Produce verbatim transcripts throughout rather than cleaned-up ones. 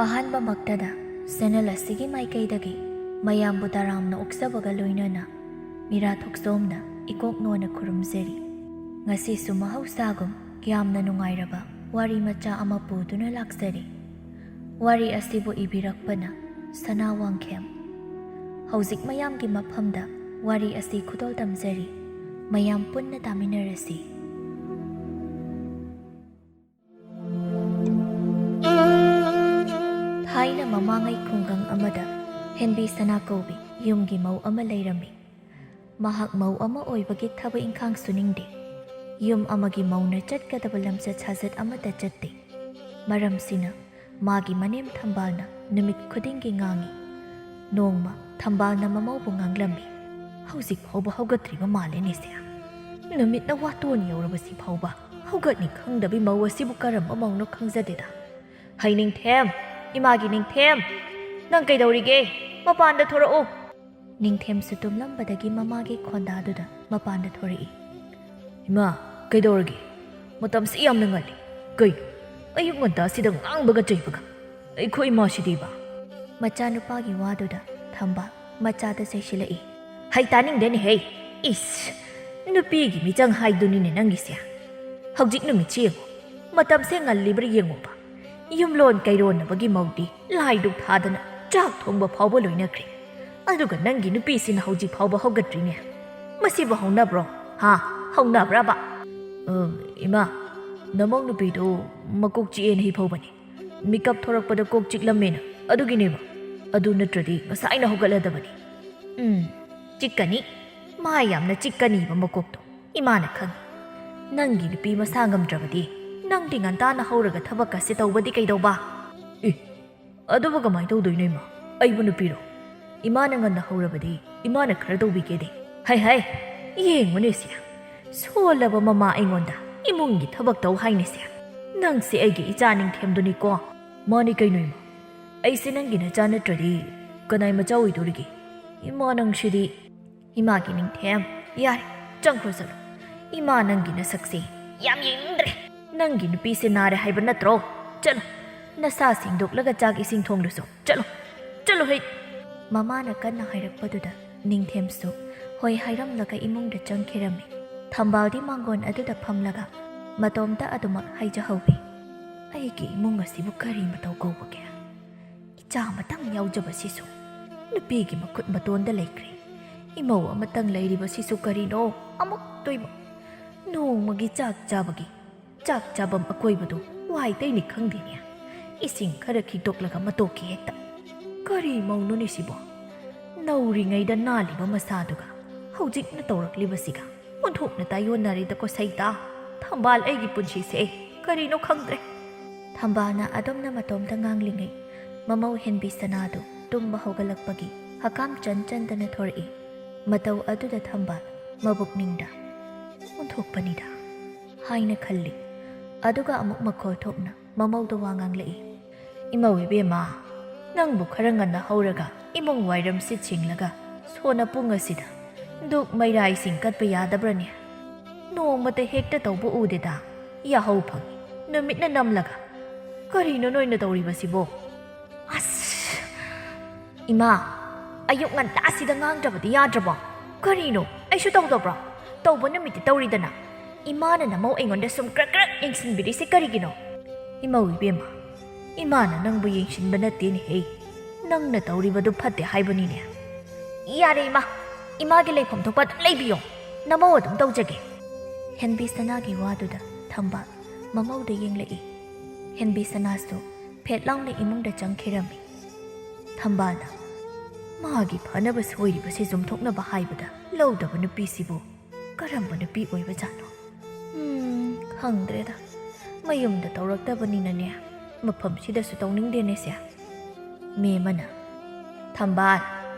ꯑꯍꯥꯟꯕꯃꯛꯇꯗ channel ꯑꯁꯤꯒꯤ ꯃꯥꯏꯀꯩꯗꯒꯤ ꯃꯌꯥꯝꯕꯨ ꯇꯔꯥꯝꯅ ꯑꯣꯛꯆꯕꯒ ꯂꯣꯏꯅꯅ ꯃꯤꯔꯥ ꯊꯣꯛꯆꯣꯝꯅ ꯏꯀꯣꯛ ꯅꯣꯟꯅ ꯈꯨꯔꯨꯝꯖꯔꯤ꯫ ꯉꯁꯤꯁꯨ ꯃꯍꯧꯁꯥꯒꯨꯝ ꯌꯥꯝꯅ ꯅꯨꯡꯉꯥꯏꯔꯕ ꯋꯥꯔꯤ ꯃꯆꯥ ꯑꯃ ꯄꯨꯗꯨꯅ ꯂꯥꯛꯆꯔꯤ꯫ ꯋꯥꯔꯤ ꯑꯁꯤꯕꯨ ꯏꯕꯤꯔꯛꯄꯅ ꯁꯅꯥ ꯋꯥꯡꯈꯦꯝ꯫ ꯍꯧꯖꯤꯛ ꯃꯌꯥꯝꯒꯤ ꯃꯐꯝꯗ ꯋꯥꯔꯤ ꯑꯁꯤ ꯈꯨꯗꯣꯜ ꯇꯝꯖꯔꯤ꯫ ꯃꯌꯥꯝ ꯄꯨꯟꯅ ꯇꯥꯃꯤꯟꯅꯔꯁꯤ꯫ ꯊꯥꯏꯅ ꯃꯃꯥꯡꯉꯩ ꯈꯨꯡꯒꯪ ꯑꯃꯗ ꯍꯦꯟꯕꯤ ꯁꯅꯥ ꯀꯧꯕꯤ ꯌꯨꯝꯒꯤ ꯃꯧ ꯑꯃ ꯂꯩꯔꯝꯃꯤ꯫ ꯃꯍꯥꯛ ꯃꯧ ꯑꯃ ꯑꯣꯏꯕꯒꯤ ꯊꯕꯛ ꯏꯪꯈꯥꯡ ꯁꯨꯅꯤꯡꯗꯦ꯫ ꯌꯨꯝ ꯑꯃꯒꯤ ꯃꯧꯅ ꯆꯠꯀꯗꯕ ꯂꯝꯆꯠ ꯁꯥꯖꯠ ꯑꯃꯠꯇ ꯆꯠꯇꯦ꯫ ꯃꯔꯝꯁꯤꯅ ꯃꯥꯒꯤ ꯃꯅꯦꯝ ꯊꯝꯕꯥꯜꯅ ꯅꯨꯃꯤꯠ ꯈꯨꯗꯤꯡꯒꯤ ꯉꯥꯡꯏ꯫ ꯅꯣꯡꯃ ꯊꯝꯕꯥꯜꯅ ꯃꯃꯧꯕꯨ ꯉꯥꯡꯂꯝꯃꯤ꯫ "ꯍꯧꯖꯤꯛ ꯐꯥꯎꯕ ꯍꯧꯒꯠꯇ꯭ꯔꯤꯕ ꯃꯥꯜꯂꯦꯅꯦ ꯁꯦ꯫ ꯅꯨꯃꯤꯠꯅ ꯋꯥꯇꯣꯟ ꯌꯧꯔꯕꯁꯤ ꯐꯥꯎꯕ ꯍꯧꯒꯠꯅꯤ ꯈꯪꯗꯕꯤ ꯃꯧ ꯑꯁꯤꯕꯨ ꯀꯔꯝꯕ ꯃꯧꯅꯣ ꯈꯪꯖꯗꯦꯗ꯫ ꯍꯩ ꯅꯤꯡꯊꯦꯝ, ꯏꯃꯥꯒꯤ ꯅꯤꯡꯊꯦꯝ, ꯅꯪ ꯀꯩꯗꯧꯔꯤꯒꯦ? ꯃꯄꯥꯟꯗ ꯊꯣꯔꯛꯎ꯫" ꯅꯤꯡꯊꯦꯝꯁꯨ ꯇꯨꯝꯂꯝꯕꯗꯒꯤ ꯃꯃꯥꯒꯤ ꯈꯣꯟꯗꯥꯗꯨꯗ ꯃꯄꯥꯟꯗ ꯊꯣꯔꯛꯏ꯫ "ꯏꯃꯥ, ꯀꯩꯗꯧꯔꯒꯦ? ꯃꯇꯝꯁꯤ ꯌꯥꯝꯅ ꯉꯜꯂꯤ꯫ ꯀꯩꯅꯣ, ꯑꯌꯨꯛ ꯉꯟꯇꯥꯁꯤꯗ ꯉꯥꯡꯕꯒ ꯆꯩꯕꯒ? ꯑꯩꯈꯣꯏ ꯏꯃꯥꯁꯤꯗꯤꯕ?" ꯃꯆꯥꯅꯨꯄꯥꯒꯤ ꯋꯥꯗꯨꯗ ꯊꯝꯕꯥꯜ ꯃꯆꯥꯗ ꯆꯩꯁꯤꯜꯂꯛꯏ꯫ "ꯍꯩ, ꯇꯥꯅꯤꯡꯗꯦꯅꯦꯍꯦ꯫ ꯏꯁ, ꯅꯨꯄꯤꯒꯤ ꯃꯤꯆꯪ ꯍꯥꯏꯗꯨꯅꯤꯅꯦ ꯅꯪꯒꯤꯁꯦ꯫ ꯍꯧꯖꯤꯛ ꯅꯨꯃꯤꯠꯁꯤ ꯌꯦꯡꯉꯨ, ꯃꯇꯝꯁꯦ ꯉꯜꯂꯤꯕ꯭ꯔꯥ ꯌꯦꯡꯉꯨꯕ꯫ ꯌꯨꯝꯂꯣꯟ ꯀꯩꯔꯣꯟꯅꯕꯒꯤ ꯃꯧꯗꯤ ꯂꯥꯏꯗꯨꯛ ꯊꯥꯗꯅ ꯆꯥꯛ ꯊꯣꯡꯕ ꯐꯥꯎꯕ ꯂꯣꯏꯅꯈ꯭ꯔꯦ꯫ ꯑꯗꯨꯒ ꯅꯪꯒꯤ ꯅꯨꯄꯤꯁꯤꯅ ꯍꯧꯖꯤꯛ ꯐꯥꯎꯕ ꯍꯧꯒꯠꯇ꯭ꯔꯤꯅꯦ꯫ ꯃꯁꯤꯕꯨ ꯍꯧꯅꯕ꯭ꯔꯣ? ꯍꯥ? ꯍꯧꯅꯕ꯭ꯔꯕ?" "ꯑ, ꯏꯃꯥ, ꯅꯃꯧ ꯅꯨꯄꯤꯗꯣ ꯃꯀꯣꯛ ꯆꯤꯛꯑꯦꯅ ꯍꯤ ꯐꯥꯎꯕꯅꯦ꯫ ꯃꯤꯀꯞ ꯊꯣꯔꯛꯄꯗ ꯀꯣꯛ ꯆꯤꯛꯂꯝꯃꯦꯅ, ꯑꯗꯨꯒꯤꯅꯦꯕ꯫ ꯑꯗꯨ ꯅꯠꯇ꯭ꯔꯗꯤ ꯉꯁꯥꯏꯅ ꯍꯧꯒꯠꯂꯗꯕꯅꯤ꯫" "ꯎꯝ, ꯆꯤꯛꯀꯅꯤ꯫ ꯃꯥ ꯌꯥꯝꯅ ꯆꯤꯛꯀꯅꯤꯕ ꯃꯀꯣꯛꯇꯣ꯫ ꯏꯃꯥꯅ ꯈꯪꯏ꯫ ꯅꯪꯒꯤ ꯅꯨꯄꯤ ꯃꯁꯥ ꯉꯝꯗ꯭ꯔꯕꯗꯤ ꯅꯪꯗꯤ ꯉꯟꯇꯥꯅ ꯍꯧꯔꯒ ꯊꯕꯛ ꯑꯁꯤ ꯇꯧꯕꯗꯤ ꯀꯩꯗꯧꯕ?" "ꯑꯦ, ꯑꯗꯨꯕꯨ ꯀꯃꯥꯏꯅ ꯇꯧꯗꯣꯏꯅꯣ ꯏꯃꯥ? ꯑꯩꯕꯨ ꯅꯨꯄꯤꯔꯣ? ꯏꯃꯥꯅ ꯉꯟꯅ ꯍꯧꯔꯕꯗꯤ ꯏꯃꯥꯅ ꯈꯔ ꯇꯧꯕꯤꯒꯦꯗꯤ꯫" "ꯍꯩ ꯍꯩ, ꯌꯦꯡꯉꯨꯅꯦ ꯁꯤ꯫ ꯁꯣꯜꯂꯕ ꯃꯃꯥ ꯑꯩꯉꯣꯟꯗ ꯏꯃꯨꯡꯒꯤ ꯊꯕꯛ ꯇꯧ ꯍꯥꯏꯅꯦ ꯁꯦ꯫ ꯅꯪꯁꯦ ꯑꯩꯒꯤ ꯏꯆꯥ ꯅꯤꯡꯊꯦꯝꯗꯨꯅꯤꯀꯣ꯫" "ꯃꯥꯅꯤ ꯀꯩꯅꯣ ꯏꯃꯥ꯫ ꯑꯩꯁꯦ ꯅꯪꯒꯤ ꯅꯆꯥ ꯅꯠꯇ꯭ꯔꯗꯤ ꯀꯅꯥꯏ ꯃꯆꯥ ꯑꯣꯏꯗꯣꯔꯤꯒꯦ? ꯏꯃꯥ ꯅꯪꯁꯤꯗꯤ꯫" "ꯏꯃꯥꯒꯤ ꯅꯤꯡꯊꯦꯝ, ꯌꯥꯔꯦ, ꯆꯪꯈ꯭ꯔꯣ ꯆꯠꯂꯣ꯫ ꯏꯃꯥ ꯅꯪꯒꯤ ꯅꯁꯛꯁꯦ ꯌꯥꯝ ꯌꯦꯡꯅꯤꯡꯗ꯭ꯔꯦ꯫ ꯅꯪꯒꯤ ꯅꯨꯄꯤꯁꯦ ꯅꯥꯔꯦ ꯍꯥꯏꯕ ꯅꯠꯇ꯭ꯔꯣ? ꯆꯠꯂꯣ, "ꯅꯁꯥ ꯁꯦꯡꯗꯣꯛꯂꯒ ꯆꯥꯛ ꯏꯁꯤꯡ ꯊꯣꯡꯂꯨꯁꯣ꯫ ꯆꯠꯂꯣ, ꯆꯠꯂꯣ ꯍꯩ!" ꯃꯃꯥꯅ ꯀꯟꯅ ꯍꯥꯏꯔꯛꯄꯗꯨꯗ ꯅꯤꯡꯊꯦꯝꯁꯨ ꯍꯣꯏ ꯍꯥꯏꯔꯝꯂꯒ ꯏꯃꯨꯡꯗ ꯆꯪꯈꯤꯔꯝꯃꯤ꯫ ꯊꯝꯕꯥꯜꯗꯤ ꯃꯥꯡꯒꯣꯟ ꯑꯗꯨꯗ ꯐꯝꯂꯒ ꯃꯇꯣꯝꯇ ꯑꯗꯨꯃꯛ ꯍꯥꯏꯖꯍꯧꯏ, "ꯑꯩꯒꯤ ꯏꯃꯨꯡ ꯑꯁꯤꯕꯨ ꯀꯔꯤ ꯃꯇꯧ ꯀꯧꯕꯒꯦ? ꯏꯆꯥ ꯑꯃꯇꯪ ꯌꯥꯎꯖꯕꯁꯤꯁꯨ ꯅꯨꯄꯤꯒꯤ ꯃꯈꯨꯠ ꯃꯇꯣꯟꯗ ꯂꯩꯈ꯭ꯔꯦ꯫ ꯏꯃꯧ ꯑꯃꯇꯪ ꯂꯩꯔꯤꯕꯁꯤꯁꯨ ꯀꯔꯤꯅꯣ ꯑꯃꯨꯛꯇꯣꯏꯕ? ꯅꯣꯡꯃꯒꯤ ꯆꯥꯛ ꯆꯥꯕꯒꯤ ꯆꯥꯛ ꯆꯥꯐꯝ ꯑꯀꯣꯏꯕꯗꯨ ꯋꯥꯏ ꯇꯩꯅꯤ ꯈꯪꯗꯦꯅꯦ꯫ ꯏꯁꯤꯡ ꯈꯔ ꯈꯤꯛꯇꯣꯛꯂꯒ ꯃꯇꯣꯛꯈꯤ ꯍꯦꯛꯇ꯫ ꯀꯔꯤ ꯃꯧꯅꯣꯅꯦ ꯁꯤꯕꯣ? ꯅꯧꯔꯤꯉꯩꯗ ꯅꯥꯜꯂꯤꯕ ꯃꯁꯥꯗꯨꯒ ꯍꯧꯖꯤꯛꯅ ꯇꯧꯔꯛꯂꯤꯕꯁꯤꯒ ꯑꯣꯟꯊꯣꯛꯅ ꯇꯥꯏꯌꯣꯟꯅꯔꯦꯗꯀꯣ ꯁꯩꯇꯥ꯫ ꯊꯝꯕꯥꯜ, ꯑꯩꯒꯤ ꯄꯨꯟꯁꯤꯁꯦ ꯑꯩ ꯀꯔꯤꯅꯣ ꯈꯪꯗ꯭ꯔꯦ꯫" ꯊꯝꯕꯥꯜꯅ ꯑꯗꯣꯝꯅ ꯃꯇꯣꯝꯇ ꯉꯥꯡꯂꯤꯉꯩ, ꯃꯃꯧ ꯍꯦꯟꯕꯤ ꯁꯅꯥꯗꯨ ꯇꯨꯝꯕ ꯍꯧꯒꯠꯂꯛꯄꯒꯤ ꯍꯀꯥꯝ ꯆꯟ ꯆꯟꯗꯅ ꯊꯣꯔꯛꯏ꯫ ꯃꯇꯧ ꯑꯗꯨꯗ ꯊꯝꯕꯥꯜ ꯃꯕꯨꯛꯅꯤꯡꯗ, "ꯑꯣꯟꯊꯣꯛꯄꯅꯤꯗ" ꯍꯥꯏꯅ ꯈꯜꯂꯤ꯫ ꯑꯗꯨꯒ ꯑꯃꯨꯛ ꯃꯈꯣꯜ ꯊꯣꯛꯅ ꯃꯃꯧꯗ ꯋꯥ ꯉꯥꯡꯂꯛꯏ꯫ "ꯏꯃꯧ ꯏꯕꯦꯝꯃ, ꯅꯪꯕꯨ ꯈꯔ ꯉꯟꯅ ꯍꯧꯔꯒ ꯏꯃꯨꯡ ꯋꯥꯏꯔꯝ ꯁꯤꯠ ꯁꯦꯡꯂꯒ ꯁꯣꯟꯅ ꯄꯨꯡ ꯑꯁꯤꯗ ꯙꯨꯞ ꯃꯩꯔꯥ ꯏꯁꯤꯡ ꯀꯠꯄ ꯌꯥꯗꯕ꯭ꯔꯅꯦ? ꯅꯣꯡꯃꯇ ꯍꯦꯛꯇ ꯇꯧꯕ ꯎꯗꯦꯗ꯫ ꯌꯥꯍꯧ ꯐꯪꯉꯤ, ꯅꯨꯃꯤꯠꯅ ꯅꯝꯂꯒ꯫ ꯀꯔꯤꯅꯣ ꯅꯣꯏꯅ ꯇꯧꯔꯤꯕꯁꯤꯕꯣ?" "ꯑꯁ! ꯏꯃꯥ, ꯑꯌꯨꯛ ꯉꯟꯇꯥꯁꯤꯗ ꯉꯥꯡꯗ꯭ꯔꯕꯗꯤ ꯌꯥꯗ꯭ꯔꯕꯣ? ꯀꯔꯤꯅꯣ? ꯑꯩꯁꯨ ꯇꯧꯗꯕ꯭ꯔꯣ? ꯇꯧꯕ ꯅꯨꯃꯤꯠꯇꯤ ꯇꯧꯔꯤꯗꯅ꯫ ꯏꯃꯥꯅ ꯅꯃꯧ ꯑꯩꯉꯣꯟꯗ ꯁꯨꯝ ꯀ꯭ꯔꯛ ꯀ꯭ꯔꯛ ꯌꯦꯡꯁꯤꯟꯕꯤꯔꯤꯁꯦ ꯀꯔꯤꯒꯤꯅꯣ?" "ꯏꯃꯧ ꯏꯕꯦꯝꯃ, ꯏꯃꯥꯅ ꯅꯪꯕꯨ ꯌꯦꯡꯁꯤꯟꯕ ꯅꯠꯇꯦꯅꯦꯍꯦ꯫ ꯅꯪꯅ ꯇꯧꯔꯤꯕꯗꯨ ꯐꯠꯇꯦ ꯍꯥꯏꯕꯅꯤꯅꯦ꯫" "ꯌꯥꯔꯦ ꯏꯃꯥ, ꯏꯃꯥꯒꯤ ꯂꯩꯐꯝ ꯊꯣꯛꯄ ꯑꯗꯨꯝ ꯂꯩꯕꯤꯌꯣ꯫ ꯅꯃꯧ ꯑꯗꯨꯝ ꯇꯧꯖꯒꯦ꯫" ꯍꯦꯟꯕꯤ ꯁꯅꯥꯒꯤ ꯋꯥꯗꯨꯗ ꯊꯝꯕꯥꯜ ꯃꯃꯧꯗ ꯌꯦꯡꯂꯛꯏ꯫ ꯍꯦꯟꯕꯤ ꯁꯅꯥꯁꯨ ꯐꯦꯠ ꯂꯥꯎꯅ ꯏꯃꯨꯡꯗ ꯆꯪꯈꯤꯔꯝꯃꯤ꯫ ꯊꯝꯕꯥꯜꯅ, "ꯃꯥꯒꯤ ꯐꯅꯕ ꯁꯣꯏꯔꯤꯕꯁꯤ ꯆꯨꯝꯊꯣꯛꯅꯕ ꯍꯥꯏꯕꯗ ꯂꯧꯗꯕ ꯅꯨꯄꯤꯁꯤꯕꯨ ꯀꯔꯝꯕ ꯅꯨꯄꯤ ꯑꯣꯏꯕꯖꯥꯠꯅꯣ? ꯎꯝ, ꯈꯪꯗ꯭ꯔꯦꯗ꯫ ꯃꯌꯨꯝꯗ ꯇꯧꯔꯛꯇꯕꯅꯤꯅꯅꯦ, ꯃꯐꯝꯁꯤꯗꯁꯨ ꯇꯧꯅꯤꯡꯗꯦꯅꯦꯁꯦ꯫" ꯃꯦꯝꯃꯅ, "ꯊꯝꯕꯥꯜ,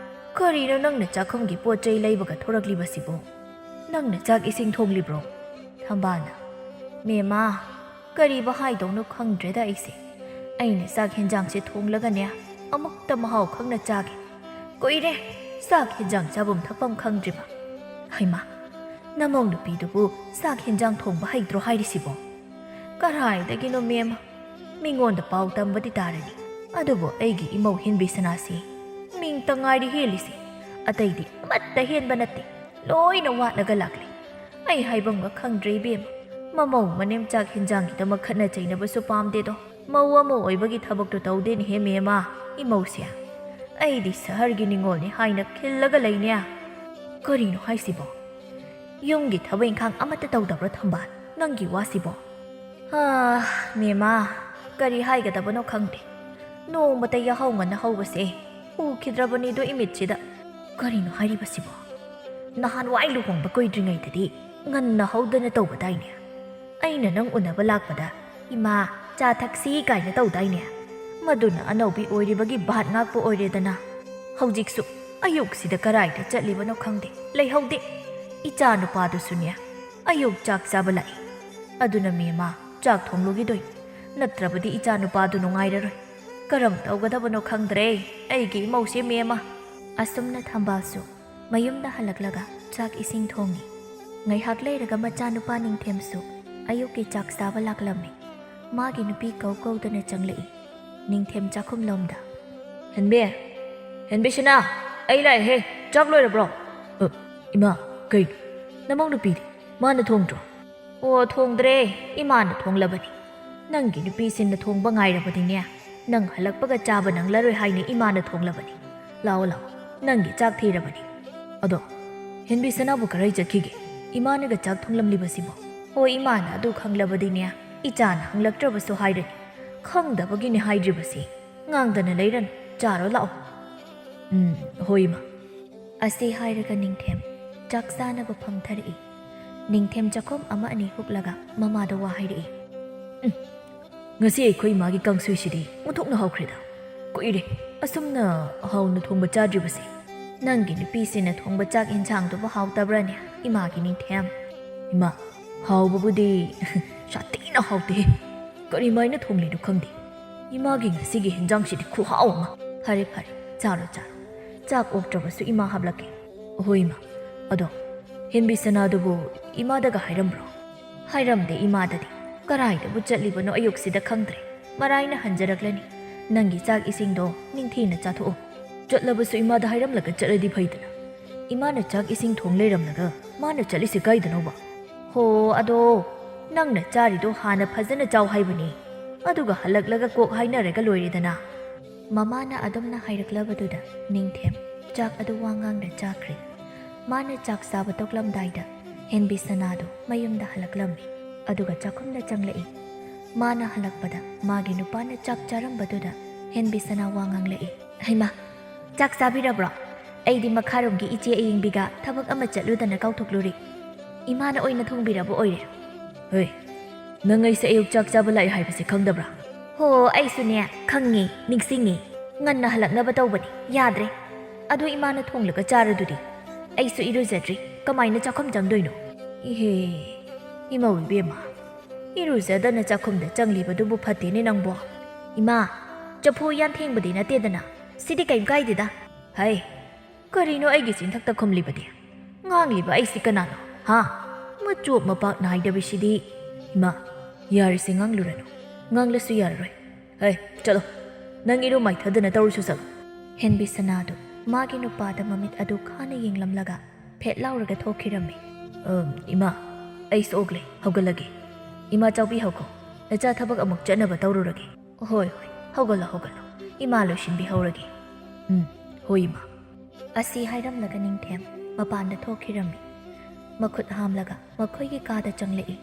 ꯀꯔꯤꯅꯣ ꯅꯪꯅ ꯆꯥꯛꯈꯨꯝꯒꯤ ꯄꯣꯠ ꯆꯩ ꯂꯩꯕꯒ ꯊꯣꯔꯛꯂꯤꯕꯁꯤꯕꯣ? ꯅꯪꯅ ꯆꯥꯛ ꯏꯁꯤꯡ ꯊꯣꯡꯂꯤꯕ꯭ꯔꯣ?" ꯊꯝꯕꯥꯜꯅ, "ꯃꯦꯝꯃ, ꯀꯔꯤꯕꯨ ꯍꯥꯏꯗꯧꯅꯣ ꯈꯪꯗ꯭ꯔꯦꯗ ꯑꯩꯁꯦ꯫ ꯑꯩꯅ ꯆꯥꯛ ꯍꯦꯟꯖꯥꯡꯁꯦ ꯊꯣꯡꯂꯒꯅꯦ, ꯑꯃꯨꯛꯇ ꯃꯍꯥꯎ ꯈꯪꯅ ꯆꯥꯒꯦ꯫ ꯀꯨꯏꯔꯦ ꯆꯥꯛ ꯍꯦꯟꯖꯥꯡ ꯆꯥꯐꯝ ꯊꯛꯐꯝ ꯈꯪꯗ꯭ꯔꯤꯕ꯫ ꯍꯩꯃꯥ, ꯅꯃꯧ ꯅꯨꯄꯤꯗꯨꯕꯨ ꯆꯥꯛ ꯍꯦꯟꯖꯥꯡ ꯊꯣꯡꯕ ꯍꯩꯇ꯭ꯔꯣ ꯍꯥꯏꯔꯤꯁꯤꯕꯣ?" "ꯀꯔꯥꯏꯗꯒꯤꯅꯣ ꯃꯦꯝꯃ, ꯃꯤꯉꯣꯟꯗ ꯄꯥꯎ ꯇꯝꯕꯗꯤ ꯇꯥꯔꯅꯤ꯫ ꯑꯗꯨꯕꯨ ꯑꯩꯒꯤ ꯏꯃꯧ ꯍꯦꯟꯕꯤꯁꯅꯥꯁꯤ ꯃꯤꯡꯇ ꯉꯥꯏꯔꯤ ꯍꯦꯜꯂꯤꯁꯦ, ꯑꯇꯩꯗꯤ ꯑꯃꯠꯇ ꯍꯦꯟꯕ ꯅꯠꯇꯦ, ꯂꯣꯏꯅ ꯋꯥꯠꯂꯒ ꯂꯥꯛꯂꯤ꯫ ꯑꯩ ꯍꯥꯏꯐꯝꯒ ꯈꯪꯗ꯭ꯔꯦ ꯏꯕꯦꯝꯃ꯫ ꯃꯃꯧ ꯃꯅꯦꯝ ꯆꯥꯛ ꯍꯦꯟꯖꯥꯡꯒꯤꯗꯃꯛ ꯈꯠꯅ ꯆꯩꯅꯕꯁꯨ ꯄꯥꯝꯗꯦꯗꯣ꯫ ꯃꯧ ꯑꯃ ꯑꯣꯏꯕꯒꯤ ꯊꯕꯛꯇꯣ ꯇꯧꯗꯦꯅꯦꯍꯦ ꯃꯦꯝꯃ, ꯏꯃꯧꯁꯦ꯫ ꯑꯩꯗꯤ ꯁꯍꯔꯒꯤ ꯅꯤꯉꯣꯜꯅꯤ ꯍꯥꯏꯅ ꯈꯤꯜꯂꯒ ꯂꯩꯅꯦ꯫ ꯀꯔꯤꯅꯣ ꯍꯥꯏꯁꯤꯕꯣ? ꯌꯨꯝꯒꯤ ꯊꯕꯛ ꯏꯪꯈꯥꯡ ꯑꯃꯠꯇ ꯇꯧꯗꯕ꯭ꯔꯣ ꯊꯝꯕꯥꯜ, ꯅꯪꯒꯤ ꯋꯥꯁꯤꯕꯣ? ꯍꯥ, ꯃꯦꯝꯃ, ꯀꯔꯤ ꯍꯥꯏꯒꯗꯕꯅꯣ ꯈꯪꯗꯦ꯫ ꯅꯣꯡꯃꯇ ꯌꯥꯍꯧ ꯉꯟꯅ ꯍꯧꯕꯁꯦ ꯎꯈꯤꯗ꯭ꯔꯕꯅꯤꯗꯣ ꯏꯃꯤꯠꯁꯤꯗ꯫ ꯀꯔꯤꯅꯣ ꯍꯥꯏꯔꯤꯕꯁꯤꯕꯣ? ꯅꯍꯥꯟꯋꯥꯏ ꯂꯨꯍꯣꯡꯕ ꯀꯨꯏꯗ꯭ꯔꯤꯉꯩꯗꯗꯤ ꯉꯟꯅ ꯍꯧꯗꯅ ꯇꯧꯕꯗꯥꯏꯅꯦ? ꯑꯩꯅ ꯅꯪ ꯎꯅꯕ ꯂꯥꯛꯄꯗ, "ꯏꯃꯥ, ꯆꯥ ꯊꯛꯁꯤ" ꯀꯥꯏꯅ ꯇꯧꯗꯥꯏꯅꯦ? ꯃꯗꯨꯅ ꯑꯅꯧꯕꯤ ꯑꯣꯏꯔꯤꯕꯒꯤ ꯚꯥꯠ ꯉꯥꯛꯄ ꯑꯣꯏꯔꯦꯗꯅ꯫ ꯍꯧꯖꯤꯛꯁꯨ ꯑꯌꯨꯛꯁꯤꯗ ꯀꯔꯥꯏꯗ ꯆꯠꯂꯤꯕꯅꯣ ꯈꯪꯗꯦ, ꯂꯩꯍꯧꯗꯦ꯫ ꯏꯆꯥ ꯅꯨꯄꯥꯗꯨꯁꯨꯅꯦ, ꯑꯌꯨꯛ ꯆꯥꯛ ꯆꯥꯕ ꯂꯥꯛꯏ꯫ ꯑꯗꯨꯅ ꯃꯦꯝꯃ, ꯆꯥꯛ ꯊꯣꯡꯂꯨꯈꯤꯗꯣꯏꯅꯤ, ꯅꯠꯇ꯭ꯔꯕꯗꯤ ꯏꯆꯥ ꯅꯨꯄꯥꯗꯨ ꯅꯨꯡꯉꯥꯏꯔꯔꯣꯏ꯫ ꯀꯔꯝ ꯇꯧꯒꯗꯕꯅꯣ ꯈꯪꯗ꯭ꯔꯦ ꯑꯩꯒꯤ ꯏꯃꯧꯁꯦ ꯃꯦꯝꯃ꯫ ꯑꯁꯨꯝꯅ ꯊꯝꯕꯥꯜꯁꯨ ꯃꯌꯨꯝꯗ ꯍꯜꯂꯛꯂꯒ ꯆꯥꯛ ꯏꯁꯤꯡ ꯊꯣꯡꯉꯤ꯫ ꯉꯥꯏꯍꯥꯛ ꯂꯩꯔꯒ ꯃꯆꯥꯅꯨꯄꯥ ꯅꯤꯡꯊꯦꯝꯁꯨ ꯑꯌꯨꯛꯀꯤ ꯆꯥꯛ ꯆꯥꯕ ꯂꯥꯛꯂꯝꯃꯤ꯫ ꯃꯥꯒꯤ ꯅꯨꯄꯤ ꯀꯧ ꯀꯧꯗꯅ ꯆꯪꯂꯛꯏ꯫ ꯅꯤꯡꯊꯦꯝ ꯆꯥꯛꯈꯨꯝꯂꯣꯝꯗ, "ꯍꯦꯟꯕꯤ, ꯍꯦꯟꯕꯤꯁꯅꯥ, ꯑꯩ ꯂꯥꯛꯑꯦꯍꯦ, ꯆꯥꯛ ꯂꯣꯏꯔꯕ꯭ꯔꯣ?" "ꯑ, ꯏꯃꯥ, ꯀꯩꯅꯣ? ꯅꯃꯧ ꯅꯨꯄꯤꯗꯤ? ꯃꯥꯅ ꯊꯣꯡꯗ꯭ꯔꯣ?" "ꯑꯣ, ꯊꯣꯡꯗ꯭ꯔꯦ, ꯏꯃꯥꯅ ꯊꯣꯡꯂꯕꯅꯤ꯫ ꯅꯪꯒꯤ ꯅꯨꯄꯤꯁꯤꯡꯅ ꯊꯣꯡꯕ ꯉꯥꯏꯔꯕꯗꯤꯅꯦ, ꯅꯪ ꯍꯜꯂꯛꯄꯒ ꯆꯥꯕ ꯅꯪꯂꯔꯣꯏ ꯍꯥꯏꯅ ꯏꯃꯥꯅ ꯊꯣꯡꯂꯕꯅꯤ꯫ ꯂꯥꯛꯑꯣ, ꯂꯥꯛꯑꯣ, ꯅꯪꯒꯤ ꯆꯥꯛ ꯊꯤꯔꯕꯅꯤ꯫ ꯑꯗꯣ, ꯍꯦꯟꯕꯤꯁꯅꯥꯕꯨ ꯀꯔꯥꯏ ꯆꯠꯈꯤꯒꯦ? ꯏꯃꯥꯅꯒ ꯆꯥꯛ ꯊꯣꯡꯂꯝꯂꯤꯕꯁꯤꯕꯣ?" "ꯍꯣꯏ, ꯏꯃꯥꯅ ꯑꯗꯨ ꯈꯪꯂꯕꯗꯤꯅꯦ, ꯏꯆꯥꯅ ꯍꯪꯂꯛꯇ꯭ꯔꯕꯁꯨ ꯍꯥꯏꯔꯅꯤ꯫ ꯈꯪꯗꯕꯒꯤꯅꯦ ꯍꯥꯏꯗ꯭ꯔꯤꯕꯁꯤ꯫ ꯉꯥꯡꯗꯅ ꯂꯩꯔꯅꯨ, ꯆꯥꯔꯣ ꯂꯥꯛꯑꯣ꯫" "ꯎꯝ, ꯍꯣꯏ, ꯏꯃꯥ꯫" ꯑꯁꯤ ꯍꯥꯏꯔꯒ ꯅꯤꯡꯊꯦꯝ ꯆꯥꯛ ꯆꯥꯅꯕ ꯐꯝꯊꯔꯛꯏ꯫ ꯅꯤꯡꯊꯦꯝ ꯆꯥꯛꯈꯨꯝ ꯑꯃ ꯑꯅꯤ ꯍꯨꯛꯂꯒ ꯃꯃꯥꯗ ꯋꯥ ꯍꯥꯏꯔꯛꯏ꯫ "ꯎꯝ, ꯉꯁꯤ ꯑꯩꯈꯣꯏ ꯏꯃꯥꯒꯤ ꯀꯥꯡꯁꯣꯏꯁꯤꯗꯤ ꯑꯣꯟꯊꯣꯛꯅ ꯍꯥꯎꯈ꯭ꯔꯦꯗ꯫ ꯀꯨꯏꯔꯦ ꯑꯁꯨꯝꯅ ꯍꯥꯎꯅ ꯊꯣꯡꯕ ꯆꯥꯗ꯭ꯔꯤꯕꯁꯦ꯫ ꯅꯪꯒꯤ ꯅꯨꯄꯤꯁꯤꯅ ꯊꯣꯡꯕ ꯆꯥꯛ ꯏꯟꯁꯥꯡꯗꯨꯕꯨ ꯍꯥꯎꯇꯕ꯭ꯔꯥꯅꯦ, ꯏꯃꯥꯒꯤ ꯅꯤꯡꯊꯦꯝ?" "ꯏꯃꯥ, ꯍꯥꯎꯕꯕꯨꯗꯤ ꯁꯥꯊꯤꯅ ꯍꯥꯎꯇꯦꯍꯦ꯫ ꯀꯔꯤꯃꯥꯏꯅ ꯊꯣꯡꯂꯤꯅꯣ ꯈꯪꯗꯦ꯫ ꯏꯃꯥꯒꯤ ꯉꯁꯤꯒꯤ ꯍꯤꯟꯖꯥꯡꯁꯤꯗꯤ ꯈꯨꯍꯥꯎ ꯑꯃ꯫" "ꯐꯔꯦ, ꯐꯔꯦ, ꯆꯥꯔꯣ, ꯆꯥꯔꯣ꯫ ꯆꯥꯛ ꯑꯣꯛꯇ꯭ꯔꯕꯁꯨ ꯏꯃꯥ ꯍꯥꯞꯂꯛꯀꯦ꯫" "ꯍꯣꯏ, ꯏꯃꯥ꯫ ꯑꯗꯣ, ꯍꯦꯟꯕꯤ ꯁꯅꯥꯗꯨꯕꯨ ꯏꯃꯥꯗꯒ ꯍꯥꯏꯔꯝꯕ꯭ꯔꯣ?" "ꯍꯥꯏꯔꯝꯗꯦ ꯏꯃꯥꯗꯗꯤ꯫ ꯀꯔꯥꯏꯗꯕꯨ ꯆꯠꯂꯤꯕꯅꯣ ꯑꯌꯨꯛꯁꯤꯗ ꯈꯪꯗ꯭ꯔꯦ꯫ ꯃꯔꯥꯏꯅ ꯍꯟꯖꯔꯛꯂꯅꯤ꯫ ꯅꯪꯒꯤ ꯆꯥꯛ ꯏꯁꯤꯡꯗꯣ ꯅꯤꯡꯊꯤꯅ ꯆꯥꯊꯣꯛꯑꯣ꯫ ꯆꯠꯂꯕꯁꯨ ꯏꯃꯥꯗ ꯍꯥꯏꯔꯝꯂꯒ ꯆꯠꯂꯗꯤ ꯐꯩꯗꯅ꯫ ꯏꯃꯥꯅ ꯆꯥꯛ ꯏꯁꯤꯡ ꯊꯣꯡ ꯂꯩꯔꯝꯂꯒ ꯃꯥꯅ ꯆꯠꯂꯤꯁꯦ ꯀꯥꯏꯗꯅꯣꯕ? ꯍꯣ, ꯑꯗꯣ ꯅꯪꯅ ꯆꯥꯔꯤꯗꯣ ꯍꯥꯟꯅ ꯐꯖꯅ ꯆꯥꯎ ꯍꯥꯏꯕꯅꯤ꯫ ꯑꯗꯨꯒ ꯍꯜꯂꯛꯂꯒ ꯀꯣꯛ ꯍꯥꯏꯅꯔꯒ ꯂꯣꯏꯔꯦꯗꯅ꯫ ꯃꯃꯥꯅ ꯑꯗꯨꯝꯅ ꯍꯥꯏꯔꯛꯂꯕꯗꯨꯗ ꯅꯤꯡꯊꯦꯝ ꯆꯥꯛ ꯑꯗꯨ ꯋꯥ ꯉꯥꯡꯗ ꯆꯥꯈ꯭ꯔꯦ꯫ ꯃꯥꯅ ꯆꯥꯛ ꯆꯥꯕ ꯇꯣꯛꯂꯝꯗꯥꯏꯗ ꯍꯦꯟꯕꯤ ꯁꯅꯥꯗꯨ ꯃꯌꯨꯝꯗ ꯍꯜꯂꯛꯂꯝꯃꯤ꯫ ꯑꯗꯨꯒ ꯆꯥꯛꯈꯨꯝꯗ ꯆꯪꯂꯛꯏ꯫ ꯃꯥꯅ ꯍꯜꯂꯛꯄꯗ ꯃꯥꯒꯤ ꯅꯨꯄꯥꯅ ꯆꯥꯛ ꯆꯥꯔꯝꯕꯗꯨꯗ ꯍꯦꯟꯕꯤ ꯁꯅꯥ ꯋꯥ ꯉꯥꯡꯂꯛꯏ꯫ "ꯍꯩꯃꯥ, ꯆꯥꯛ ꯆꯥꯕꯤꯔꯕ꯭ꯔꯣ? ꯑꯩꯗꯤ ꯃꯈꯥꯔꯣꯝꯒꯤ ꯏꯆꯦ ꯑꯌꯤꯡꯕꯤꯒ ꯊꯕꯛ ꯑꯃ ꯆꯠꯂꯨꯗꯅ ꯀꯥꯎꯊꯣꯛꯂꯨꯔꯦ꯫ ꯏꯃꯥꯅ ꯑꯣꯏꯅ ꯊꯣꯡꯕꯤꯔꯕ ꯑꯣꯏꯔꯦ꯫" "ꯍꯣꯏ, ꯅꯪ ꯑꯩꯁꯦ ꯑꯌꯨꯛ ꯆꯥꯛ ꯆꯥꯕ ꯂꯥꯛꯑꯦ ꯍꯥꯏꯕꯁꯦ ꯈꯪꯗꯕ꯭ꯔꯥ?" "ꯍꯣ, ꯑꯩꯁꯨꯅꯦ ꯈꯪꯉꯦ, ꯅꯤꯡꯁꯤꯡꯉꯦ꯫ ꯉꯟꯅ ꯍꯜꯂꯛꯅꯕ ꯇꯧꯕꯅꯤ, ꯌꯥꯗ꯭ꯔꯦ꯫ ꯑꯗꯨ ꯏꯃꯥꯅ ꯊꯣꯡꯂꯒ ꯆꯥꯔꯗꯨꯗꯤ꯫ ꯑꯩꯁꯨ ꯏꯔꯨꯖꯗ꯭ꯔꯤ, ꯀꯃꯥꯏꯅ ꯆꯥꯛꯈꯨꯝ ꯆꯪꯗꯣꯏꯅꯣ?" "ꯏꯍꯦ, ꯏꯃꯧ ꯏꯕꯦꯝꯃ, ꯏꯔꯨꯖꯗꯅ ꯆꯥꯛꯈꯨꯝꯗ ꯆꯪꯂꯤꯕꯗꯨꯕꯨ ꯐꯠꯇꯦꯅꯦ ꯅꯪꯕꯣ꯫" "ꯏꯃꯥ, ꯆꯐꯨ ꯎꯌꯥꯟ ꯊꯦꯡꯕꯗꯤ ꯅꯠꯇꯦꯗꯅ, ꯁꯤꯗꯤ ꯀꯩꯝ ꯀꯥꯏꯗꯦꯗ꯫" "ꯍꯩ, ꯀꯔꯤꯅꯣ ꯑꯩꯒꯤ ꯆꯤꯟꯊꯛꯇ ꯈꯨꯝꯂꯤꯕꯗꯤ? ꯉꯥꯡꯂꯤꯕ ꯑꯩꯁꯤ ꯀꯅꯥꯅꯣ, ꯍꯥ? ꯃꯆꯣꯞ ꯃꯄꯥꯛ ꯅꯥꯏꯗꯕꯁꯤꯗꯤ꯫" "ꯏꯃꯥ, ꯌꯥꯔꯤꯁꯦ ꯉꯥꯡꯂꯨꯔꯅꯨ꯫ ꯉꯥꯡꯂꯁꯨ ꯌꯥꯔꯔꯣꯏ꯫ ꯍꯩ, ꯆꯠꯂꯣ꯫ ꯅꯪ ꯏꯔꯨ ꯃꯥꯏꯊꯗꯅ ꯇꯧꯔꯨꯁꯨ ꯆꯠꯂꯣ꯫" ꯍꯦꯟꯕꯤ ꯁꯅꯥꯗꯨ ꯃꯥꯒꯤ ꯅꯨꯄꯥꯗ ꯃꯃꯤꯠ ꯑꯗꯨ ꯈꯥꯅ ꯌꯦꯡꯂꯝꯂꯒ ꯐꯦꯠ ꯂꯥꯎꯔꯒ ꯊꯣꯛꯈꯤꯔꯝꯃꯤ꯫ "ꯑꯝ, ꯏꯃꯥ, ꯑꯩ ꯁꯣꯛꯂꯦ, ꯍꯧꯒꯠꯂꯒꯦ꯫ ꯏꯃꯥ, ꯆꯥꯎꯕꯤ ꯍꯧꯈꯣ꯫ ꯅꯆꯥ ꯊꯕꯛ ꯑꯃꯨꯛ ꯆꯠꯅꯕ ꯇꯧꯔꯨꯔꯒꯦ꯫" "ꯍꯣꯏ, ꯍꯣꯏ, ꯍꯧꯒꯠꯂꯣ, ꯍꯧꯒꯠꯂꯣ꯫ ꯏꯃꯥ ꯂꯣꯏꯁꯤꯟꯕꯤꯍꯧꯔꯒꯦ꯫" "ꯎꯝ, ꯍꯣꯏ, ꯏꯃꯥ꯫" ꯑꯁꯤ ꯍꯥꯏꯔꯝꯂꯒ ꯅꯤꯡꯊꯦꯝ ꯃꯄꯥꯟꯗ ꯊꯣꯛꯈꯤꯔꯝꯃꯤ꯫ ꯃꯈꯨꯠ ꯍꯥꯝꯂꯒ ꯃꯈꯣꯏꯒꯤ ꯀꯥꯗ ꯆꯪꯂꯛꯏ꯫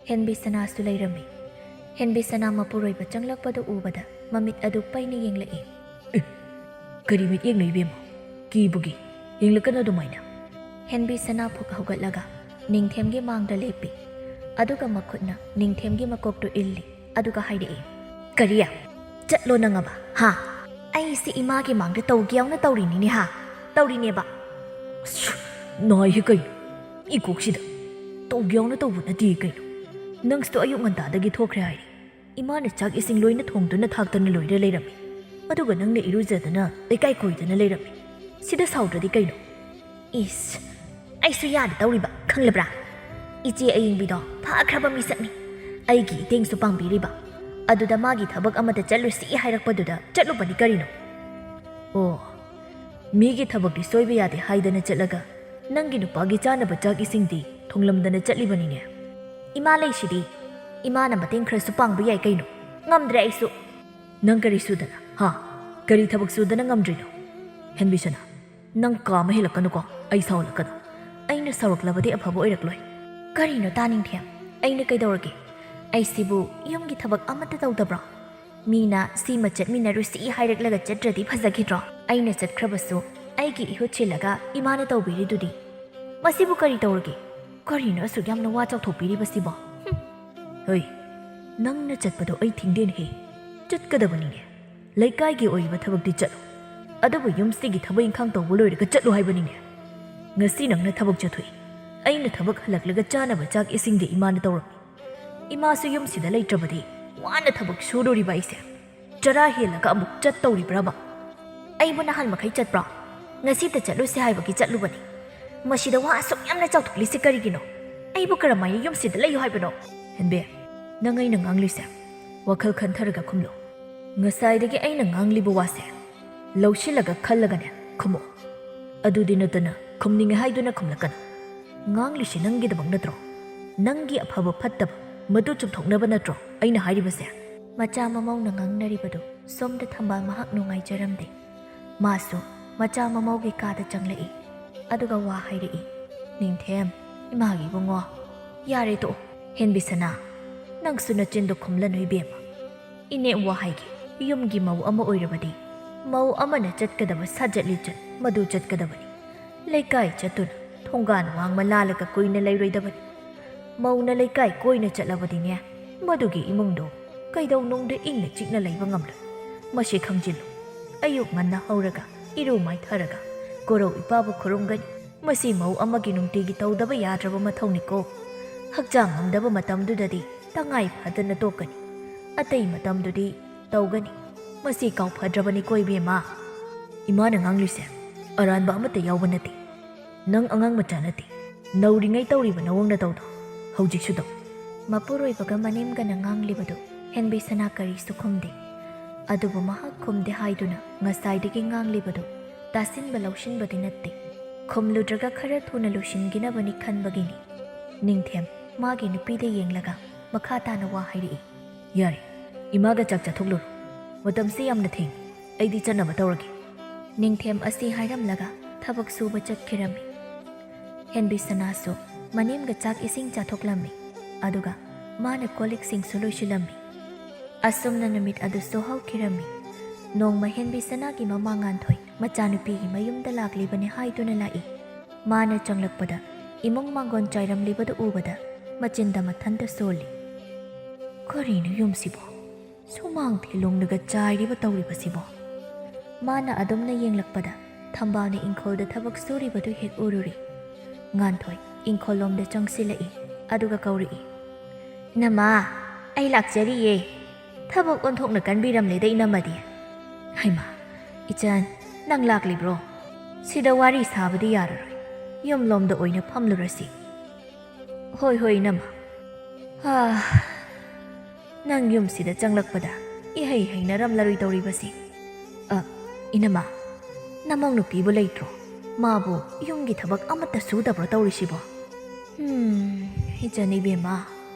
ꯍꯦꯟꯕꯤ ꯁꯅꯥꯁꯨ ꯂꯩꯔꯝꯃꯤ꯫ ꯍꯦꯟꯕꯤ ꯁꯅꯥ ꯃꯄꯨꯔꯣꯏꯕ ꯆꯪꯂꯛꯄꯗꯨ ꯎꯕꯗ ꯃꯃꯤꯠ ꯑꯗꯨ ꯄꯩꯅ ꯌꯦꯡꯂꯛꯏ꯫ "ꯑꯦ, ꯀꯔꯤ ꯃꯤꯠꯌꯦꯡꯅꯣ ꯏꯕꯦꯝꯃ? ꯀꯤꯕꯨ ꯀꯤ꯫ ꯌꯦꯡꯂꯛꯀꯅꯨ ꯑꯗꯨꯃꯥꯏꯅ꯫" ꯍꯦꯟꯕꯤ ꯁꯅꯥ ꯐꯨꯛ ꯍꯧꯒꯠꯂꯒ ꯅꯤꯡꯊꯦꯝꯒꯤ ꯃꯥꯡꯗ ꯂꯦꯞꯄꯤ꯫ ꯑꯗꯨꯒ ꯃꯈꯨꯠꯅ ꯅꯤꯡꯊꯦꯝꯒꯤ ꯃꯀꯣꯛꯇꯨ ꯏꯜꯂꯤ꯫ ꯑꯗꯨꯒ ꯍꯥꯏꯔꯛꯏ, "ꯀꯔꯤ? ꯆꯠꯂꯣ ꯅꯪ ꯑꯃ, ꯍꯥ? ꯑꯩꯁꯤ ꯏꯃꯥꯒꯤ ꯃꯥꯡꯗ ꯇꯧꯒꯦ ꯌꯥꯎꯅ ꯇꯧꯔꯤꯅꯤꯅꯦ, ꯍꯥ? ꯇꯧꯔꯤꯅꯦꯕ?" "ꯑꯁ, ꯅꯥꯏꯍꯦ ꯀꯩꯅꯣ? ꯏꯀꯣꯛꯁꯤꯗ ꯇꯧꯒꯦ ꯌꯥꯎꯅ ꯇꯧꯕ ꯅꯠꯇꯦ ꯀꯩꯅꯣ꯫ ꯅꯪꯁꯨ ꯑꯌꯨꯛ ꯉꯟꯇꯥꯗꯒꯤ ꯊꯣꯛꯈ꯭ꯔꯦ ꯍꯥꯏꯔꯤ꯫ ꯏꯃꯥꯅ ꯆꯥꯛ ꯏꯁꯤꯡ ꯂꯣꯏꯅ ꯊꯣꯡꯗꯨꯅ ꯊꯥꯛꯇꯅ ꯂꯣꯏꯔ ꯂꯩꯔꯝꯃꯤ꯫ ꯑꯗꯨꯒ ꯅꯪꯅ ꯏꯔꯨꯖꯗꯅ ꯂꯩꯀꯥꯏ ꯀꯣꯏꯗꯅ ꯂꯩꯔꯝꯃꯤ꯫ ꯁꯤꯗ ꯁꯥꯎꯗ꯭ꯔꯗꯤ ꯀꯩꯅꯣ?" "ꯏꯁ, ꯑꯩꯁꯨ ꯌꯥꯗ ꯇꯧꯔꯤꯕ, ꯈꯪꯂꯕ꯭ꯔꯥ? ꯏꯆꯦ ꯑꯌꯤꯡꯕꯤꯗꯣ ꯐꯈ꯭ꯔꯕ ꯃꯤꯁꯛꯅꯤ꯫ ꯑꯩꯒꯤ ꯏꯇꯦꯡꯁꯨ ꯄꯥꯡꯕꯤꯔꯤꯕ꯫ ꯑꯗꯨꯗ ꯃꯥꯒꯤ ꯊꯕꯛ ꯑꯃꯗ ꯆꯠꯂꯨꯁꯤ ꯍꯥꯏꯔꯛꯄꯗꯨꯗ ꯆꯠꯂꯨꯕꯅꯤ ꯀꯔꯤꯅꯣ? ꯑꯣ, ꯃꯤꯒꯤ ꯊꯕꯛꯇꯤ ꯁꯣꯏꯕ ꯌꯥꯗꯦ ꯍꯥꯏꯗꯅ ꯆꯠꯂꯒ ꯅꯪꯒꯤ ꯅꯨꯄꯥꯒꯤ ꯆꯥꯅꯕ ꯆꯥꯛ ꯏꯁꯤꯡꯗꯤ ꯊꯣꯡꯂꯝꯗꯅ ꯆꯠꯂꯤꯕꯅꯤꯅꯦ꯫ ꯏꯃꯥ ꯂꯩꯁꯤꯗꯤ, ꯏꯃꯥꯅ ꯃꯇꯦꯡ ꯈꯔꯁꯨ ꯄꯥꯡꯕ ꯌꯥꯏ ꯀꯩꯅꯣ꯫ ꯉꯝꯗ꯭ꯔꯦ ꯑꯩꯁꯨ꯫ ꯅꯪ ꯀꯔꯤ ꯁꯨꯗꯅ, ꯍꯥ? ꯀꯔꯤ ꯊꯕꯛ ꯁꯨꯗꯅ ꯉꯝꯗ꯭ꯔꯤꯅꯣ? ꯍꯦꯟꯕꯤꯁꯅꯥ, ꯅꯪ ꯀꯥ ꯑꯃ ꯍꯦꯜꯂꯛꯀꯅꯨꯀꯣ, ꯑꯩ ꯁꯥꯎꯍꯜꯂꯛꯀꯅꯨ꯫ ꯑꯩꯅ ꯁꯥꯎꯔꯛꯂꯕꯗꯤ ꯑꯐꯕ ꯑꯣꯏꯔꯛꯂꯣꯏ꯫ ꯀꯔꯤꯅꯣ ꯇꯥꯅꯤꯡꯊꯦꯝ? ꯑꯩꯅ ꯀꯩꯗꯧꯔꯒꯦ? ꯑꯩꯁꯤꯕꯨ ꯌꯨꯝꯒꯤ ꯊꯕꯛ ꯑꯃꯠꯇ ꯇꯧꯗꯕ꯭ꯔꯣ? ꯃꯤꯅ ꯁꯤꯃ ꯆꯠꯃꯤꯟꯅꯔꯨꯁꯤ ꯍꯥꯏꯔꯛꯂꯒ ꯆꯠꯇ꯭ꯔꯗꯤ ꯐꯖꯈꯤꯗ꯭ꯔꯣ? ꯑꯩꯅ ꯆꯠꯈ꯭ꯔꯕꯁꯨ ꯑꯩꯒꯤ ꯏꯍꯨꯠ ꯁꯤꯜꯂꯒ ꯏꯃꯥꯅ ꯇꯧꯕꯤꯔꯤꯗꯨꯗꯤ꯫ ꯃꯁꯤꯕꯨ ꯀꯔꯤ ꯇꯧꯔꯒꯦ? ꯀꯔꯤꯅꯣ ꯑꯁꯨꯛ ꯌꯥꯝꯅ ꯋꯥ ꯆꯥꯎꯊꯣꯛꯄꯤꯔꯤꯕꯁꯤꯕꯣ? ꯍꯨꯝ꯫ ꯍꯣꯏ, ꯅꯪꯅ ꯆꯠꯄꯗꯣ ꯑꯩ ꯊꯤꯡꯗꯦꯅꯦꯍꯦ꯫ ꯆꯠꯀꯗꯕꯅꯤꯅꯦ꯫ ꯂꯩꯀꯥꯏꯒꯤ ꯑꯣꯏꯕ ꯊꯕꯛꯇꯤ ꯆꯠꯂꯨ, ꯑꯗꯨꯕꯨ ꯌꯨꯝꯁꯤꯒꯤ ꯊꯕꯛ ꯏꯪꯈꯥꯡ ꯇꯧꯕ ꯂꯣꯏꯔꯒ ꯆꯠꯂꯨ ꯍꯥꯏꯕꯅꯤꯅꯦ꯫ ꯉꯁꯤ ꯅꯪꯅ ꯊꯕꯛ ꯆꯠꯊꯣꯛꯏ, ꯑꯩꯅ ꯊꯕꯛ ꯍꯜꯂꯛꯂꯒ ꯆꯥꯅꯕ ꯆꯥꯛ ꯏꯁꯤꯡꯗꯤ ꯏꯃꯥꯅ ꯇꯧꯔꯝꯃꯤ꯫ ꯏꯃꯥꯁꯨ ꯌꯨꯝꯁꯤꯗ ꯂꯩꯇ꯭ꯔꯕꯗꯤ ꯋꯥꯅ ꯊꯕꯛ ꯁꯨꯔꯨꯔꯤꯕ ꯑꯩꯁꯦ ꯆꯔꯥ ꯍꯦꯜꯂꯒ ꯑꯃꯨꯛ ꯆꯠꯇꯧꯔꯤꯕ꯭ꯔꯕ? ꯑꯩꯕꯨ ꯅꯍꯥꯟ ꯃꯈꯩ ꯆꯠꯄ꯭ꯔꯣ? ꯉꯁꯤꯇ ꯆꯠꯂꯨꯁꯦ ꯍꯥꯏꯕꯒꯤ ꯆꯠꯂꯨꯕꯅꯤ꯫ ꯃꯁꯤꯗ ꯋꯥ ꯑꯁꯨꯛ ꯌꯥꯝꯅ ꯆꯥꯎꯊꯣꯛꯂꯤꯁꯦ ꯀꯔꯤꯒꯤꯅꯣ? ꯑꯩꯕꯨ ꯀꯔꯝꯍꯥꯏꯅ ꯌꯨꯝꯁꯤꯗ ꯂꯩꯌꯨ ꯍꯥꯏꯕꯅꯣ? ꯍꯦꯟꯕꯦ, ꯅꯪ ꯑꯩꯅ ꯉꯥꯡꯂꯤꯁꯦ ꯋꯥꯈꯜ ꯈꯟꯊꯔꯒ ꯈꯨꯝꯂꯨ꯫ ꯉꯁꯥꯏꯗꯒꯤ ꯑꯩꯅ ꯉꯥꯡꯂꯤꯕ ꯋꯥꯁꯦ ꯂꯧꯁꯤꯜꯂꯒ ꯈꯜꯂꯒꯅꯦ ꯈꯨꯝꯃꯨ꯫ ꯑꯗꯨꯗꯤ ꯅꯠꯇꯅ ꯈꯨꯝꯅꯤꯡꯉꯦ ꯍꯥꯏꯗꯨꯅ ꯈꯨꯝꯂꯛꯀꯅꯨ꯫ ꯉꯥꯡꯂꯤꯁꯦ ꯅꯪꯒꯤꯗꯃꯛ ꯅꯠꯇ꯭ꯔꯣ? ꯅꯪꯒꯤ ꯑꯐꯕ ꯐꯠꯇꯕ ꯃꯗꯨ ꯆꯨꯝꯊꯣꯛꯅꯕ ꯅꯠꯇ꯭ꯔꯣ ꯑꯩꯅ ꯍꯥꯏꯔꯤꯕꯁꯦ? ꯃꯆꯥ ꯃꯃꯧꯅ ꯉꯥꯡꯅꯔꯤꯕꯗꯨ ꯁꯣꯝꯗ ꯊꯝꯕꯥꯜ ꯃꯍꯥꯛ ꯅꯨꯡꯉꯥꯏꯖꯔꯝꯗꯦ꯫ ꯃꯥꯁꯨ ꯃꯆꯥ ꯃꯃꯧꯒꯤ ꯀꯥꯗ ꯆꯪꯂꯛꯏ꯫ ꯑꯗꯨꯒ ꯋꯥ ꯍꯥꯏꯔꯛꯏ꯫ ꯅꯤꯡꯊꯦꯝ, ꯏꯃꯥꯒꯤ ꯏꯕꯨꯡꯉꯣ꯫ ꯌꯥꯔꯦ ꯇꯣꯛꯑꯣ꯫ ꯍꯦꯟꯕꯤꯁꯅꯥ, ꯅꯪꯁꯨ ꯅꯆꯤꯟꯗꯣ ꯈꯨꯝꯂꯅꯨ ꯏꯕꯦꯝꯃ꯫ ꯏꯅꯦ ꯋꯥ ꯍꯥꯏꯒꯦ, ꯌꯨꯝꯒꯤ ꯃꯧ ꯑꯃ ꯑꯣꯏꯔꯕꯗꯤ ꯃꯧ ꯑꯃꯅ ꯆꯠꯀꯗꯕ ꯁꯥꯖꯠ ꯂꯤꯆꯠ ꯃꯗꯨ ꯆꯠꯀꯗꯕꯅꯤ꯫ ꯂꯩꯀꯥꯏ ꯆꯠꯇꯨꯅ ꯊꯣꯡꯒꯥꯟ ꯋꯥꯡꯃ ꯂꯥꯜꯂꯒ ꯀꯨꯏꯅ ꯂꯩꯔꯣꯏꯗꯕꯅꯤ꯫ ꯃꯧꯅ ꯂꯩꯀꯥꯏ ꯀꯣꯏꯅ ꯆꯠꯂꯕꯗꯤꯅꯦ, ꯃꯗꯨꯒꯤ ꯏꯃꯨꯡꯗꯣ ꯀꯩꯗꯧꯅꯨꯡꯗ ꯏꯪꯅ ꯆꯤꯛꯅ ꯂꯩꯕ ꯉꯝꯂꯣꯏ꯫ ꯃꯁꯤ ꯈꯪꯖꯤꯜꯂꯨ꯫ ꯑꯌꯨꯛ ꯉꯟꯅ ꯍꯧꯔꯒ ꯏꯔꯨ ꯃꯥꯏꯊꯔꯒ ꯀꯣꯔꯧ ꯏꯄꯥꯕꯨ ꯈꯨꯔꯨꯝꯒꯅꯤ꯫ ꯃꯁꯤ ꯃꯧ ꯑꯃꯒꯤ ꯅꯨꯡꯇꯤꯒꯤ ꯇꯧꯗꯕ ꯌꯥꯗ꯭ꯔꯕ ꯃꯊꯧꯅꯤꯀꯣ꯫ ꯍꯛꯆꯥꯡ ꯉꯝꯗꯕ ꯃꯇꯝꯗꯨꯗꯗꯤ ꯇꯉꯥꯏ ꯐꯗꯅ ꯇꯣꯛꯀꯅꯤ꯫ ꯑꯇꯩ ꯃꯇꯝꯗꯨꯗꯤ ꯇꯧꯒꯅꯤ꯫ ꯃꯁꯤ ꯀꯥꯎꯐꯗ꯭ꯔꯕꯅꯤꯀꯣ ꯏꯕꯦꯝꯃ꯫ ꯏꯃꯥꯅ ꯉꯥꯡꯂꯤꯁꯦ ꯑꯔꯥꯟꯕ ꯑꯃꯠꯇ ꯌꯥꯎꯕ ꯅꯠꯇꯦ꯫ ꯅꯪ ꯑꯉꯥꯡ ꯃꯆꯥ ꯅꯠꯇꯦ꯫ ꯅꯧꯔꯤꯉꯩ ꯇꯧꯔꯤꯕ ꯅꯑꯣꯡ ꯅꯇꯧꯗꯣ ꯍꯧꯖꯤꯛꯁꯨ ꯇꯧ꯫ ꯃꯄꯨꯔꯣꯏꯕꯒ ꯃꯅꯦꯝꯒꯅ ꯉꯥꯡꯂꯤꯕꯗꯨ ꯍꯦꯟꯕꯤꯁꯅꯥ ꯀꯔꯤꯁꯨ ꯈꯨꯝꯗꯦ꯫ ꯑꯗꯨꯕꯨ ꯃꯍꯥꯛ ꯈꯨꯝꯗꯦ ꯍꯥꯏꯗꯨꯅ ꯉꯁꯥꯏꯗꯒꯤ ꯉꯥꯡꯂꯤꯕꯗꯨ ꯇꯥꯁꯤꯟꯕ ꯂꯧꯁꯤꯟꯕꯗꯤ ꯅꯠꯇꯦ꯫ ꯈꯨꯝꯂꯨꯗ꯭ꯔꯒ ꯈꯔ ꯊꯨꯅ ꯂꯣꯏꯁꯤꯟꯈꯤꯅꯕꯅꯤ ꯈꯟꯕꯒꯤꯅꯤ꯫ ꯅꯤꯡꯊꯦꯝ ꯃꯥꯒꯤ ꯅꯨꯄꯤꯗ ꯌꯦꯡꯂꯒ ꯃꯈꯥ ꯇꯥꯅ ꯋꯥ ꯍꯥꯏꯔꯛꯏ꯫ "ꯌꯥꯔꯦ, ꯏꯃꯥꯒ ꯆꯥꯛ ꯆꯥꯊꯣꯛꯂꯨꯔꯣ꯫ ꯃꯇꯝꯁꯤ ꯌꯥꯝꯅ ꯊꯦꯡꯉꯤ꯫ ꯑꯩꯗꯤ ꯆꯠꯅꯕ ꯇꯧꯔꯒꯦ꯫" ꯅꯤꯡꯊꯦꯝ ꯑꯁꯤ ꯍꯥꯏꯔꯝꯂꯒ ꯊꯕꯛ ꯁꯨꯕ ꯆꯠꯈꯤꯔꯝꯃꯤ꯫ ꯍꯦꯟꯕꯤꯁꯅꯥꯁꯨ ꯃꯅꯦꯝꯒ ꯆꯥꯛ ꯏꯁꯤꯡ ꯆꯥꯊꯣꯛꯂꯝꯃꯤ꯫ ꯑꯗꯨꯒ ꯃꯥꯅ ꯀꯣꯜ ꯂꯤꯛꯁꯤꯡꯁꯨ ꯂꯣꯏꯁꯤꯜꯂꯝꯃꯤ꯫ ꯑꯁꯨꯝꯅ ꯅꯨꯃꯤꯠ ꯑꯗꯨꯁꯨ ꯍꯧꯈꯤꯔꯝꯃꯤ꯫ ꯅꯣꯡꯃ ꯍꯦꯟꯕꯤꯁꯅꯥꯒꯤ ꯃꯃꯥ ꯉꯥꯟꯊꯣꯏ ꯃꯆꯥꯅꯨꯄꯤꯒꯤ ꯃꯌꯨꯝꯗ ꯂꯥꯛꯂꯤꯕꯅꯤ ꯍꯥꯏꯗꯨꯅ ꯂꯥꯛꯏ꯫ ꯃꯥꯅ ꯆꯪꯂꯛꯄꯗ ꯏꯃꯨꯡ ꯃꯥꯡꯒꯣꯟ ꯆꯥꯏꯔꯝꯂꯤꯕꯗꯨ ꯎꯕꯗ ꯃꯆꯤꯟꯗ ꯃꯊꯟꯇ ꯁꯣꯜꯂꯤ꯫ "ꯀꯔꯤꯅꯣ ꯌꯨꯝꯁꯤꯕꯣ? ꯁꯨꯃꯥꯡ ꯊꯤꯂꯣꯡꯂꯒ ꯆꯥꯏꯔꯤꯕ ꯇꯧꯔꯤꯕꯁꯤꯕꯣ?" ꯃꯥꯅ ꯑꯗꯨꯝꯅ ꯌꯦꯡꯂꯛꯄꯗ ꯊꯝꯕꯥꯜꯅ ꯏꯪꯈꯣꯜꯗ ꯊꯕꯛ ꯁꯨꯔꯤꯕꯗꯨ ꯍꯦꯛ ꯎꯔꯨꯔꯦ꯫ ꯉꯥꯟꯊꯣꯏ ꯏꯪꯈꯣꯜꯂꯣꯝꯗ ꯆꯪꯁꯤꯜꯂꯛꯏ, ꯑꯗꯨꯒ ꯀꯧꯔꯛꯏ꯫ "ꯏꯅꯝꯃ, ꯑꯩ ꯂꯥꯛꯆꯔꯤꯌꯦ꯫ ꯊꯕꯛ ꯑꯣꯟꯊꯣꯛꯅ ꯀꯟꯕꯤꯔꯝꯂꯦꯗ ꯏꯅꯝꯃꯗꯤ꯫" "ꯍꯩꯃꯥ, ꯏꯆꯟ, ꯅꯪ ꯂꯥꯛꯂꯤꯕ꯭ꯔꯣ? ꯁꯤꯗ ꯋꯥꯔꯤ ꯁꯥꯕꯗꯤ ꯌꯥꯔꯔꯣꯏ꯫ ꯌꯨꯝꯂꯣꯝꯗ ꯑꯣꯏꯅ ꯐꯝꯂꯨꯔꯁꯤ꯫" "ꯍꯣꯏ, ꯍꯣꯏ, ꯏꯅꯝꯃ꯫" "ꯍꯥ, ꯅꯪ ꯌꯨꯝꯁꯤꯗ ꯆꯪꯂꯛꯄꯗ ꯏꯍꯩ ꯍꯩꯅꯔꯝꯂꯔꯣꯏ ꯇꯧꯔꯤꯕꯁꯤ꯫ ꯑ, ꯏꯅꯝꯃ, ꯅꯃꯧ ꯅꯨꯄꯤꯕꯨ ꯂꯩꯇ꯭ꯔꯣ? ꯃꯥꯕꯨ ꯌꯨꯝꯒꯤ ꯊꯕꯛ ꯑꯃꯠꯇ ꯁꯨꯗꯕ꯭ꯔꯣ ꯇꯧꯔꯤꯁꯤꯕꯣ?" "ꯍꯨꯝ, ꯏꯆꯟ ꯏꯕꯦꯝꯃ,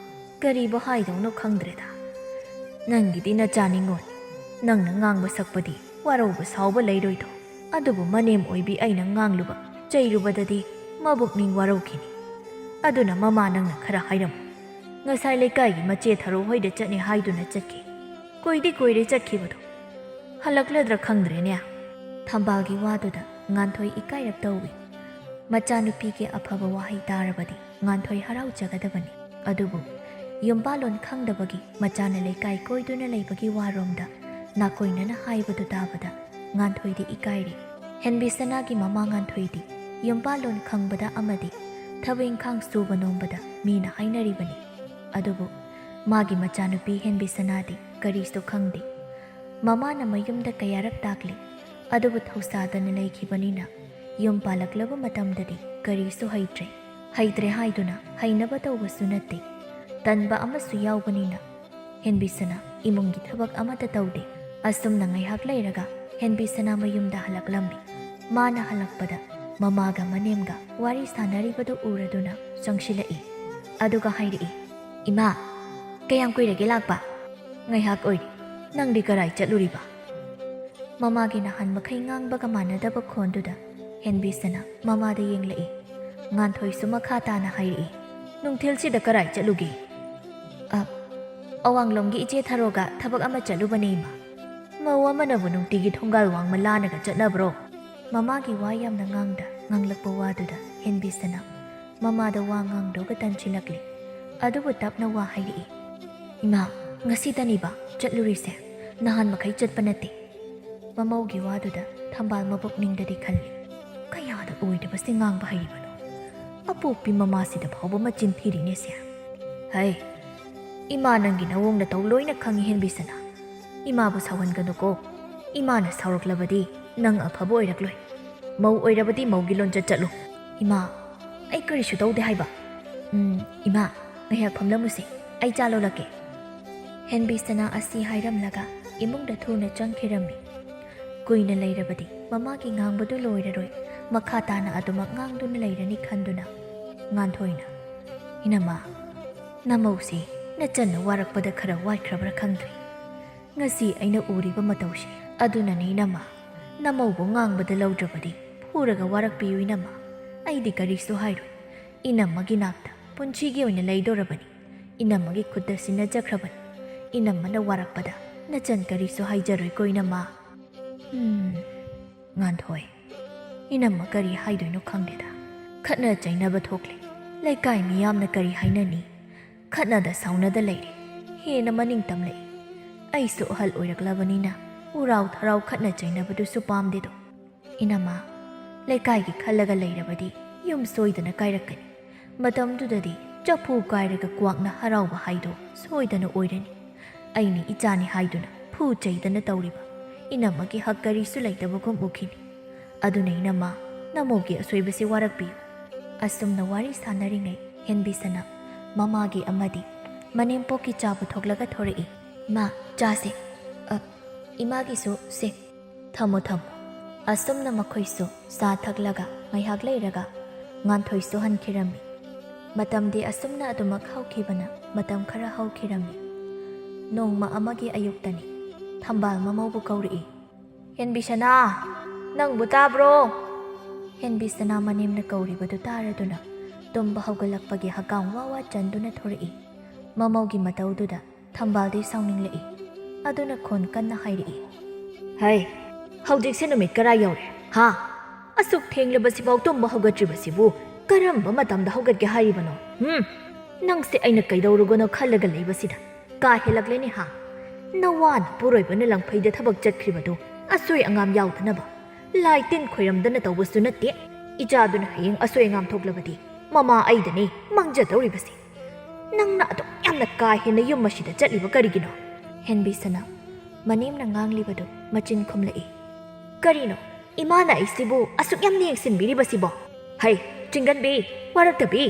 ꯀꯔꯤꯕꯨ ꯍꯥꯏꯗꯧꯅꯣ ꯈꯪꯗ꯭ꯔꯦꯗ꯫ ꯅꯪꯒꯤꯗꯤ ꯅꯆꯥ ꯅꯤꯉꯣꯜ, ꯅꯪꯅ ꯉꯥꯡꯕ ꯁꯛꯄꯗꯤ ꯋꯥꯔꯧꯕ ꯁꯥꯎꯕ ꯂꯩꯔꯣꯏꯗꯣ꯫ ꯑꯗꯨꯕꯨ ꯃꯅꯦꯝ ꯑꯣꯏꯕꯤ ꯑꯩꯅ ꯉꯥꯡꯂꯨꯕ, ꯆꯩꯔꯨꯕꯗꯗꯤ ꯃꯕꯨꯛꯅꯤꯡ ꯋꯥꯔꯧꯈꯤꯅꯤ꯫ ꯑꯗꯨꯅ ꯃꯃꯥ ꯅꯪꯅ ꯈꯔ ꯍꯥꯏꯔꯝꯃꯨ꯫ ꯉꯁꯥꯏ ꯂꯩꯀꯥꯏꯒꯤ ꯃꯆꯦ ꯊꯔꯣ ꯍꯣꯏꯗ ꯆꯠꯅꯤ ꯍꯥꯏꯗꯨꯅ ꯆꯠꯈꯤ꯫ ꯀꯨꯏꯗꯤ ꯀꯨꯏꯔꯦ ꯆꯠꯈꯤꯕꯗꯣ꯫ ꯍꯜꯂꯛꯂꯗ꯭ꯔꯥ ꯈꯪꯗ꯭ꯔꯦꯅꯦ꯫" ꯊꯝꯕꯥꯜꯒꯤ ꯋꯥꯗꯨꯗ ꯉꯥꯟꯊꯣꯏ ꯏꯀꯥꯏꯔꯞ ꯇꯧꯏ꯫ ꯃꯆꯥꯅꯨꯄꯤꯒꯤ ꯑꯐꯕ ꯋꯥꯍꯩ ꯇꯥꯔꯕꯗꯤ ꯉꯥꯟꯊꯣꯏ ꯍꯔꯥꯎꯖꯒꯗꯕꯅꯤ꯫ ꯑꯗꯨꯕꯨ ꯌꯨꯝꯕꯥꯂꯣꯟ ꯈꯪꯗꯕꯒꯤ ꯃꯆꯥꯅ ꯂꯩꯀꯥꯏ ꯀꯣꯏꯗꯨꯅ ꯂꯩꯕꯒꯤ ꯋꯥꯔꯣꯝꯗ ꯅꯥꯀꯣꯏꯅꯅ ꯍꯥꯏꯕꯗꯨ ꯇꯥꯕꯗ ꯉꯥꯟꯊꯣꯏꯗꯤ ꯏꯀꯥꯏꯔꯦ꯫ ꯍꯦꯟꯕꯤꯁꯅꯥꯒꯤ ꯃꯃꯥ ꯉꯥꯟꯊꯣꯏꯗꯤ ꯌꯨꯝꯕꯥꯂꯣꯟ ꯈꯪꯕꯗ ꯑꯃꯗꯤ ꯊꯕꯛ ꯏꯪꯈꯥꯡ ꯁꯨꯕ ꯅꯣꯝꯕꯗ ꯃꯤꯅ ꯍꯥꯏꯅꯔꯤꯕꯅꯤ꯫ ꯑꯗꯨꯕꯨ ꯃꯥꯒꯤ ꯃꯆꯥꯅꯨꯄꯤ ꯍꯦꯟꯕꯤꯁꯅꯥꯗꯤ ꯀꯔꯤꯁꯨ ꯈꯪꯗꯦ꯫ ꯃꯃꯥꯅ ꯃꯌꯨꯝꯗ ꯀꯌꯥꯔꯛ ꯇꯥꯛꯂꯤ, ꯑꯗꯨꯕꯨ ꯊꯧꯁꯥꯗꯅ ꯂꯩꯈꯤꯕꯅꯤꯅ ꯌꯨꯝ ꯄꯥꯜꯂꯛꯂꯕ ꯃꯇꯝꯗꯗꯤ ꯀꯔꯤꯁꯨ ꯍꯩꯇ꯭ꯔꯦ꯫ ꯍꯩꯇ꯭ꯔꯦ ꯍꯥꯏꯗꯨꯅ ꯍꯩꯅꯕ ꯇꯧꯕꯁꯨ ꯅꯠꯇꯦ꯫ ꯇꯟꯕ ꯑꯃꯁꯨ ꯌꯥꯎꯕꯅꯤꯅ ꯍꯦꯟꯕꯤꯁꯅꯥ ꯏꯃꯨꯡꯒꯤ ꯊꯕꯛ ꯑꯃꯠꯇ ꯇꯧꯗꯦ꯫ ꯑꯁꯨꯝꯅ ꯉꯥꯏꯍꯥꯛ ꯂꯩꯔꯒ ꯍꯦꯟꯕꯤꯁꯅꯥ ꯃꯌꯨꯝꯗ ꯍꯜꯂꯛꯂꯝꯃꯤ꯫ ꯃꯥꯅ ꯍꯜꯂꯛꯄꯗ ꯃꯃꯥꯒ ꯃꯅꯦꯝꯒ ꯋꯥꯔꯤ ꯁꯥꯟꯅꯔꯤꯕꯗꯨ ꯎꯔꯗꯨꯅ ꯆꯪꯁꯤꯜꯂꯛꯏ꯫ ꯑꯗꯨꯒ ꯍꯥꯏꯔꯛꯏ, "ꯏꯃꯥ, ꯀꯌꯥꯝ ꯀꯨꯏꯔꯒꯦ ꯂꯥꯛꯄ?" "ꯉꯥꯏꯍꯥꯛ ꯑꯣꯏꯔꯦ꯫ ꯅꯪꯗꯤ ꯀꯔꯥꯏ ꯆꯠꯂꯨꯔꯤꯕ?" ꯃꯃꯥꯒꯤ ꯅꯍꯥꯟ ꯃꯈꯩ ꯉꯥꯡꯕꯒ ꯃꯥꯟꯅꯗꯕ ꯈꯣꯟꯗꯨꯗ ꯍꯦꯟꯕꯤꯁꯅꯥ ꯃꯃꯥꯗ ꯌꯦꯡꯂꯛꯏ꯫ ꯉꯥꯟꯊꯣꯏꯁꯨ ꯃꯈꯥ ꯇꯥꯅ ꯍꯥꯏꯔꯛꯏ, "ꯅꯨꯡꯊꯤꯜꯁꯤꯗ ꯀꯔꯥꯏ ꯆꯠꯂꯨꯒꯦ?" "ꯑ, ꯑꯋꯥꯡꯂꯣꯝꯒꯤ ꯏꯆꯦ ꯊꯔꯣꯒ ꯊꯕꯛ ꯑꯃ ꯆꯠꯂꯨꯕꯅꯦ, ꯏꯃꯥ꯫ ꯃꯧ ꯑꯃꯅꯕꯨ ꯅꯨꯡꯇꯤꯒꯤ ꯊꯣꯡꯒꯥꯜ ꯋꯥꯡꯃ ꯂꯥꯟꯅꯒ ꯆꯠꯅꯕ꯭ꯔꯣ?" ꯃꯃꯥꯒꯤ ꯋꯥ ꯌꯥꯝꯅ ꯉꯥꯡꯗ ꯉꯥꯡꯂꯛꯄ ꯋꯥꯗꯨꯗ ꯍꯦꯟꯕꯤꯁꯅꯥ ꯃꯃꯥꯗ ꯋꯥ ꯉꯥꯡꯗꯧꯒ ꯇꯟꯁꯤꯜꯂꯛꯂꯦ꯫ ꯑꯗꯨꯕꯨ ꯇꯞꯅ ꯋꯥ ꯍꯥꯏꯔꯛꯏ, "ꯏꯃꯥ, ꯉꯁꯤꯇꯅꯤꯕ ꯆꯠꯂꯨꯔꯤꯁꯦ, ꯅꯍꯥꯟ ꯃꯈꯩ ꯆꯠꯄ ꯅꯠꯇꯦ꯫" ꯃꯃꯧꯒꯤ ꯋꯥꯗꯨꯗ ꯊꯝꯕꯥꯜ ꯃꯕꯨꯛꯅꯤꯡꯗꯗꯤ ꯈꯜꯂꯤ, "ꯀꯌꯥꯗ ꯑꯣꯏꯗꯕꯁꯦ ꯉꯥꯡꯕ ꯍꯩꯔꯤꯕꯅꯣ? ꯑꯄꯣꯛꯄꯤ ꯃꯃꯥꯁꯤꯗ ꯐꯥꯎꯕ ꯃꯆꯤꯟ ꯊꯤꯔꯤꯅꯦꯁꯦ꯫ ꯍꯩ, ꯏꯃꯥ ꯅꯪꯒꯤ ꯅꯋꯣꯡ ꯅꯇꯧ ꯂꯣꯏꯅ ꯈꯪꯉꯤ ꯍꯦꯟꯕꯤꯁꯅꯥ꯫ ꯏꯃꯥꯕꯨ ꯁꯥꯎꯍꯟꯒꯅꯨꯀꯣ꯫ ꯏꯃꯥꯅ ꯁꯥꯎꯔꯛꯂꯕꯗꯤ ꯅꯪ ꯑꯐꯕ ꯑꯣꯏꯔꯛꯂꯣꯏ꯫ ꯃꯧ ꯑꯣꯏꯔꯕꯗꯤ ꯃꯧꯒꯤ ꯂꯣꯟꯆꯠ ꯆꯠꯂꯨ꯫" "ꯏꯃꯥ, ꯑꯩ ꯀꯔꯤꯁꯨ ꯇꯧꯗꯦ ꯍꯥꯏꯕ꯫" "ꯎꯝ, ꯏꯃꯥ, ꯉꯥꯏꯍꯥꯛ ꯐꯝꯂꯝꯃꯨꯁꯦ, ꯑꯩ ꯆꯥ ꯂꯣꯜꯂꯛꯀꯦ꯫" ꯍꯦꯟꯕꯤꯁꯅꯥ ꯑꯁꯤ ꯍꯥꯏꯔꯝꯂꯒ ꯏꯃꯨꯡꯗ ꯊꯨꯅ ꯆꯪꯈꯤꯔꯝꯃꯤ꯫ ꯀꯨꯏꯅ ꯂꯩꯔꯕꯗꯤ ꯃꯃꯥꯒꯤ ꯉꯥꯡꯕꯗꯨ ꯂꯣꯏꯔꯔꯣꯏ, ꯃꯈꯥ ꯇꯥꯅ ꯑꯗꯨꯃꯛ ꯉꯥꯡꯗꯨꯅ ꯂꯩꯔꯅꯤ ꯈꯟꯗꯨꯅ ꯉꯥꯟꯊꯣꯏꯅ, "ꯏꯅꯝꯃ, ꯅꯃꯧꯁꯤ ꯅꯆꯟꯅ ꯋꯥꯔꯛꯄꯗ ꯈꯔ ꯋꯥꯠꯈ꯭ꯔꯕ꯭ꯔꯥ ꯈꯪꯗ꯭ꯔꯦ꯫ ꯉꯁꯤ ꯑꯩꯅ ꯎꯔꯤꯕ ꯃꯇꯧꯁꯤ ꯑꯗꯨꯅꯅꯤ ꯏꯅꯝꯃ, ꯅꯃꯧꯕꯨ ꯉꯥꯡꯕꯗ ꯂꯧꯗ꯭ꯔꯕꯗꯤ ꯐꯨꯔꯒ ꯋꯥꯔꯛꯄꯤꯌꯨ ꯏꯅꯝꯃ꯫ ꯑꯩꯗꯤ ꯀꯔꯤꯁꯨ ꯍꯥꯏꯔꯣꯏ꯫ ꯏꯅꯝꯃꯒꯤ ꯅꯥꯛꯇ ꯄꯨꯟꯁꯤꯒꯤ ꯑꯣꯏꯅ ꯂꯩꯗꯧꯔꯕꯅꯤ꯫ ꯏꯅꯝꯃꯒꯤ ꯈꯨꯠꯇ ꯁꯤꯟꯅꯖꯈ꯭ꯔꯕꯅꯤ꯫ ꯏꯅꯝꯃꯅ ꯋꯥꯔꯛꯄꯗ ꯅꯆꯟ ꯀꯔꯤꯁꯨ ꯍꯥꯏꯖꯔꯣꯏꯀꯣ ꯏꯅꯝꯃ꯫" "ꯎꯝ, ꯉꯥꯟꯊꯣꯏ, ꯏꯅꯝꯃ ꯀꯔꯤ ꯍꯥꯏꯗꯣꯏꯅꯣ ꯈꯪꯗꯦꯗ꯫ ꯈꯠꯅ ꯆꯩꯅꯕ ꯊꯣꯛꯂꯦ꯫ ꯂꯩꯀꯥꯏ ꯃꯤꯌꯥꯝꯅ ꯀꯔꯤ ꯍꯥꯏꯅꯅꯤ? ꯈꯠꯅꯗ ꯁꯥꯎꯅꯗ ꯂꯩꯔꯦ꯫ ꯍꯦꯟꯅ ꯃꯅꯤꯡ ꯇꯝꯂꯛꯏ꯫ ꯑꯩꯁꯨ ꯑꯍꯜ ꯑꯣꯏꯔꯛꯂꯕꯅꯤꯅ ꯎꯔꯥꯎ ꯊꯔꯥꯎ ꯈꯠꯅ ꯆꯩꯅꯕꯗꯨꯁꯨ ꯄꯥꯝꯗꯦꯗꯣ꯫ ꯏꯅꯝꯃ, ꯂꯩꯀꯥꯏꯒꯤ ꯈꯜꯂꯒ ꯂꯩꯔꯕꯗꯤ ꯌꯨꯝ ꯁꯣꯏꯗꯅ ꯀꯥꯏꯔꯛꯀꯅꯤ꯫ ꯃꯇꯝꯗꯨꯗꯗꯤ ꯆꯐꯨ ꯀꯥꯏꯔꯒ ꯀ꯭ꯋꯥꯛꯅ ꯍꯔꯥꯎꯕ ꯍꯥꯏꯗꯣ ꯁꯣꯏꯗꯅ ꯑꯣꯏꯔꯅꯤ꯫ ꯑꯩꯅ ꯏꯆꯥꯅꯤ ꯍꯥꯏꯗꯨꯅ ꯐꯨ ꯆꯩꯗꯅ ꯇꯧꯔꯤꯕ ꯏꯅꯝꯃꯒꯤ ꯍꯛ ꯀꯔꯤꯁꯨ ꯂꯩꯇꯕꯒꯨꯝ ꯎꯈꯤꯅꯤ꯫ ꯑꯗꯨꯅ ꯏꯅꯝꯃ, ꯅꯃꯧꯒꯤ ꯑꯁꯣꯏꯕꯁꯤ ꯋꯥꯔꯛꯄꯤꯌꯨ꯫" ꯑꯁꯨꯝꯅ ꯋꯥꯔꯤ ꯁꯥꯟꯅꯔꯤꯉꯩ ꯍꯦꯟꯕꯤꯁꯅꯥ ꯃꯃꯥꯒꯤ ꯑꯃꯗꯤ ꯃꯅꯦꯝꯄꯣꯛꯀꯤ ꯆꯥ ꯄꯨꯊꯣꯛꯂꯒ ꯊꯣꯔꯛꯏ꯫ "ꯏꯃꯥ, ꯆꯥꯁꯦ꯫ ꯑ, ꯏꯃꯥꯒꯤꯁꯨ ꯁꯦ꯫ ꯊꯝꯃꯣ, ꯊꯝꯃꯣ꯫" ꯑꯁꯨꯝꯅ ꯃꯈꯣꯏꯁꯨ ꯆꯥ ꯊꯛꯂꯒ ꯉꯥꯏꯍꯥꯛ ꯂꯩꯔꯒ ꯉꯥꯟꯊꯣꯏꯁꯨ ꯍꯟꯈꯤꯔꯝꯃꯤ꯫ ꯃꯇꯝꯗꯤ ꯑꯁꯨꯝꯅ ꯑꯗꯨꯃꯛ ꯍꯧꯈꯤꯕꯅ ꯃꯇꯝ ꯈꯔ ꯍꯧꯈꯤꯔꯝꯃꯤ꯫ ꯅꯣꯡꯃ ꯑꯃꯒꯤ ꯑꯌꯨꯛꯇꯅꯤ꯫ ꯊꯝꯕꯥꯜ ꯃꯃꯧꯕꯨ ꯀꯧꯔꯛꯏ꯫ "ꯍꯦꯟꯕꯤꯁꯅꯥ, ꯅꯪꯕꯨ ꯇꯥꯕ꯭ꯔꯣ?" ꯍꯦꯟꯕꯤꯁꯅꯥ ꯃꯅꯦꯝꯅ ꯀꯧꯔꯤꯕꯗꯨ ꯇꯥꯔꯗꯨꯅ ꯇꯨꯝꯕ ꯍꯧꯒꯠꯂꯛꯄꯒꯤ ꯍꯀꯥꯝ ꯋꯥ ꯋꯥ ꯆꯟꯗꯨꯅ ꯊꯣꯔꯛꯏ꯫ ꯃꯃꯧꯒꯤ ꯃꯇꯧꯗꯨꯗ ꯊꯝꯕꯥꯜꯗꯤ ꯁꯥꯎꯅꯤꯡꯂꯛꯏ꯫ ꯑꯗꯨꯅ ꯈꯣꯟ ꯀꯟꯅ ꯍꯥꯏꯔꯛꯏ꯫ "ꯍꯩ, ꯍꯧꯖꯤꯛꯁꯦ ꯅꯨꯃꯤꯠ ꯀꯔꯥꯏ ꯌꯧꯔꯦ, ꯍꯥ? ꯑꯁꯨꯛ ꯊꯦꯡꯂꯕꯁꯤꯐꯥꯎ ꯇꯨꯝꯕ ꯍꯧꯒꯠꯇ꯭ꯔꯤꯕꯁꯤꯕꯨ ꯀꯔꯝꯕ ꯃꯇꯝꯗ ꯍꯧꯒꯠꯀꯦ ꯍꯥꯏꯔꯤꯕꯅꯣ? ꯍꯨꯝ? ꯅꯪꯁꯦ ꯑꯩꯅ ꯀꯩꯗꯧꯔꯨꯒꯅꯣ ꯈꯜꯂꯒ ꯂꯩꯕꯁꯤꯗ ꯀꯥ ꯍꯦꯜꯂꯛꯂꯦꯅꯦ, ꯍꯥ? ꯅꯋꯥꯅ ꯄꯨꯔꯣꯏꯕꯅ ꯂꯪꯐꯩꯗ ꯊꯕꯛ ꯆꯠꯈ꯭ꯔꯤꯕꯗꯨ ꯑꯁꯣꯏ ꯑꯉꯥꯝ ꯌꯥꯎꯗꯅꯕ ꯂꯥꯏ ꯇꯤꯟ ꯈꯣꯏꯔꯝꯗꯅ ꯇꯧꯕꯁꯨ ꯅꯠꯇꯦ꯫ ꯏꯆꯥꯗꯨꯅ ꯍꯌꯦꯡ ꯑꯁꯣꯏ ꯑꯉꯥꯝ ꯊꯣꯛꯂꯕꯗꯤ ꯃꯃꯥ ꯑꯩꯗꯅꯤ ꯃꯥꯡꯖꯗꯧꯔꯤꯕꯁꯦ꯫ ꯅꯪꯅ ꯑꯗꯨꯛ ꯌꯥꯝꯅ ꯀꯥ ꯍꯦꯟꯅ ꯌꯨꯝ ꯑꯁꯤꯗ ꯆꯠꯂꯤꯕ ꯀꯔꯤꯒꯤꯅꯣ?" ꯍꯦꯟꯕꯤꯁꯅꯥ ꯃꯅꯦꯝꯅ ꯉꯥꯡꯂꯤꯕꯗꯨ ꯃꯆꯤꯟ ꯈꯨꯝꯂꯛꯏ꯫ "ꯀꯔꯤꯅꯣ ꯏꯃꯥꯅ ꯑꯩꯁꯤꯕꯨ ꯑꯁꯨꯛ ꯌꯥꯝꯅ ꯌꯦꯡꯁꯤꯟꯕꯤꯔꯤꯕꯁꯤꯕꯣ? ꯍꯩ, ꯆꯤꯡꯒꯟꯕꯤ, ꯋꯥꯔꯛꯇꯕꯤ,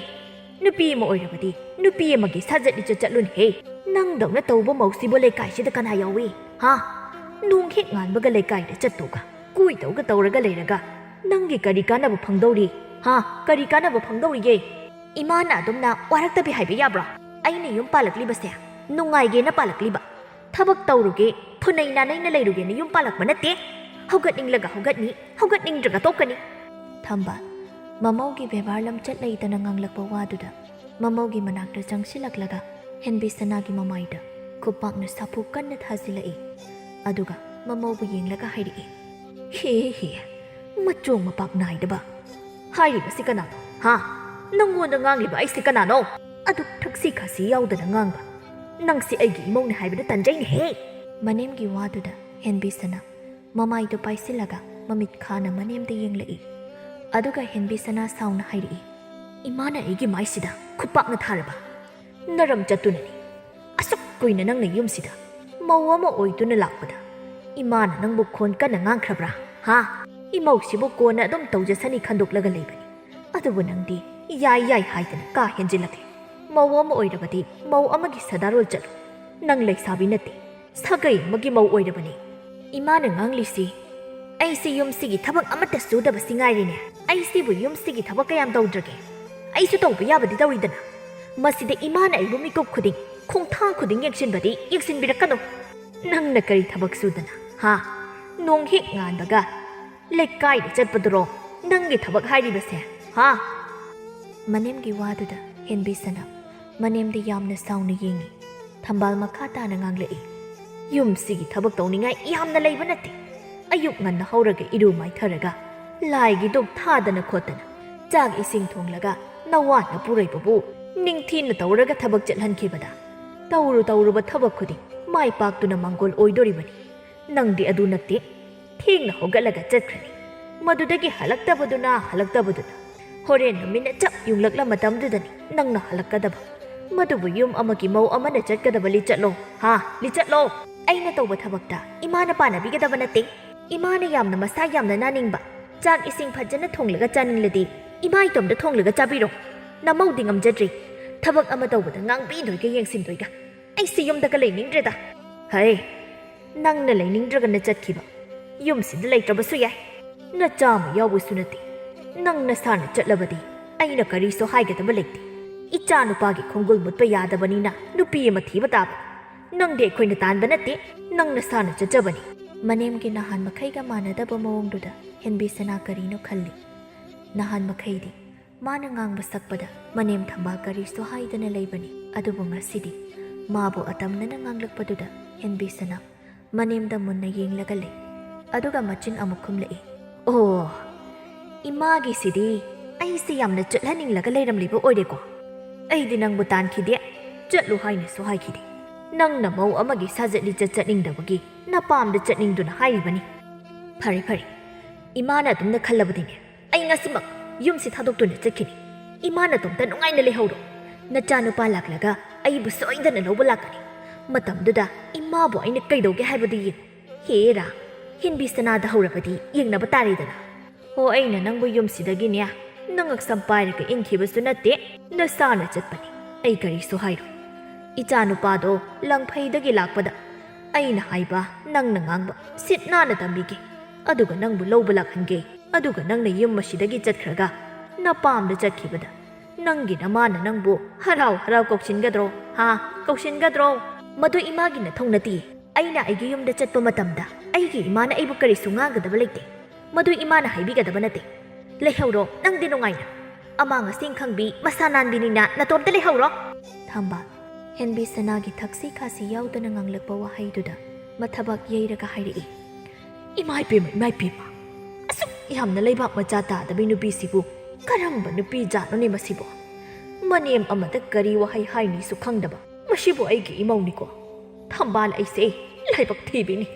ꯅꯨꯄꯤ ꯑꯃ ꯑꯣꯏꯔꯕꯗꯤ ꯅꯨꯄꯤ ꯑꯃꯒꯤ ꯁꯥꯖꯠ ꯂꯤꯆꯠ ꯆꯠꯂꯨꯅꯦꯍꯦ꯫ ꯅꯪꯗꯧꯅ ꯇꯧꯕ ꯃꯧꯁꯤꯕꯨ ꯂꯩꯀꯥꯏꯁꯤꯗ ꯀꯅꯥ ꯌꯥꯎꯏ, ꯍꯥ? ꯅꯣꯡ ꯍꯦꯛ ꯉꯥꯟꯕꯒ ꯂꯩꯀꯥꯏꯗ ꯆꯠꯇꯧꯒ ꯀꯣꯏꯗꯧꯒ ꯇꯧꯔꯒ ꯂꯩꯔꯒ ꯅꯪꯒꯤ ꯀꯔꯤ ꯀꯥꯟꯅꯕ ꯐꯪꯗꯧꯔꯤ, ꯍꯥ? ꯀꯔꯤ ꯀꯥꯟꯅꯕ ꯐꯪꯗꯧꯔꯤꯒꯦ? ꯏꯃꯥꯅ ꯑꯗꯨꯝꯅ ꯋꯥꯔꯛꯇꯕꯤ ꯍꯥꯏꯕ ꯌꯥꯕ꯭ꯔꯣ? ꯑꯩꯅ ꯌꯨꯝ ꯄꯥꯜꯂꯛꯂꯤꯕꯁꯦ ꯅꯨꯡꯉꯥꯏꯒꯦꯅ ꯄꯥꯜꯂꯛꯂꯤꯕ, ꯊꯕꯛ ꯇꯧꯔꯨꯒꯦ, ꯐꯨꯅꯩ ꯅꯥꯅꯩꯅ ꯂꯩꯔꯨꯒꯦꯅ ꯌꯨꯝ ꯄꯥꯜꯂꯛꯄ ꯅꯠꯇꯦ꯫ ꯍꯧꯒꯠꯅꯤꯡꯂꯒ ꯍꯧꯒꯠꯅꯤ, ꯍꯧꯒꯠꯅꯤꯡꯗ꯭ꯔꯒ ꯇꯣꯛꯀꯅꯤ꯫" ꯊꯝꯕꯥꯜ ꯃꯃꯧꯒꯤ ꯕꯦꯕꯥꯔ ꯂꯝꯆꯠ ꯂꯩꯇꯅ ꯉꯥꯡꯂꯛꯄ ꯋꯥꯗꯨꯗ ꯃꯃꯧꯒꯤ ꯃꯅꯥꯛꯇ ꯆꯪꯁꯤꯜꯂꯛꯂꯒ ꯍꯦꯟꯕꯤꯁꯅꯥꯒꯤ ꯃꯃꯥꯏꯗ ꯈꯨꯄꯥꯛꯅ ꯁꯥꯐꯨ ꯀꯟꯅ ꯊꯥꯖꯤꯜꯂꯛꯏ꯫ ꯑꯗꯨꯒ ꯃꯃꯧꯕꯨ ꯌꯦꯡꯂꯒ ꯍꯥꯏꯔꯛꯏ꯫ "ꯍꯦ ꯍꯦ, ꯃꯆꯣꯡ ꯃꯄꯥꯛ ꯅꯥꯏꯗꯕ꯫ ꯍꯥꯏꯔꯤꯕꯁꯤ ꯀꯅꯥꯅꯣ? ꯍꯥ? ꯅꯪꯉꯣꯟꯗ ꯉꯥꯡꯂꯤꯕ ꯑꯩꯁꯤ ꯀꯅꯥꯅꯣ? ꯑꯗꯨꯛ ꯊꯛꯁꯤ ꯈꯥꯁꯤ ꯌꯥꯎꯗꯅ ꯉꯥꯡꯕ꯫ ꯅꯪꯁꯤ ꯑꯩꯒꯤ ꯏꯃꯧꯅꯦ ꯍꯥꯏꯕꯗ ꯇꯟꯖꯩꯅꯦꯍꯦ!" ꯃꯅꯦꯝꯒꯤ ꯋꯥꯗꯨꯗ ꯍꯦꯟꯕꯤꯁꯅꯥ ꯃꯃꯥꯏꯗꯨ ꯄꯥꯏꯁꯤꯜꯂꯒ ꯃꯃꯤꯠ ꯈꯥꯅ ꯃꯅꯦꯝꯗ ꯌꯦꯡꯂꯛꯏ꯫ ꯑꯗꯨꯒ ꯍꯦꯟꯕꯤꯁꯅꯥ ꯁꯥꯎꯅ ꯍꯥꯏꯔꯛꯏ꯫ "ꯏꯃꯥꯅ ꯑꯩꯒꯤ ꯃꯥꯏꯁꯤꯗ ꯈꯨꯄꯥꯛꯅ ꯊꯥꯔꯕ? ꯅꯔꯝ ꯆꯠꯇꯨꯅꯅꯤ꯫ ꯑꯁꯨꯛ ꯀꯨꯏꯅ ꯅꯪꯅ ꯌꯨꯝꯁꯤꯗ ꯃꯧ ꯑꯃ ꯑꯣꯏꯗꯨꯅ ꯂꯥꯛꯄꯗ ꯏꯃꯥꯅ ꯅꯪꯕꯨ ꯈꯣꯟ ꯀꯟꯅ ꯉꯥꯡꯈ꯭ꯔꯕ꯭ꯔꯥ? ꯍꯥ? ꯏꯃꯧꯁꯤꯕꯨ ꯀꯣꯟꯅ ꯑꯗꯨꯝ ꯇꯧꯖꯁꯅꯤ ꯈꯟꯗꯣꯛꯂꯒ ꯂꯩꯕꯅꯤ꯫ ꯑꯗꯨꯕꯨ ꯅꯪꯗꯤ ꯌꯥꯏ ꯌꯥꯏ ꯍꯥꯏꯗꯅ ꯀꯥ ꯍꯦꯟꯖꯤꯜꯂꯛꯂꯦ꯫ ꯃꯧ ꯑꯃ ꯑꯣꯏꯔꯕꯗꯤ ꯃꯧ ꯑꯃꯒꯤ ꯁꯗꯥꯔꯣꯜ ꯆꯠꯂꯨ꯫ ꯅꯪ ꯂꯩꯁꯥꯕꯤ ꯅꯠꯇꯦ, ꯁꯥꯒꯩ ꯑꯃꯒꯤ ꯃꯧ ꯑꯣꯏꯔꯕꯅꯤ꯫ ꯏꯃꯥꯅ ꯉꯥꯡꯂꯤꯁꯤ, ꯑꯩꯁꯤ ꯌꯨꯝꯁꯤꯒꯤ ꯊꯕꯛ ꯑꯃꯠꯇ ꯁꯨꯗꯕꯁꯤ ꯉꯥꯏꯔꯦꯅꯦ꯫ ꯑꯩꯁꯤꯕꯨ ꯌꯨꯝꯁꯤꯒꯤ ꯊꯕꯛ ꯀꯌꯥꯝ ꯇꯧꯗ꯭ꯔꯒꯦ? ꯑꯩꯁꯨ ꯇꯧꯕ ꯌꯥꯕꯗꯤ ꯇꯧꯔꯤꯗꯅ꯫ ꯃꯁꯤꯗ ꯏꯃꯥꯅ ꯑꯩꯕꯨ ꯃꯤꯀꯨꯞ ꯈꯨꯗꯤꯡ, ꯈꯣꯡꯊꯥꯡ ꯈꯨꯗꯤꯡ ꯌꯦꯡꯁꯤꯟꯕꯗꯤ ꯌꯦꯡꯁꯤꯟꯕꯤꯔꯛꯀꯅꯨ꯫ ꯅꯪꯅ ꯀꯔꯤ ꯊꯕꯛ ꯁꯨꯗꯅ, ꯍꯥ? ꯅꯣꯡ ꯍꯦꯛ ꯉꯥꯟꯕꯒ ꯂꯩꯀꯥꯏꯗ ꯆꯠꯄꯗꯨꯔꯣ ꯅꯪꯒꯤ ꯊꯕꯛ ꯍꯥꯏꯔꯤꯕꯁꯦ, ꯍꯥ? ꯃꯅꯦꯝꯒꯤ ꯋꯥꯗꯨꯗ ꯍꯦꯟꯕꯤꯁꯅꯥ ꯃꯅꯦꯝꯗ ꯌꯥꯝꯅ ꯁꯥꯎꯅ ꯌꯦꯡꯉꯤ꯫ ꯊꯝꯕꯥꯜ ꯃꯈꯥ ꯇꯥꯅ ꯉꯥꯡꯂꯛꯏ, ꯌꯨꯝꯁꯤꯒꯤ ꯊꯕꯛ ꯇꯧꯅꯤꯡꯉꯥꯏ ꯌꯥꯝꯅ ꯂꯩꯕ ꯅꯠꯇꯦ꯫ ꯑꯌꯨꯛ ꯉꯟꯅ ꯍꯧꯔꯒ ꯏꯔꯨ ꯃꯥꯏꯊꯔꯒ ꯂꯥꯏꯒꯤ ꯙꯨꯞ ꯊꯥꯗꯅ ꯈꯣꯠꯇꯅ ꯆꯥꯛ ꯏꯁꯤꯡ ꯊꯣꯡꯂꯒ ꯅꯋꯥ ꯅꯄꯨꯔꯣꯏꯕꯕꯨ ꯅꯤꯡꯊꯤꯅ ꯇꯧꯔꯒ ꯊꯕꯛ ꯆꯠꯍꯟꯈꯤꯕꯗ ꯇꯧꯔꯨ ꯇꯧꯔꯨꯕ ꯊꯕꯛ ꯈꯨꯗꯤꯡ ꯃꯥꯏ ꯄꯥꯛꯇꯨꯅ ꯃꯥꯡꯒꯣꯜ ꯑꯣꯏꯗꯣꯔꯤꯕꯅꯤ꯫ ꯅꯪꯗꯤ ꯑꯗꯨ ꯅꯠꯇꯦ꯫ ꯊꯦꯡꯅ ꯍꯧꯒꯠꯂꯒ ꯆꯠꯈ꯭ꯔꯅꯤ꯫ ꯃꯗꯨꯗꯒꯤ ꯍꯜꯂꯛꯇꯕꯗꯨꯅ, ꯍꯜꯂꯛꯇꯕꯗꯨꯅ ꯍꯣꯔꯦꯟ ꯅꯨꯃꯤꯠꯅ ꯆꯞ ꯌꯨꯡꯂꯛꯂ ꯃꯇꯝꯗꯨꯗꯅꯤ ꯅꯪꯅ ꯍꯜꯂꯛꯀꯗꯕ꯫ ꯃꯗꯨꯕꯨ ꯌꯨꯝ ꯑꯃꯒꯤ ꯃꯧ ꯑꯃꯅ ꯆꯠꯀꯗꯕ ꯂꯤꯆꯠꯂꯣ, ꯍꯥ? ꯂꯤꯆꯠꯂꯣ? ꯑꯩꯅ ꯇꯧꯕ ꯊꯕꯛꯇ ꯏꯃꯥꯅ ꯄꯥꯟꯅꯕꯤꯒꯗꯕ ꯅꯠꯇꯦ꯫ ꯏꯃꯥꯅ ꯌꯥꯝꯅ ꯃꯁꯥ ꯌꯥꯝꯅ ꯅꯥꯅꯤꯡꯕ, ꯆꯥꯛ ꯏꯁꯤꯡ ꯐꯖꯅ ꯊꯣꯡꯂꯒ ꯆꯥꯅꯤꯡꯂꯗꯤ ꯏꯃꯥ ꯏꯇꯣꯝꯇ ꯊꯣꯡꯂꯒ ꯆꯥꯕꯤꯔꯣ꯫ ꯅꯃꯧꯗꯤ ꯉꯝꯖꯗ꯭ꯔꯤ꯫ ꯊꯕꯛ ꯑꯃ ꯇꯧꯕꯗ ꯉꯥꯡꯕꯤꯗꯣꯏꯒ ꯌꯦꯡꯁꯤꯟꯗꯣꯏꯒ꯫ ꯑꯩꯁꯦ ꯌꯨꯝꯗꯒ ꯂꯩꯅꯤꯡꯗ꯭ꯔꯦꯗ꯫ ꯍꯩ, ꯅꯪꯅ ꯂꯩꯅꯤꯡꯗ꯭ꯔꯒꯅ ꯆꯠꯈꯤꯕ꯫ ꯌꯨꯝꯁꯤꯗ ꯂꯩꯇ꯭ꯔꯕꯁꯨ ꯌꯥꯏ꯫ ꯅꯆꯥ ꯑꯃ ꯌꯥꯎꯕꯁꯨ ꯅꯠꯇꯦ꯫ ꯅꯪ ꯅꯁꯥꯅ ꯆꯠꯂꯕꯗꯤ ꯑꯩꯅ ꯀꯔꯤꯁꯨ ꯍꯥꯏꯒꯗꯕ ꯂꯩꯇꯦ꯫ ꯏꯆꯥ ꯅꯨꯄꯥꯒꯤ ꯈꯣꯡꯒꯨꯜ ꯃꯨꯠꯄ ꯌꯥꯗꯕꯅꯤꯅ ꯅꯨꯄꯤ ꯑꯃ ꯊꯤꯕ ꯇꯥꯕꯅꯤ꯫ ꯅꯪꯗꯤ ꯑꯩꯈꯣꯏꯅ ꯇꯥꯟꯕ ꯅꯠꯇꯦ, ꯅꯪ ꯅꯁꯥꯅ ꯆꯠꯆꯕꯅꯤ꯫ ꯃꯅꯦꯝꯒꯤ ꯅꯍꯥꯟ ꯃꯈꯩꯒ ꯃꯥꯟꯅꯗꯕ ꯃꯑꯣꯡꯗꯨꯗ ꯍꯦꯟꯕꯤꯁꯅꯥ ꯀꯔꯤꯅꯣ ꯈꯜꯂꯤ꯫ ꯅꯍꯥꯟ ꯃꯈꯩꯗꯤ ꯃꯥꯅ ꯉꯥꯡꯕ ꯁꯛꯄꯗ ꯃꯅꯦꯝ ꯊꯝꯕꯥꯜ ꯀꯔꯤꯁꯨ ꯍꯥꯏꯗꯅ ꯂꯩꯕꯅꯤ꯫ ꯑꯗꯨꯕꯨ ꯉꯁꯤꯗꯤ ꯃꯥꯕꯨ ꯑꯇꯝꯅꯅ ꯉꯥꯡꯂꯛꯄꯗꯨꯗ ꯍꯦꯟꯕꯤꯁꯅꯥ ꯃꯅꯦꯝꯗ ꯃꯨꯟꯅ ꯌꯦꯡꯂꯒ ꯂꯩ꯫ ꯑꯗꯨꯒ ꯃꯆꯤꯟ ꯑꯃꯨꯛ ꯈꯨꯝꯂꯛꯏ, "ꯑꯣ, ꯏꯃꯥꯒꯤꯁꯤꯗꯤ ꯑꯩꯁꯦ ꯌꯥꯝꯅ ꯆꯠꯍꯟꯅꯤꯡꯂꯒ ꯂꯩꯔꯝꯂꯤꯕ ꯑꯣꯏꯔꯦꯀꯣ꯫ ꯑꯩꯗꯤ ꯅꯪꯕꯨ ꯇꯥꯟꯈꯤꯗꯦ, ꯆꯠꯂꯨ ꯍꯥꯏꯅꯁꯨ ꯍꯥꯏꯈꯤꯗꯦ꯫ ꯅꯪꯅ ꯃꯧ ꯑꯃꯒꯤ ꯁꯥꯖꯠ ꯂꯤꯆꯠ ꯆꯠꯅꯤꯡꯗꯕꯒꯤ ꯅꯄꯥꯝꯗ ꯆꯠꯅꯤꯡꯗꯨꯅ ꯍꯥꯏꯔꯤꯕꯅꯤ꯫ ꯐꯔꯦ, ꯐꯔꯦ, ꯏꯃꯥꯅ ꯑꯗꯨꯝꯅ ꯈꯜꯂꯕꯗꯤꯅꯦ, ꯑꯩ ꯉꯁꯤꯃꯛ ꯌꯨꯝꯁꯤ ꯊꯥꯗꯣꯛꯇꯨꯅ ꯆꯠꯈꯤꯅꯤ꯫ ꯏꯃꯥ ꯅꯇꯣꯝꯇ ꯅꯨꯡꯉꯥꯏꯅ ꯂꯩꯍꯧꯔꯣ꯫ ꯅꯆꯥꯅꯨꯄꯥ ꯂꯥꯛꯂꯒ ꯑꯩꯕꯨ ꯁꯣꯏꯗꯅ ꯂꯧꯕ ꯂꯥꯛꯀꯅꯤ꯫ ꯃꯇꯝꯗꯨꯗ ꯏꯃꯥꯕꯨ ꯑꯩꯅ ꯀꯩꯗꯧꯒꯦ ꯍꯥꯏꯕꯗꯨ ꯌꯦꯡꯉꯨ꯫ ꯍꯦꯔꯥ, ꯍꯤꯟꯕꯤ ꯁꯅꯥꯗ ꯍꯧꯔꯕꯗꯤ ꯌꯦꯡꯅꯕ ꯇꯥꯔꯦꯗꯅ꯫ ꯍꯣ, ꯑꯩꯅ ꯅꯪꯕꯨ ꯌꯨꯝꯁꯤꯗꯒꯤꯅꯦ ꯅꯉꯛꯁꯝ ꯄꯥꯏꯔꯒ ꯏꯟꯈꯤꯕꯁꯨ ꯅꯠꯇꯦ, ꯅꯁꯥꯅ ꯆꯠꯄꯅꯤ꯫ ꯑꯩ ꯀꯔꯤꯁꯨ ꯍꯥꯏꯔꯣꯏ꯫ ꯏꯆꯥ ꯅꯨꯄꯥꯗꯣ ꯂꯪꯐꯩꯗꯒꯤ ꯂꯥꯛꯄꯗ ꯑꯩꯅ ꯍꯥꯏꯕ, ꯅꯪꯅ ꯉꯥꯡꯕ ꯁꯤꯠ ꯅꯥꯟꯅ ꯇꯝꯕꯤꯒꯦ꯫ ꯑꯗꯨꯒ ꯅꯪꯕꯨ ꯂꯧꯕ ꯂꯥꯛꯍꯟꯒꯦ꯫ ꯑꯗꯨꯒ ꯅꯪꯅ ꯌꯨꯝ ꯑꯁꯤꯗꯒꯤ ꯆꯠꯈ꯭ꯔꯒ ꯅꯄꯥꯝꯗ ꯆꯠꯈꯤꯕꯗ ꯅꯪꯒꯤ ꯅꯃꯥꯅ ꯅꯪꯕꯨ ꯍꯔꯥꯎ ꯍꯔꯥꯎ ꯀꯧꯁꯤꯟꯒꯗ꯭ꯔꯣ? ꯍꯥ? ꯀꯧꯁꯤꯟꯒꯗ꯭ꯔꯣ? ꯃꯗꯨ ꯏꯃꯥꯒꯤ ꯅꯊꯧ ꯅꯠꯇꯤꯌꯦ꯫ ꯑꯩꯅ ꯑꯩꯒꯤ ꯌꯨꯝꯗ ꯆꯠꯄ ꯃꯇꯝꯗ ꯑꯩꯒꯤ ꯏꯃꯥꯅ ꯑꯩꯕꯨ ꯀꯔꯤꯁꯨ ꯉꯥꯡꯒꯗꯕ ꯂꯩꯇꯦ꯫ ꯃꯗꯨ ꯏꯃꯥꯅ ꯍꯥꯏꯕꯤꯒꯗꯕ ꯅꯠꯇꯦ꯫ ꯂꯩꯍꯧꯔꯣ, ꯅꯪꯗꯤ ꯅꯨꯡꯉꯥꯏꯅ꯫ ꯑꯃꯥꯡ ꯑꯁꯦꯡ ꯈꯪꯕꯤ, ꯃꯁꯥ ꯅꯥꯟꯕꯤꯅꯤꯅ ꯅꯇꯣꯝꯇ ꯂꯩꯍꯧꯔꯣ꯫ ꯊꯝꯕꯥꯜ, ꯍꯦꯟꯕꯤ ꯁꯅꯥꯒꯤ ꯊꯛꯁꯤ ꯈꯥꯁꯤ ꯌꯥꯎꯗꯅ ꯉꯥꯡꯂꯛꯄ ꯋꯥꯍꯩꯗꯨꯗ ꯃꯊꯕꯥꯛ ꯌꯩꯔꯒ ꯍꯥꯏꯔꯛꯏ, "ꯏꯃꯥ ꯏꯄꯦꯝꯃ, ꯏꯃꯥ ꯏꯄꯦꯝꯃ! ꯑꯁꯨꯛ ꯌꯥꯝꯅ ꯂꯩꯕꯥꯛ ꯃꯆꯥ ꯇꯥꯗꯕꯤ ꯅꯨꯄꯤꯁꯤꯕꯨ ꯀꯔꯝꯕ ꯅꯨꯄꯤ ꯖꯥꯠꯅꯣꯅꯦ ꯃꯁꯤꯕꯨ? ꯃꯅꯦꯝ ꯑꯃꯗ ꯀꯔꯤ ꯋꯥꯍꯩ ꯍꯥꯏꯅꯤꯁꯨ ꯈꯪꯗꯕ꯫ ꯃꯁꯤꯕꯨ ꯑꯩꯒꯤ ꯏꯃꯧꯅꯤꯀꯣ꯫ ꯊꯝꯕꯥꯜ ꯑꯩꯁꯦ ꯂꯥꯏꯕꯛ ꯊꯤꯕꯤꯅꯤ꯫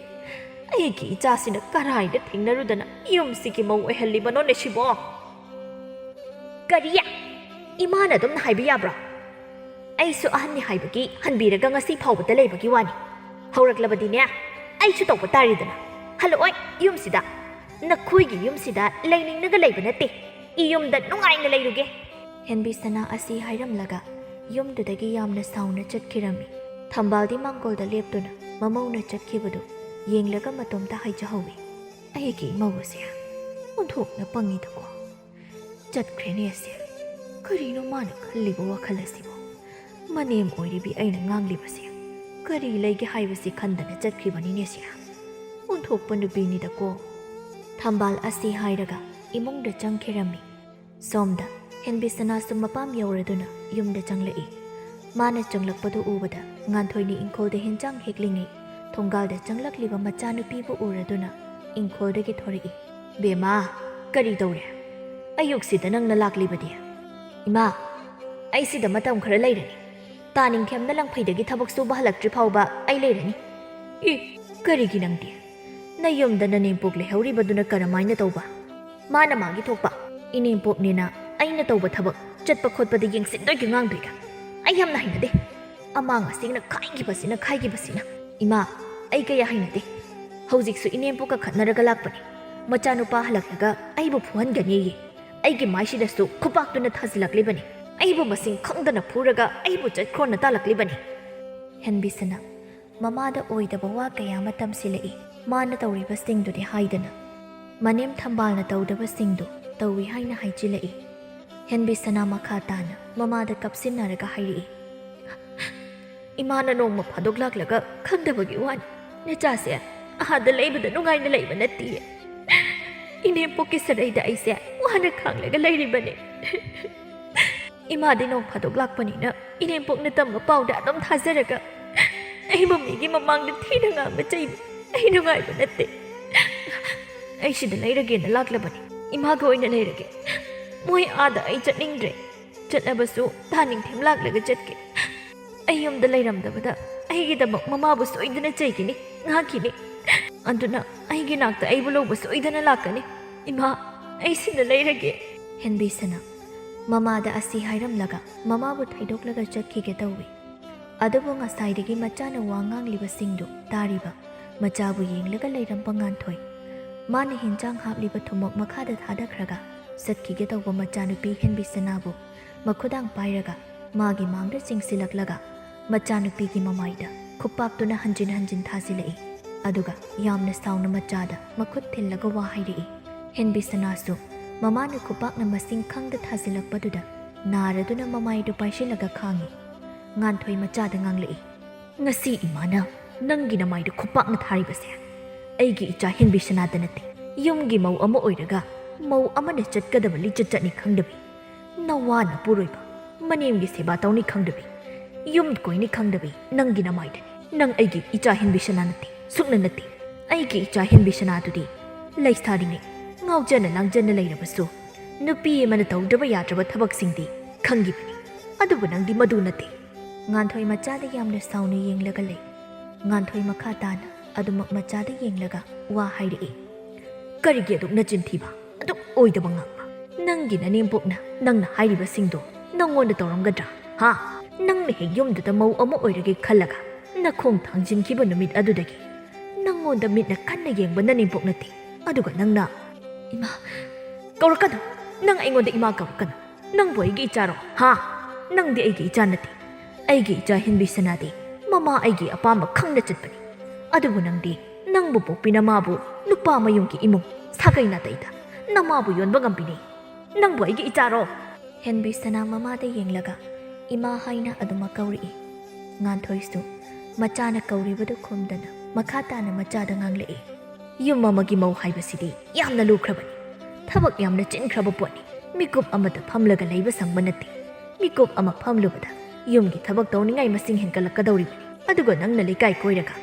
ꯑꯩꯒꯤ ꯏꯆꯥꯁꯤꯅ ꯀꯔꯥꯏꯗ ꯊꯦꯡꯅꯔꯨꯗꯅ ꯌꯨꯝꯁꯤꯒꯤ ꯃꯧ ꯑꯣꯏꯍꯜꯂꯤꯕꯅꯣꯅꯦ ꯁꯤꯕꯣ?" "ꯀꯔꯤ? ꯏꯃꯥꯅ ꯑꯗꯨꯝꯅ ꯍꯥꯏꯕ ꯌꯥꯕ꯭ꯔꯣ? ꯑꯩꯁꯨ ꯑꯍꯟꯅꯤ ꯍꯥꯏꯕꯒꯤ ꯍꯟꯕꯤꯔꯒ ꯉꯁꯤ ꯐꯥꯎꯕꯗ ꯂꯩꯕꯒꯤ ꯋꯥꯅꯤ꯫ ꯍꯧꯔꯛꯂꯕꯗꯤꯅꯦ, ꯑꯩꯁꯨ ꯇꯧꯕ ꯇꯥꯔꯦꯗꯅ꯫ ꯍꯜꯂꯛꯑꯣꯏ ꯌꯨꯝꯁꯤꯗ꯫ ꯅꯈꯣꯏꯒꯤ ꯌꯨꯝꯁꯤꯗ ꯂꯩꯅꯤꯡꯅꯒ ꯂꯩꯕ ꯅꯠꯇꯦ꯫ ꯏꯌꯨꯝꯗ ꯅꯨꯡꯉꯥꯏꯅ ꯂꯩꯔꯨꯒꯦ꯫" ꯍꯦꯟꯕꯤ ꯁꯅꯥ ꯑꯁꯤ ꯍꯥꯏꯔꯝꯂꯒ ꯌꯨꯝꯗꯨꯗꯒꯤ ꯌꯥꯝꯅ ꯁꯥꯎꯅ ꯆꯠꯈꯤꯔꯝꯃꯤ꯫ ꯊꯝꯕꯥꯜꯗꯤ ꯃꯥꯡꯒꯣꯜꯗ ꯂꯦꯞꯇꯨꯅ ꯃꯃꯧꯅ ꯆꯠꯈꯤꯕꯗꯨ ꯌꯦꯡꯂꯒ ꯃꯇꯣꯝꯇ ꯍꯥꯏꯖꯍꯧꯏ, "ꯑꯩꯒꯤ ꯏꯃꯧ ꯑꯁꯦ ꯑꯣꯟꯊꯣꯛꯅ ꯄꯪꯉꯤꯗꯀꯣ꯫ ꯆꯠꯈ꯭ꯔꯦꯅꯦ ꯑꯁꯦ꯫ ꯀꯔꯤꯅꯣ ꯃꯥꯅ ꯈꯜꯂꯤꯕ ꯋꯥꯈꯜ ꯑꯁꯤꯕꯨ? ꯃꯅꯦꯝ ꯑꯣꯏꯔꯤꯕꯤ ꯑꯩꯅ ꯉꯥꯡꯂꯤꯕꯁꯦ ꯀꯔꯤ ꯂꯩꯒꯦ ꯍꯥꯏꯕꯁꯤ ꯈꯟꯗꯅ ꯆꯠꯈ꯭ꯔꯤꯕꯅꯤꯅꯦ ꯁꯦ꯫ ꯑꯣꯟꯊꯣꯛꯄ ꯅꯨꯄꯤꯅꯤꯗꯀꯣ꯫" ꯊꯝꯕꯥꯜ ꯑꯁꯤ ꯍꯥꯏꯔꯒ ꯏꯃꯨꯡꯗ ꯆꯪꯈꯤꯔꯝꯃꯤ꯫ ꯁꯣꯝꯗ ꯍꯦꯟꯕꯤꯁꯅꯥꯁꯨ ꯃꯄꯥꯝ ꯌꯧꯔꯗꯨꯅ ꯌꯨꯝꯗ ꯆꯪꯂꯛꯏ꯫ ꯃꯥꯅ ꯆꯪꯂꯛꯄꯗꯨ ꯎꯕꯗ ꯉꯥꯟꯊꯣꯏꯅ ꯏꯪꯈꯣꯜꯗ ꯍꯦꯟꯖꯥꯡ ꯍꯦꯛꯂꯤꯉꯩ ꯊꯣꯡꯒꯥꯜꯗ ꯆꯪꯂꯛꯂꯤꯕ ꯃꯆꯥꯅꯨꯄꯤꯕꯨ ꯎꯔꯗꯨꯅ ꯏꯪꯈꯣꯜꯗꯒꯤ ꯊꯣꯔꯛꯏ꯫ "ꯕꯦꯝꯃ, ꯀꯔꯤ ꯇꯧꯔꯦ? ꯑꯌꯨꯛꯁꯤꯗ ꯅꯪꯅ ꯂꯥꯛꯂꯤꯕꯗꯤ?" "ꯏꯃꯥ, ꯑꯩ ꯁꯤꯗ ꯃꯇꯝ ꯈꯔ ꯂꯩꯔꯅꯤ꯫ ꯇꯥꯅꯤꯡꯈꯦꯝꯅ ꯂꯪꯐꯩꯗꯒꯤ ꯊꯕꯛ ꯁꯨꯕ ꯍꯜꯂꯛꯇ꯭ꯔꯤ ꯐꯥꯎꯕ ꯑꯩ ꯂꯩꯔꯅꯤ꯫" "ꯏ, ꯀꯔꯤꯒꯤ ꯅꯪꯗꯤ? ꯅꯌꯨꯝꯗ ꯅꯅꯦꯝꯄꯣꯛ ꯂꯩꯍꯧꯔꯤꯕꯗꯨꯅ ꯀꯔꯝꯍꯥꯏꯅ ꯇꯧꯕ? ꯃꯥꯅ ꯃꯥꯒꯤ ꯊꯣꯛꯄ꯫ ꯏꯅꯦꯝꯄꯣꯛꯅꯦꯅ ꯑꯩꯅ ꯇꯧꯕ ꯊꯕꯛ ꯆꯠꯄ ꯈꯣꯠꯄꯗ ꯌꯦꯡꯁꯤꯟꯗꯣꯏꯒ ꯉꯥꯡꯗꯣꯏꯒ꯫ ꯑꯩ ꯌꯥꯝꯅ ꯍꯩꯅꯗꯦ꯫ ꯑꯃꯥꯡ ꯑꯁꯦꯡꯅ ꯈꯥꯏꯈꯤꯕꯁꯤꯅ, ꯈꯥꯏꯈꯤꯕꯁꯤꯅ꯫ ꯏꯃꯥ, ꯑꯩ ꯀꯌꯥ ꯍꯩꯅꯗꯦ꯫ ꯍꯧꯖꯤꯛꯁꯨ ꯏꯅꯦꯝꯄꯣꯛꯀ ꯈꯠꯅꯔꯒ ꯂꯥꯛꯄꯅꯤ꯫ ꯃꯆꯥꯅꯨꯄꯥ ꯍꯜꯂꯛꯂꯒ ꯑꯩꯕꯨ ꯐꯨꯍꯟꯒꯅꯤꯌꯦ꯫ ꯑꯩꯒꯤ ꯃꯥꯏꯁꯤꯗꯁꯨ ꯈꯨꯄꯥꯛꯇꯨꯅ ꯊꯥꯖꯤꯜꯂꯛꯂꯤꯕꯅꯤ꯫ ꯑꯩꯕꯨ ꯃꯁꯤꯡ ꯈꯪꯗꯅ ꯐꯨꯔꯒ ꯑꯩꯕꯨ ꯆꯠꯈ꯭ꯔꯣꯅ ꯇꯥꯜꯂꯛꯂꯤꯕꯅꯤ꯫ ꯍꯦꯟꯕꯤꯁꯅꯥ ꯃꯃꯥꯗ ꯑꯣꯏꯗꯕ ꯋꯥ ꯀꯌꯥ ꯑꯃ ꯇꯝꯁꯤꯜꯂꯛꯏ꯫ ꯃꯥꯅ ꯇꯧꯔꯤꯕꯁꯤꯡꯗꯨꯗꯤ ꯍꯥꯏꯗꯅ ꯃꯅꯦꯝ ꯊꯝꯕꯥꯜꯅ ꯇꯧꯗꯕꯁꯤꯡꯗꯨ ꯇꯧꯏ ꯍꯥꯏꯅ ꯍꯥꯏꯖꯤꯜꯂꯛꯏ꯫ ꯍꯦꯟꯕꯤꯁꯅꯥ ꯃꯈꯥ ꯇꯥꯅ ꯃꯃꯥꯗ ꯀꯞꯁꯤꯟꯅꯔꯒ ꯍꯥꯏꯔꯛꯏ, "ꯏꯃꯥꯅ ꯅꯣꯡꯃ ꯐꯥꯗꯣꯛ ꯂꯥꯛꯂꯒ ꯈꯪꯗꯕꯒꯤ ꯋꯥꯅꯤ꯫ ꯅꯆꯥꯁꯦ ꯑꯥꯗ ꯂꯩꯕꯗ ꯅꯨꯡꯉꯥꯏꯅ ꯂꯩꯕ ꯅꯠꯇꯤꯌꯦ꯫ ꯏꯅꯦꯝꯄꯣꯛꯀꯤ ꯁꯔꯩꯗ ꯑꯩꯁꯦ ꯋꯥꯅ ꯈꯥꯡꯂꯒ ꯂꯩꯔꯤꯕꯅꯤ꯫ ꯏꯃꯥꯗꯤ ꯅꯣꯡ ꯐꯥꯗꯣꯛ ꯂꯥꯛꯄꯅꯤꯅ ꯏꯅꯦꯝꯄꯣꯛꯅ ꯇꯝꯕ ꯄꯥꯎꯗ ꯑꯗꯨꯝ ꯊꯥꯖꯔꯒ ꯑꯩꯕꯨ ꯃꯤꯒꯤ ꯃꯃꯥꯡꯗ ꯊꯤꯅ ꯉꯥꯡꯕ ꯆꯩꯕ ꯑꯩ ꯅꯨꯡꯉꯥꯏꯕ ꯅꯠꯇꯦ꯫ ꯑꯩ ꯁꯤꯗ ꯂꯩꯔꯒꯦꯅ ꯂꯥꯛꯂꯕꯅꯤ꯫ ꯏꯃꯥꯒ ꯑꯣꯏꯅ ꯂꯩꯔꯒꯦ꯫ ꯃꯣꯏ ꯑꯥꯗ ꯑꯩ ꯆꯠꯅꯤꯡꯗ꯭ꯔꯦ꯫ ꯆꯠꯂꯕꯁꯨ ꯇꯥ ꯅꯤꯡꯊꯦꯝ ꯂꯥꯛꯂꯒ ꯆꯠꯀꯦ꯫ ꯑꯩ ꯌꯨꯝꯗ ꯂꯩꯔꯝꯗꯕꯗ ꯑꯩꯒꯤꯗꯃꯛ ꯃꯃꯥꯕꯨ ꯁꯣꯏꯗꯅ ꯆꯩꯒꯅꯤ, ꯉꯥꯛꯈꯤꯅꯤ꯫ ꯑꯗꯨꯅ ꯑꯩꯒꯤ ꯅꯥꯛꯇ ꯑꯩꯕꯨ ꯂꯧꯕ ꯁꯣꯏꯗꯅ ꯂꯥꯛꯀꯅꯤ꯫ ꯏꯃꯥ, ꯑꯩ ꯁꯤꯗ ꯂꯩꯔꯒꯦ꯫" ꯍꯦꯟꯕꯤꯁꯅꯥ ꯃꯃꯥꯗ ꯑꯁꯤ ꯍꯥꯏꯔꯝꯂꯒ ꯃꯃꯥꯕꯨ ꯊꯩꯗꯣꯛꯂꯒ ꯆꯠꯈꯤꯒꯦ ꯇꯧꯏ꯫ ꯑꯗꯨꯕꯨ ꯉꯁꯥꯏꯗꯒꯤ ꯃꯆꯥꯅ ꯋꯥ ꯉꯥꯡꯂꯤꯕꯁꯤꯡꯗꯨ ꯇꯥꯔꯤꯕ ꯃꯆꯥꯕꯨ ꯌꯦꯡꯂꯒ ꯂꯩꯔꯝꯕ ꯉꯥꯟꯊꯣꯏ, ꯃꯥꯅ ꯍꯤꯟꯖꯥꯡ ꯍꯥꯞꯂꯤꯕ ꯊꯨꯝꯃꯣꯛ ꯃꯈꯥꯗ ꯊꯥꯗꯈ꯭ꯔꯒ ꯆꯠꯈꯤꯒꯦ ꯇꯧꯕ ꯃꯆꯥꯅꯨꯄꯤ ꯍꯦꯟꯕꯤꯁꯅꯥꯕꯨ ꯃꯈꯨꯗꯥꯡ ꯄꯥꯏꯔꯒ ꯃꯥꯒꯤ ꯃꯥꯡꯗ ꯆꯤꯡꯁꯤꯜꯂꯛꯂꯒ ꯃꯆꯥꯅꯨꯄꯤꯒꯤ ꯃꯃꯥꯏꯗ ꯈꯨꯞꯄꯥꯛꯇꯨꯅ ꯍꯟꯖꯤꯟ ꯍꯟꯖꯤꯟ ꯊꯥꯖꯤꯜꯂꯛꯏ꯫ ꯑꯗꯨꯒ ꯌꯥꯝꯅ ꯁꯥꯎꯅ ꯃꯆꯥꯗ ꯃꯈꯨꯠ ꯊꯤꯜꯂꯒ ꯋꯥ ꯍꯥꯏꯔꯛꯏ꯫ ꯍꯦꯟꯕꯤꯁꯅꯥꯁꯨ ꯃꯃꯥꯅ ꯈꯨꯄꯥꯛꯅ ꯃꯁꯤꯡ ꯈꯪꯗ ꯊꯥꯖꯤꯜꯂꯛꯄꯗꯨꯗ ꯅꯥꯔꯗꯨꯅ ꯃꯃꯥꯏꯗꯨ ꯄꯥꯏꯁꯤꯜꯂꯒ ꯈꯥꯡꯉꯤ꯫ ꯉꯥꯟꯊꯣꯏ ꯃꯆꯥꯗ ꯉꯥꯡꯂꯛꯏ, "ꯉꯁꯤ ꯏꯃꯥꯅ ꯅꯪꯒꯤ ꯅꯃꯥꯏꯗ ꯈꯨꯄꯥꯛꯅ ꯊꯥꯔꯤꯕꯁꯦ ꯑꯩꯒꯤ ꯏꯆꯥ ꯍꯦꯟꯕꯤꯁꯅꯥꯗ ꯅꯠꯇꯦ, ꯌꯨꯝꯒꯤ ꯃꯧ ꯑꯃ ꯑꯣꯏꯔꯒ ꯃꯧ ꯑꯃꯅ ꯆꯠꯀꯗꯕ ꯂꯤꯆꯠ ꯆꯠꯅꯤ ꯈꯪꯗꯕꯤ, ꯅꯋꯥ ꯅꯄꯨꯔꯣꯏꯕ, ꯃꯅꯦꯝꯒꯤ ꯁꯦꯕꯥ ꯇꯧꯅꯤ ꯈꯪꯗꯕꯤ, ꯌꯨꯝ ꯀꯣꯏꯅꯤ ꯈꯪꯗꯕꯤ ꯅꯪꯒꯤ ꯅꯃꯥꯏꯗꯅꯤ꯫ ꯅꯪ ꯑꯩꯒꯤ ꯏꯆꯥ ꯍꯦꯟꯕꯤꯁꯅꯥ ꯅꯠꯇꯦ, ꯁꯨꯛꯅ ꯅꯠꯇꯦ꯫ ꯑꯩꯒꯤ ꯏꯆꯥ ꯍꯦꯟꯕꯤꯁꯅꯥꯗꯨꯗꯤ ꯂꯩꯁꯥꯔꯤꯉꯩ ꯉꯥꯎꯖꯅ ꯂꯥꯡꯖꯅ ꯂꯩꯔꯕꯁꯨ ꯅꯨꯄꯤ ꯑꯃꯅ ꯇꯧꯗꯕ ꯌꯥꯗ꯭ꯔꯕ ꯊꯕꯛꯁꯤꯡꯗꯤ ꯈꯪꯈꯤꯕꯅꯤ꯫ ꯑꯗꯨꯕꯨ ꯅꯪꯗꯤ ꯃꯗꯨ ꯅꯠꯇꯦ꯫" ꯉꯥꯟꯊꯣꯏ ꯃꯆꯥꯗ ꯌꯥꯝꯅ ꯁꯥꯎꯅ ꯌꯦꯡꯂꯒ ꯂꯩ꯫ ꯉꯥꯟꯊꯣꯏ ꯃꯈꯥ ꯇꯥꯅ ꯑꯗꯨꯃꯛ ꯃꯆꯥꯗ ꯌꯦꯡꯂꯒ ꯋꯥ ꯍꯥꯏꯔꯛꯏ, "ꯀꯔꯤꯒꯤ ꯑꯗꯨꯛ ꯅꯆꯤꯟ ꯊꯤꯕ, ꯑꯗꯨꯛ ꯑꯣꯏꯗꯕ ꯉꯥꯡꯕ? ꯅꯪꯒꯤ ꯅꯅꯦꯝꯄꯣꯛꯅ ꯅꯪꯅ ꯍꯥꯏꯔꯤꯕꯁꯤꯡꯗꯣ ꯅꯪꯉꯣꯟꯗ ꯇꯧꯔꯝꯒꯗ꯭ꯔꯥ? ꯍꯥ? ꯅꯪꯅ ꯍꯦꯛ ꯌꯨꯝꯗꯨꯗ ꯃꯧ ꯑꯃ ꯑꯣꯏꯔꯒꯦ ꯈꯜꯂꯒ ꯅꯈꯣꯡ ꯊꯥꯡꯖꯤꯟꯈꯤꯕ ꯅꯨꯃꯤꯠ ꯑꯗꯨꯗꯒꯤ ꯅꯪꯉꯣꯟꯗ ꯃꯤꯠꯅ ꯀꯟꯅ ꯌꯦꯡꯕ ꯅꯅꯦꯝꯄꯣꯛ ꯅꯠꯇꯦ꯫ ꯑꯗꯨꯒ ꯅꯪꯅ" "ꯏꯃꯥ, ꯀꯧꯔꯛꯀꯅꯨ꯫ ꯅꯪ ꯑꯩꯉꯣꯟꯗ ꯏꯃꯥ ꯀꯧꯔꯛꯀꯅꯨ꯫ "ꯅꯪꯕꯨ ꯑꯩꯒꯤ ꯏꯆꯥꯔꯣ? ꯍꯥ? ꯅꯪꯗꯤ ꯑꯩꯒꯤ ꯏꯆꯥ ꯅꯠꯇꯦ꯫ ꯑꯩꯒꯤ ꯏꯆꯥ ꯍꯦꯟꯕꯤ ꯁꯅꯥꯗꯤ ꯃꯃꯥ ꯑꯩꯒꯤ ꯑꯄꯥꯝꯕ ꯈꯪꯅ ꯆꯠꯄꯅꯤ꯫ ꯑꯗꯨꯕꯨ ꯅꯪꯗꯤ ꯅꯪꯕꯨ ꯄꯣꯛꯄꯤ ꯅꯃꯥꯕꯨ ꯅꯨꯄꯥ ꯃꯌꯨꯝꯒꯤ ꯏꯃꯨꯡ ꯁꯥꯒꯩ ꯅꯥꯇꯩꯗ ꯅꯃꯥꯕꯨ ꯌꯣꯟꯕ ꯉꯝꯕꯤꯅꯦ꯫ ꯅꯪꯕꯨ ꯑꯩꯒꯤ ꯏꯆꯥꯔꯣ?" ꯍꯦꯟꯕꯤ ꯁꯅꯥ ꯃꯃꯥꯗ ꯌꯦꯡꯂꯒ "ꯏꯃꯥ" ꯍꯥꯏꯅ ꯑꯗꯨꯃꯛ ꯀꯧꯔꯛꯏ꯫ ꯉꯥꯟꯊꯣꯏꯁꯨ ꯃꯆꯥꯅ ꯀꯧꯔꯤꯕꯗꯨ ꯈꯨꯝꯗꯅ ꯃꯈꯥ ꯇꯥꯅ ꯃꯆꯥꯗ ꯉꯥꯡꯂꯛꯏ꯫ "ꯌꯨꯝ ꯑꯃꯒꯤ ꯃꯧ ꯍꯥꯏꯕꯁꯤꯗꯤ ꯌꯥꯝꯅ ꯂꯨꯈ꯭ꯔꯕꯅꯤ꯫ ꯊꯕꯛ ꯌꯥꯝꯅ ꯆꯤꯟꯈ꯭ꯔꯕ ꯄꯣꯠꯅꯤ꯫ ꯃꯤꯀꯨꯞ ꯑꯃꯗ ꯐꯝꯂꯒ ꯂꯩꯕ ꯁꯪꯕ ꯅꯠꯇꯦ꯫ ꯃꯤꯀꯨꯞ ꯑꯃ ꯐꯝꯂꯨꯕꯗ ꯌꯨꯝꯒꯤ ꯊꯕꯛ ꯇꯧꯅꯤꯡꯉꯥꯏ ꯃꯁꯤꯡ ꯍꯦꯟꯒꯠꯂꯛꯀꯗꯧꯔꯤꯕꯅꯤ꯫ ꯑꯗꯨꯒ ꯅꯪꯅ ꯂꯩꯀꯥꯏ ꯀꯣꯏꯔꯒ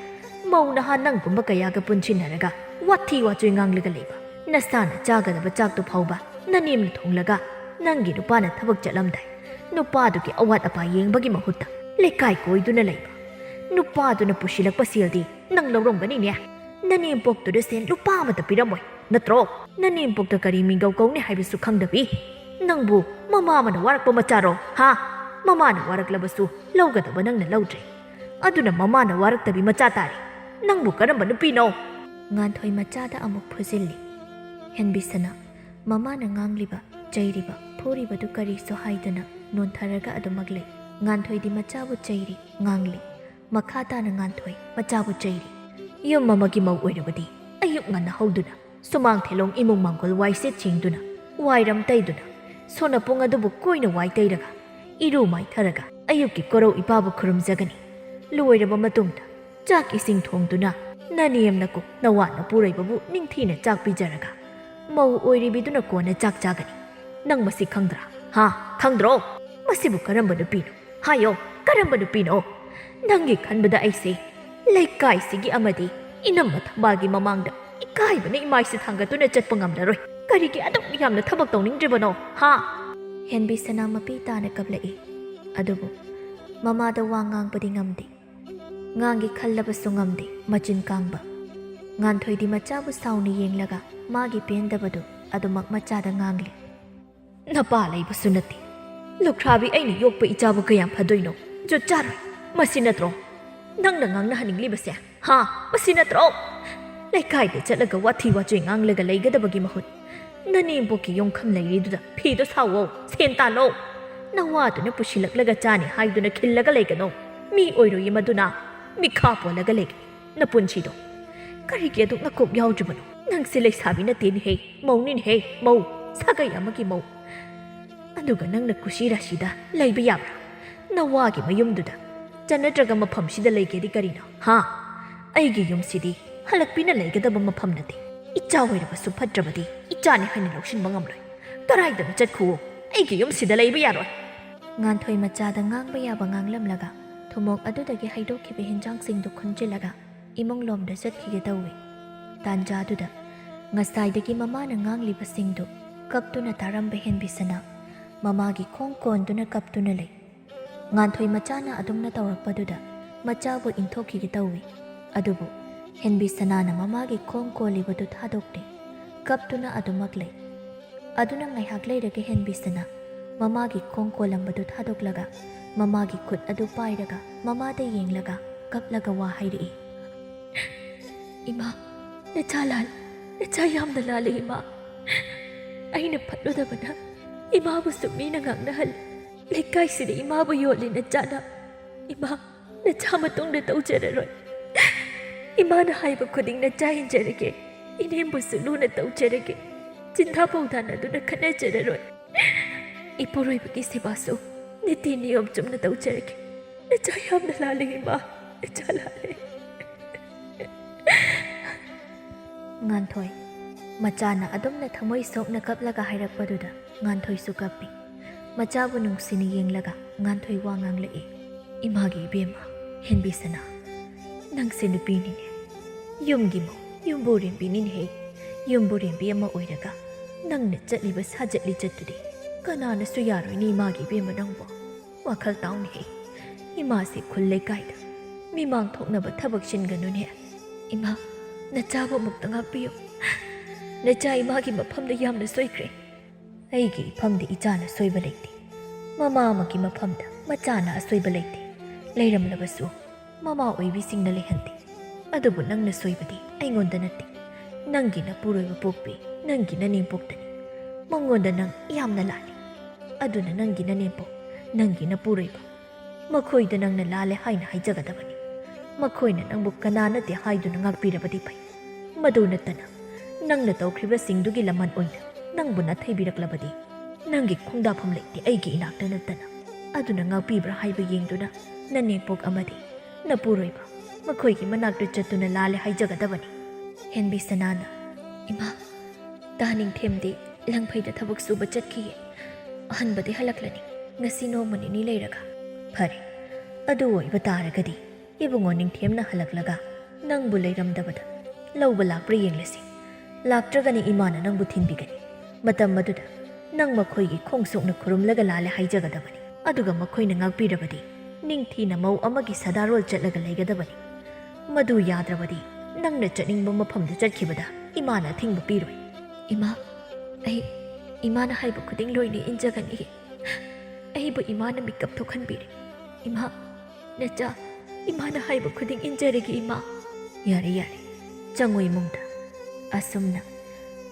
ꯃꯧ ꯅꯍꯥ ꯅꯪꯒꯨꯝꯕ ꯀꯌꯥꯒ ꯄꯨꯟꯁꯤꯟꯅꯔꯒ ꯋꯥꯊꯤ ꯋꯥꯆꯣꯏ ꯉꯥꯡꯂꯒ ꯂꯩꯕ꯫ ꯅꯁꯥꯅ ꯆꯥꯒꯗꯕ ꯆꯥꯛꯇꯨ ꯐꯥꯎꯕ ꯅꯅꯦꯝꯅ ꯊꯣꯡꯂꯒ ꯅꯪꯒꯤ ꯅꯨꯄꯥꯅ ꯊꯕꯛ ꯆꯠꯂꯝꯗꯥꯏ ꯅꯨꯄꯥꯗꯨꯒꯤ ꯑꯋꯥꯠ ꯑꯄꯥ ꯌꯦꯡꯕꯒꯤ ꯃꯍꯨꯠꯇ ꯂꯩꯀꯥꯏ ꯀꯣꯏꯗꯨꯅ ꯂꯩꯕ꯫ ꯅꯨꯄꯥꯗꯨꯅ ꯄꯨꯁꯤꯜꯂꯛꯄ ꯁꯦꯜꯗꯤ ꯅꯪ ꯂꯧꯔꯝꯒꯅꯤꯅꯦ꯫ ꯅꯅꯦꯝꯄꯣꯛꯇꯨꯗ ꯁꯦꯟ ꯂꯨꯄꯥ ꯑꯃꯠꯇ ꯄꯤꯔꯝꯃꯣꯏ ꯅꯠꯇ꯭ꯔꯣ? ꯅꯅꯦꯝꯄꯣꯛꯇ ꯀꯔꯤ ꯃꯤꯡꯒꯧ ꯀꯧꯅꯤ ꯍꯥꯏꯕꯁꯨ ꯈꯪꯗꯕꯤ ꯅꯪꯕꯨ ꯃꯃꯥ ꯑꯃꯅ ꯋꯥꯔꯛꯄ ꯃꯆꯥꯔꯣ? ꯍꯥ? ꯃꯃꯥꯅ ꯋꯥꯔꯛꯂꯕꯁꯨ ꯂꯧꯒꯗꯕ ꯅꯪꯅ ꯂꯧꯗ꯭ꯔꯦ꯫ ꯑꯗꯨꯅ ꯃꯃꯥꯅ ꯋꯥꯔꯛꯇꯕꯤ ꯃꯆꯥ ꯇꯥꯔꯦ꯫ ꯅꯪꯕꯨ ꯀꯔꯝꯕ ꯅꯨꯄꯤꯅꯣ?" ꯉꯥꯟꯊꯣꯏ ꯃꯆꯥꯗ ꯑꯃꯨꯛ ꯐꯨꯖꯤꯜꯂꯤ꯫ ꯍꯦꯟꯕꯤꯁꯅꯥ ꯃꯃꯥꯅ ꯉꯥꯡꯂꯤꯕ, ꯆꯩꯔꯤꯕ, ꯐꯨꯔꯤꯕꯗꯨ ꯀꯔꯤꯁꯨ ꯍꯥꯏꯗꯅ ꯅꯣꯟꯊꯔꯒ ꯑꯗꯨꯃꯛ ꯂꯩ꯫ ꯉꯥꯟꯊꯣꯏꯗꯤ ꯃꯆꯥꯕꯨ ꯆꯩꯔꯤ, ꯉꯥꯡꯂꯤ꯫ ꯃꯈꯥ ꯇꯥꯅ ꯉꯥꯟꯊꯣꯏ ꯃꯆꯥꯕꯨ ꯆꯩꯔꯤ꯫ "ꯌꯨꯝ ꯑꯃꯒꯤ ꯃꯧ ꯑꯣꯏꯔꯕꯗꯤ ꯑꯌꯨꯛ ꯉꯟꯅ ꯍꯧꯗꯨꯅ ꯁꯨꯃꯥꯡ ꯊꯦꯂꯣꯡ ꯏꯃꯨꯡ ꯃꯥꯡꯒꯣꯜ ꯋꯥꯏꯁꯤꯠ ꯁꯦꯡꯗꯨꯅ, ꯋꯥꯏꯔꯝ ꯇꯩꯗꯨꯅ, ꯁꯣꯅꯄꯨꯡ ꯑꯗꯨꯕꯨ ꯀꯣꯏꯅ ꯋꯥꯏ ꯇꯩꯔꯒ, ꯏꯔꯨ ꯃꯥꯏꯊꯔꯒ ꯑꯌꯨꯛꯀꯤ ꯀꯣꯔꯧ ꯏꯄꯥꯕꯨ ꯈꯨꯔꯨꯝꯖꯒꯅꯤ꯫ ꯂꯣꯏꯔꯕ ꯃꯇꯨꯡꯗ ꯆꯥꯛ ꯏꯁꯤꯡ ꯊꯣꯡꯗꯨꯅ ꯅꯅꯦꯝ ꯅꯀꯨꯞ ꯅꯋꯥ ꯅꯄꯨꯔꯣꯏꯕꯕꯨ ꯅꯤꯡꯊꯤꯅ ꯆꯥꯛ ꯄꯤꯖꯔꯒ ꯃꯧ ꯑꯣꯏꯔꯤꯕꯤꯗꯨꯅ ꯀꯣꯟꯅ ꯆꯥꯛ ꯆꯥꯒꯅꯤ꯫ ꯅꯪ ꯃꯁꯤ ꯈꯪꯗ꯭ꯔꯥ? ꯍꯥ? ꯈꯪꯗ꯭ꯔꯣ? ꯃꯁꯤꯕꯨ ꯀꯔꯝꯕ ꯅꯨꯄꯤꯅꯣ? ꯍꯥꯏꯌꯣ, ꯀꯔꯝꯕ ꯅꯨꯄꯤꯅꯣ? ꯅꯪꯒꯤ ꯈꯟꯕꯗ ꯑꯩꯁꯦ ꯂꯩꯀꯥꯏꯁꯤꯒꯤ ꯑꯃꯗꯤ ꯏꯅꯝꯃ ꯊꯝꯕꯥꯜꯒꯤ ꯃꯃꯥꯡꯗ ꯏꯀꯥꯏꯕꯅ ꯏꯃꯥꯏꯁꯦ ꯊꯥꯡꯒꯠꯇꯨꯅ ꯆꯠꯄ ꯉꯝꯂꯔꯣꯏ꯫ ꯀꯔꯤꯒꯤ ꯑꯗꯨꯛ ꯌꯥꯝꯅ ꯊꯕꯛ ꯇꯧꯅꯤꯡꯗ꯭ꯔꯤꯕꯅꯣ? ꯍꯥ?" ꯍꯦꯟꯕꯤꯁꯅꯥ ꯃꯄꯤ ꯇꯥꯅ ꯀꯞꯂꯛꯏ꯫ ꯑꯗꯨꯕꯨ ꯃꯃꯥꯗ ꯋꯥ ꯉꯥꯡꯕꯗꯤ ꯉꯝꯗꯦ꯫ ꯉꯥꯡꯒꯦ ꯈꯜꯂꯕꯁꯨ ꯉꯝꯗꯦ, ꯃꯆꯤꯟ ꯀꯥꯡꯕ꯫ ꯉꯥꯟꯊꯣꯏꯗꯤ ꯃꯆꯥꯕꯨ ꯁꯥꯎꯅ ꯌꯦꯡꯂꯒ ꯃꯥꯒꯤ ꯄꯦꯟꯗꯕꯗꯨ ꯑꯗꯨꯃꯛ ꯃꯆꯥꯗ ꯉꯥꯡꯂꯤ꯫ "ꯅꯄꯥ ꯂꯩꯕꯁꯨ ꯅꯠꯇꯦ꯫ ꯂꯨꯈ꯭ꯔꯥꯕꯤ ꯑꯩꯅ ꯌꯣꯛꯄ ꯏꯆꯥꯕꯨ ꯀꯌꯥꯝ ꯐꯗꯣꯏꯅꯣ? ꯖꯨꯠ ꯆꯥꯔꯣꯏ꯫ ꯃꯁꯤ ꯅꯠꯇ꯭ꯔꯣ ꯅꯪꯅ ꯉꯥꯡꯅꯍꯟꯅꯤꯡꯂꯤꯕꯁꯦ? ꯍꯥ? ꯃꯁꯤ ꯅꯠꯇ꯭ꯔꯣ? ꯂꯩꯀꯥꯏꯗ ꯆꯠꯂꯒ ꯋꯥꯊꯤ ꯋꯥꯆꯣꯏ ꯉꯥꯡꯂꯒ ꯂꯩꯒꯗꯕꯒꯤ ꯃꯍꯨꯠ ꯅꯅꯦꯝꯄꯣꯛꯀꯤ ꯌꯨꯝꯈꯝ ꯂꯩꯔꯤꯗꯨꯗ ꯐꯤꯗꯣ ꯁꯥꯎꯋꯣ, ꯁꯦꯟ ꯇꯥꯜꯂꯣ꯫ ꯅꯋꯥꯗꯨꯅ ꯄꯨꯁꯤꯜꯂꯛꯂꯒ ꯆꯥꯅꯤ ꯍꯥꯏꯗꯨꯅ ꯈꯤꯜꯂꯒ ꯂꯩꯒꯅꯣ꯫ ꯃꯤ ꯑꯣꯏꯔꯣꯏꯌꯦ ꯃꯗꯨꯅ꯫ ꯃꯤꯈꯥ ꯄꯣꯜꯂꯒ ꯂꯩꯒꯦ ꯅꯄꯨꯟꯁꯤꯗꯣ꯫ ꯀꯔꯤꯒꯤ ꯑꯗꯨꯛ ꯅꯀꯣꯛ ꯌꯥꯎꯗ꯭ꯔꯤꯕꯅꯣ? ꯅꯪꯁꯦ ꯂꯩꯁꯥꯕꯤ ꯅꯠꯇꯦꯅꯦꯍꯦ, ꯃꯧꯅꯤꯅꯦꯍꯦ, ꯃꯧ꯫ ꯁꯥꯒꯩ ꯑꯃꯒꯤ ꯃꯧ꯫ ꯑꯗꯨꯒ ꯅꯪꯅ ꯀꯨꯁꯤ ꯔꯥꯁꯤꯗ ꯂꯩꯕ ꯌꯥꯕ꯭ꯔꯥ? ꯅꯋꯥꯒꯤ ꯃꯌꯨꯝꯗꯨꯗ ꯆꯠꯅꯗ꯭ꯔꯒ ꯃꯐꯝꯁꯤꯗ ꯂꯩꯒꯦꯗꯤ ꯀꯔꯤꯅꯣ? ꯍꯥ? ꯑꯩꯒꯤ ꯌꯨꯝꯁꯤꯗꯤ ꯍꯜꯂꯛꯄꯤꯅ ꯂꯩꯒꯗꯕ ꯃꯐꯝ ꯅꯠꯇꯦ꯫ ꯏꯆꯥ ꯑꯣꯏꯔꯕꯁꯨ ꯐꯠꯇ꯭ꯔꯕꯗꯤ ꯏꯆꯥꯅꯤ ꯍꯥꯏꯅ ꯂꯧꯁꯤꯟꯕ ꯉꯝꯂꯣꯏ꯫ ꯀꯗꯥꯏꯗꯅꯣ ꯆꯠꯈꯨꯋꯣ꯫ ꯑꯩꯒꯤ ꯌꯨꯝꯁꯤꯗ ꯂꯩꯕ ꯌꯥꯔꯣꯏ꯫ ꯉꯥꯟꯊꯣꯏ ꯃꯆꯥꯗ ꯉꯥꯡꯕ ꯌꯥꯕ ꯉꯥꯡꯂꯝꯂꯒ ꯊꯨꯝꯃꯣꯛ ꯑꯗꯨꯗꯒꯤ ꯍꯩꯗꯣꯛꯈꯤꯕ ꯍꯤꯟꯖꯥꯡꯁꯤꯡꯗꯨ ꯈꯨꯟꯖꯤꯜꯂꯒ ꯏꯃꯨꯡꯂꯣꯝꯗ ꯆꯠꯈꯤꯒꯦ ꯇꯧꯏ꯫ ꯇꯥꯟꯖꯥꯗꯨꯗ ꯉꯁꯥꯏꯗꯒꯤ ꯃꯃꯥꯅ ꯉꯥꯡꯂꯤꯕꯁꯤꯡꯗꯨ ꯀꯞꯇꯨꯅ ꯇꯥꯔꯝꯕ ꯍꯦꯟꯕꯤꯁꯅꯥ ꯃꯃꯥꯒꯤ ꯈꯣꯡ ꯀꯣꯟꯗꯨꯅ ꯀꯞꯇꯨꯅ ꯂꯩ꯫ ꯉꯥꯟꯊꯣꯏ ꯃꯆꯥꯅ ꯑꯗꯨꯝꯅ ꯇꯧꯔꯛꯄꯗꯨꯗ ꯃꯆꯥꯕꯨ ꯏꯟꯊꯣꯛꯈꯤꯒꯦ ꯇꯧꯏ꯫ ꯑꯗꯨꯕꯨ ꯍꯦꯟꯕꯤꯁꯅꯥꯅ ꯃꯃꯥꯒꯤ ꯈꯣꯡ ꯀꯣꯜꯂꯤꯕꯗꯨ ꯊꯥꯗꯣꯛꯇꯦ꯫ ꯀꯞꯇꯨꯅ ꯑꯗꯨꯃꯛ ꯂꯩ꯫ ꯑꯗꯨꯅ ꯉꯥꯏꯍꯥꯛ ꯂꯩꯔꯒ ꯍꯦꯟꯕꯤꯁꯅꯥ ꯃꯃꯥꯒꯤ ꯈꯣꯡ ꯀꯣꯜꯂꯝꯕꯗꯨ ꯊꯥꯗꯣꯛꯂꯒ ꯃꯃꯥꯒꯤ ꯈꯨꯠ ꯑꯗꯨ ꯄꯥꯏꯔꯒ ꯃꯃꯥꯗ ꯌꯦꯡꯂꯒ ꯀꯞꯂꯒ ꯋꯥ ꯍꯥꯏꯔꯛꯏ꯫ "ꯏꯃꯥ, ꯅꯆꯥ ꯂꯥꯜ, ꯅꯆꯥ ꯌꯥꯝꯅ ꯂꯥꯜꯂꯦ ꯏꯃꯥ꯫ ꯑꯩꯅ ꯐꯠꯂꯨꯗꯕꯅ ꯏꯃꯥꯕꯨꯁꯨ ꯃꯤꯅ ꯉꯥꯡꯅꯍꯜꯂꯦ꯫ ꯂꯩꯀꯥꯏꯁꯤꯗ ꯏꯃꯥꯕꯨ ꯌꯣꯜꯂꯦ ꯅꯆꯥꯅ꯫ ꯏꯃꯥ, ꯅꯆꯥ ꯃꯇꯨꯡꯗ ꯇꯧꯖꯔꯔꯣꯏ꯫ ꯏꯃꯥꯅ ꯍꯥꯏꯕ ꯈꯨꯗꯤꯡ ꯅꯆꯥ ꯏꯟꯖꯔꯒꯦ꯫ ꯏꯅꯦꯝꯕꯨꯁꯨ ꯂꯨꯅ ꯇꯧꯖꯔꯒꯦ꯫ ꯆꯤꯟꯊꯥ ꯄꯥꯎꯗꯥꯟꯅꯗꯨꯅ ꯈꯠꯅꯖꯔꯔꯣꯏ꯫ ꯏꯄꯨꯔꯣꯏꯕꯒꯤ ꯁꯦꯕꯥꯁꯨ ꯅꯤꯇꯤ ꯅꯤꯌꯣꯝ ꯆꯨꯝꯅ ꯇꯧꯖꯔꯒꯦ꯫ ꯅꯆꯥ ꯌꯥꯝꯅ ꯂꯥꯜꯂꯦ ꯏꯃꯥ, ꯅꯆꯥ ꯂꯥꯜꯂꯦ꯫" ꯉꯥꯟꯊꯣꯏ꯫ ꯃꯆꯥꯅ ꯑꯗꯨꯝꯅ ꯊꯃꯣꯏ ꯁꯣꯛꯅ ꯀꯞꯂꯒ ꯍꯥꯏꯔꯛꯄꯗꯨꯗ ꯉꯥꯟꯊꯣꯏꯁꯨ ꯀꯞꯄꯤ꯫ ꯃꯆꯥꯕꯨ ꯅꯨꯡꯁꯤꯅ ꯌꯦꯡꯂꯒ ꯉꯥꯟꯊꯣꯏ ꯋꯥ ꯉꯥꯡꯂꯛꯏ꯫ "ꯏꯃꯥꯒꯤ ꯏꯕꯦꯝꯃ, ꯍꯦꯟꯕꯤꯁꯅꯥ, ꯅꯪꯁꯦ ꯅꯨꯄꯤꯅꯤꯅꯦ꯫ ꯌꯨꯝꯒꯤ ꯃꯧ, ꯌꯨꯝꯕꯨꯔꯦꯝꯕꯤꯅꯤꯅꯦꯍꯦ꯫ ꯌꯨꯝꯕꯨꯔꯦꯝꯕꯤ ꯑꯃ ꯑꯣꯏꯔꯒ ꯅꯪꯅ ꯆꯠꯂꯤꯕ ꯁꯥꯖꯠ ꯂꯤꯆꯠꯇꯨꯗꯤ ꯀꯅꯥꯅꯁꯨ ꯌꯥꯔꯣꯏꯅꯦ ꯏꯃꯥꯒꯤ ꯏꯕꯦꯝꯃ ꯅꯪꯕꯨ꯫ ꯋꯥꯈꯜ ꯇꯥꯎꯅꯦꯍꯦ꯫ ꯏꯃꯥꯁꯦ ꯈꯨꯜ ꯂꯩꯀꯥꯏꯗ ꯃꯤꯃꯥꯡ ꯊꯣꯛꯅꯕ ꯊꯕꯛ ꯁꯤꯟꯒꯅꯨꯅꯦ꯫ ꯏꯃꯥ, ꯅꯆꯥꯕꯨ ꯑꯃꯨꯛꯇ ꯉꯥꯛꯄꯤꯌꯨ꯫ ꯅꯆꯥ ꯏꯃꯥꯒꯤ ꯃꯐꯝꯗ ꯌꯥꯝꯅ ꯁꯣꯏꯈ꯭ꯔꯦ꯫ ꯑꯩꯒꯤ ꯏꯐꯝꯗ ꯏꯆꯥꯅ ꯁꯣꯏꯕ ꯂꯩꯇꯦ꯫ ꯃꯃꯥ ꯑꯃꯒꯤ ꯃꯐꯝꯗ ꯃꯆꯥꯅ ꯑꯁꯣꯏꯕ ꯂꯩꯇꯦ꯫ ꯂꯩꯔꯝꯂꯕꯁꯨ ꯃꯃꯥ ꯑꯣꯏꯕꯤꯁꯤꯡꯅ ꯂꯩꯍꯟꯗꯦ꯫ ꯑꯗꯨꯕꯨ ꯅꯪꯅ ꯁꯣꯏꯕꯗꯤ ꯑꯩꯉꯣꯟꯗ ꯅꯠꯇꯦ꯫ ꯅꯪꯒꯤ ꯅꯄꯨꯔꯣꯏꯕ ꯄꯣꯛꯄꯤ ꯅꯪꯒꯤ ꯅꯅꯦꯝꯄꯣꯛꯇꯅꯤ꯫ ꯃꯉꯣꯟꯗ ꯅꯪ ꯌꯥꯝꯅ ꯂꯥꯜꯂꯤ꯫ ꯑꯗꯨꯅ ꯅꯪꯒꯤ ꯅꯅꯦꯝꯄꯣꯛ, ꯅꯪꯒꯤ ꯅꯄꯨꯔꯣꯏꯕ, ꯃꯈꯣꯏꯗ ꯅꯪꯅ ꯂꯥꯜꯂꯦ ꯍꯥꯏꯅ ꯍꯥꯏꯖꯒꯗꯕꯅꯤ꯫ ꯃꯈꯣꯏꯅ ꯅꯪꯕꯨ ꯀꯅꯥ ꯅꯠꯇꯦ ꯍꯥꯏꯗꯨꯅ ꯉꯥꯛꯄꯤꯔꯕꯗꯤ ꯐꯩ꯫ ꯃꯗꯨ ꯅꯠꯇꯅ ꯅꯪꯅ ꯇꯧꯈ꯭ꯔꯤꯕꯁꯤꯡꯗꯨꯒꯤ ꯂꯃꯟ ꯑꯣꯏꯅ ꯅꯪꯕꯨ ꯅꯥꯊꯩꯕꯤꯔꯛꯂꯕꯗꯤ ꯅꯪꯒꯤ ꯈꯣꯡꯗꯥꯐꯝ ꯂꯩꯇꯦ ꯑꯩꯒꯤ ꯏꯅꯥꯛꯇ ꯅꯠꯇꯅ꯫ ꯑꯗꯨꯅ ꯉꯥꯛꯄꯤꯕ꯭ꯔꯥ ꯍꯥꯏꯕ ꯌꯦꯡꯗꯨꯅ ꯅꯅꯦꯝꯄꯣꯛ ꯑꯃꯗꯤ ꯅꯄꯨꯔꯣꯏꯕ ꯃꯈꯣꯏꯒꯤ ꯃꯅꯥꯛꯇ ꯆꯠꯇꯨꯅ ꯂꯥꯜꯂꯦ ꯍꯥꯏꯖꯒꯗꯕꯅꯤ꯫ ꯍꯦꯟꯕꯤ ꯁꯅꯥꯅ, "ꯏꯃꯥ, ꯇꯥ ꯅꯤꯡꯊꯦꯝꯗꯤ ꯂꯪꯐꯩꯗ ꯊꯕꯛ ꯁꯨꯕ ꯆꯠꯈꯤꯌꯦ꯫ ꯑꯍꯟꯕꯗꯤ ꯍꯜꯂꯛꯂꯅꯤ ꯉꯁꯤ ꯅꯣꯡꯃ ꯅꯤꯅꯤ ꯂꯩꯔꯒ꯫" "ꯐꯔꯦ, ꯑꯗꯨ ꯑꯣꯏꯕ ꯇꯥꯔꯒꯗꯤ ꯏꯕꯨꯡꯉꯣ ꯅꯤꯡꯊꯦꯝꯅ ꯍꯜꯂꯛꯂꯒ ꯅꯪꯕꯨ ꯂꯩꯔꯝꯗꯕꯗ ꯂꯧꯕ ꯂꯥꯛꯄ꯭ꯔꯥ ꯌꯦꯡꯂꯁꯤ꯫ ꯂꯥꯛꯇ꯭ꯔꯒꯅ ꯏꯃꯥꯅ ꯅꯪꯕꯨ ꯊꯤꯟꯕꯤꯒꯅꯤ꯫ ꯃꯇꯝ ꯑꯗꯨꯗ ꯅꯪ ꯃꯈꯣꯏꯒꯤ ꯈꯣꯡꯁꯣꯛꯅ ꯈꯨꯔꯨꯝꯂꯒ ꯂꯥꯜꯂꯦ ꯍꯥꯏꯖꯒꯗꯕꯅꯤ꯫ ꯑꯗꯨꯒ ꯃꯈꯣꯏꯅ ꯉꯥꯛꯄꯤꯔꯕꯗꯤ ꯅꯤꯡꯊꯤꯅ ꯃꯧ ꯑꯃꯒꯤ ꯁꯗꯥꯔꯣꯜ ꯆꯠꯂꯒ ꯂꯩꯒꯗꯕꯅꯤ꯫ ꯃꯗꯨ ꯌꯥꯗ꯭ꯔꯕꯗꯤ ꯅꯪꯅ ꯆꯠꯅꯤꯡꯕ ꯃꯐꯝꯗ ꯆꯠꯈꯤꯕꯗ ꯏꯃꯥꯅ ꯑꯊꯤꯡꯕ ꯄꯤꯔꯣꯏ꯫" "ꯏꯃꯥ, ꯑꯩ ꯏꯃꯥꯅ ꯍꯥꯏꯕ ꯈꯨꯗꯤꯡ ꯂꯣꯏꯅ ꯏꯟꯖꯒꯅꯤ꯫ ꯑꯩꯕꯨ ꯏꯃꯥꯅ ꯃꯤꯀꯞ ꯊꯣꯛꯍꯟꯕꯤꯔꯦ꯫ ꯏꯃꯥ, ꯅꯆꯥ, ꯏꯃꯥꯅ ꯍꯥꯏꯕ ꯈꯨꯗꯤꯡ ꯏꯟꯖꯔꯒꯦ, ꯏꯃꯥ꯫" "ꯌꯥꯔꯦ, ꯌꯥꯔꯦ, ꯆꯪꯉꯨ ꯏꯃꯨꯡꯗ꯫" ꯑꯁꯨꯝꯅ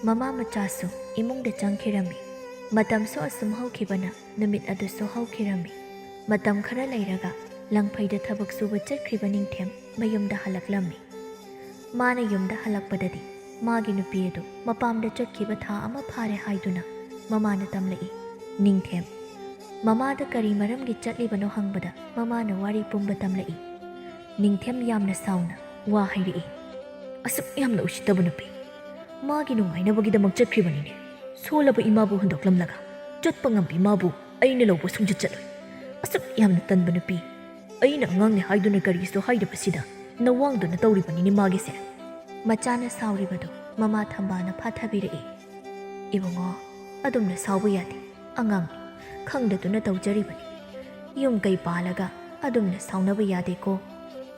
ꯃꯃꯥ ꯃꯆꯥꯁꯨ ꯏꯃꯨꯡꯗ ꯆꯪꯈꯤꯔꯝꯃꯤ꯫ ꯃꯇꯝꯁꯨ ꯑꯁꯨꯝ ꯍꯧꯈꯤꯕꯅ ꯅꯨꯃꯤꯠ ꯑꯗꯨꯁꯨ ꯍꯧꯈꯤꯔꯝꯃꯤ꯫ ꯃꯇꯝ ꯈꯔ ꯂꯩꯔꯒ ꯂꯪꯐꯩꯗ ꯊꯕꯛ ꯁꯨꯕ ꯆꯠꯈ꯭ꯔꯤꯕ ꯅꯤꯡꯊꯦꯝ ꯃꯌꯨꯝꯗ ꯍꯜꯂꯛꯂꯝꯃꯤ꯫ ꯃꯥꯅ ꯌꯨꯝꯗ ꯍꯜꯂꯛꯄꯗꯗꯤ ꯃꯥꯒꯤ ꯅꯨꯄꯤ ꯑꯗꯨ ꯃꯄꯥꯝꯗ ꯆꯠꯈꯤꯕ ꯊꯥ ꯑꯃ ꯐꯥꯔꯦ ꯍꯥꯏꯗꯨꯅ ꯃꯃꯥꯅ ꯇꯝꯂꯛꯏ꯫ ꯅꯤꯡꯊꯦꯝ ꯃꯃꯥꯗ ꯀꯔꯤ ꯃꯔꯝꯒꯤ ꯆꯠꯂꯤꯕꯅꯣ ꯍꯪꯕꯗ ꯃꯃꯥꯅ ꯋꯥꯔꯤ ꯄꯨꯝꯕ ꯇꯝꯂꯛꯏ꯫ ꯅꯤꯡꯊꯦꯝ ꯌꯥꯝꯅ ꯁꯥꯎꯅ ꯋꯥ ꯍꯥꯏꯔꯛꯏ꯫ "ꯑꯁꯨꯛ ꯌꯥꯝꯅ ꯎꯁꯤꯠꯇꯕ ꯅꯨꯄꯤ, ꯃꯥꯒꯤ ꯅꯨꯡꯉꯥꯏꯅꯕꯒꯤꯗꯃꯛ ꯆꯠꯈ꯭ꯔꯤꯕꯅꯤꯅꯦ꯫ ꯁꯣꯜꯂꯕ ꯏꯃꯥꯕꯨ ꯍꯨꯟꯗꯣꯛꯂꯝꯂꯒ ꯆꯠꯄ ꯉꯝꯕꯤ ꯃꯥꯕꯨ ꯑꯩꯅ ꯂꯧꯕ ꯁꯨꯡꯆꯠ ꯆꯠꯂꯣꯏ꯫ ꯑꯁꯨꯛ ꯌꯥꯝꯅ ꯇꯟꯕ ꯅꯨꯄꯤ, ꯑꯩꯅ ꯑꯉꯥꯡꯅꯦ ꯍꯥꯏꯗꯨꯅ ꯀꯔꯤꯁꯨ ꯍꯥꯏꯗꯕꯁꯤꯗ ꯅꯋꯥꯡꯗꯨꯅ ꯇꯧꯔꯤꯕꯅꯤꯅꯦ ꯃꯥꯒꯤꯁꯦ꯫" ꯃꯆꯥꯅ ꯁꯥꯎꯔꯤꯕꯗꯨ ꯃꯃꯥ ꯊꯝꯕꯥꯜꯅ ꯐꯥꯊꯕꯤꯔꯛꯏ꯫ "ꯏꯕꯨꯡꯉꯣ, ꯑꯗꯨꯝꯅ ꯁꯥꯎꯕ ꯌꯥꯗꯦ꯫ ꯑꯉꯥꯡꯅꯤ, ꯈꯪꯗꯗꯨꯅ ꯇꯧꯖꯔꯤꯕꯅꯤ꯫ ꯌꯨꯝ ꯀꯩ ꯄꯥꯜꯂꯒ ꯑꯗꯨꯝꯅ ꯁꯥꯎꯅꯕ ꯌꯥꯗꯦꯀꯣ꯫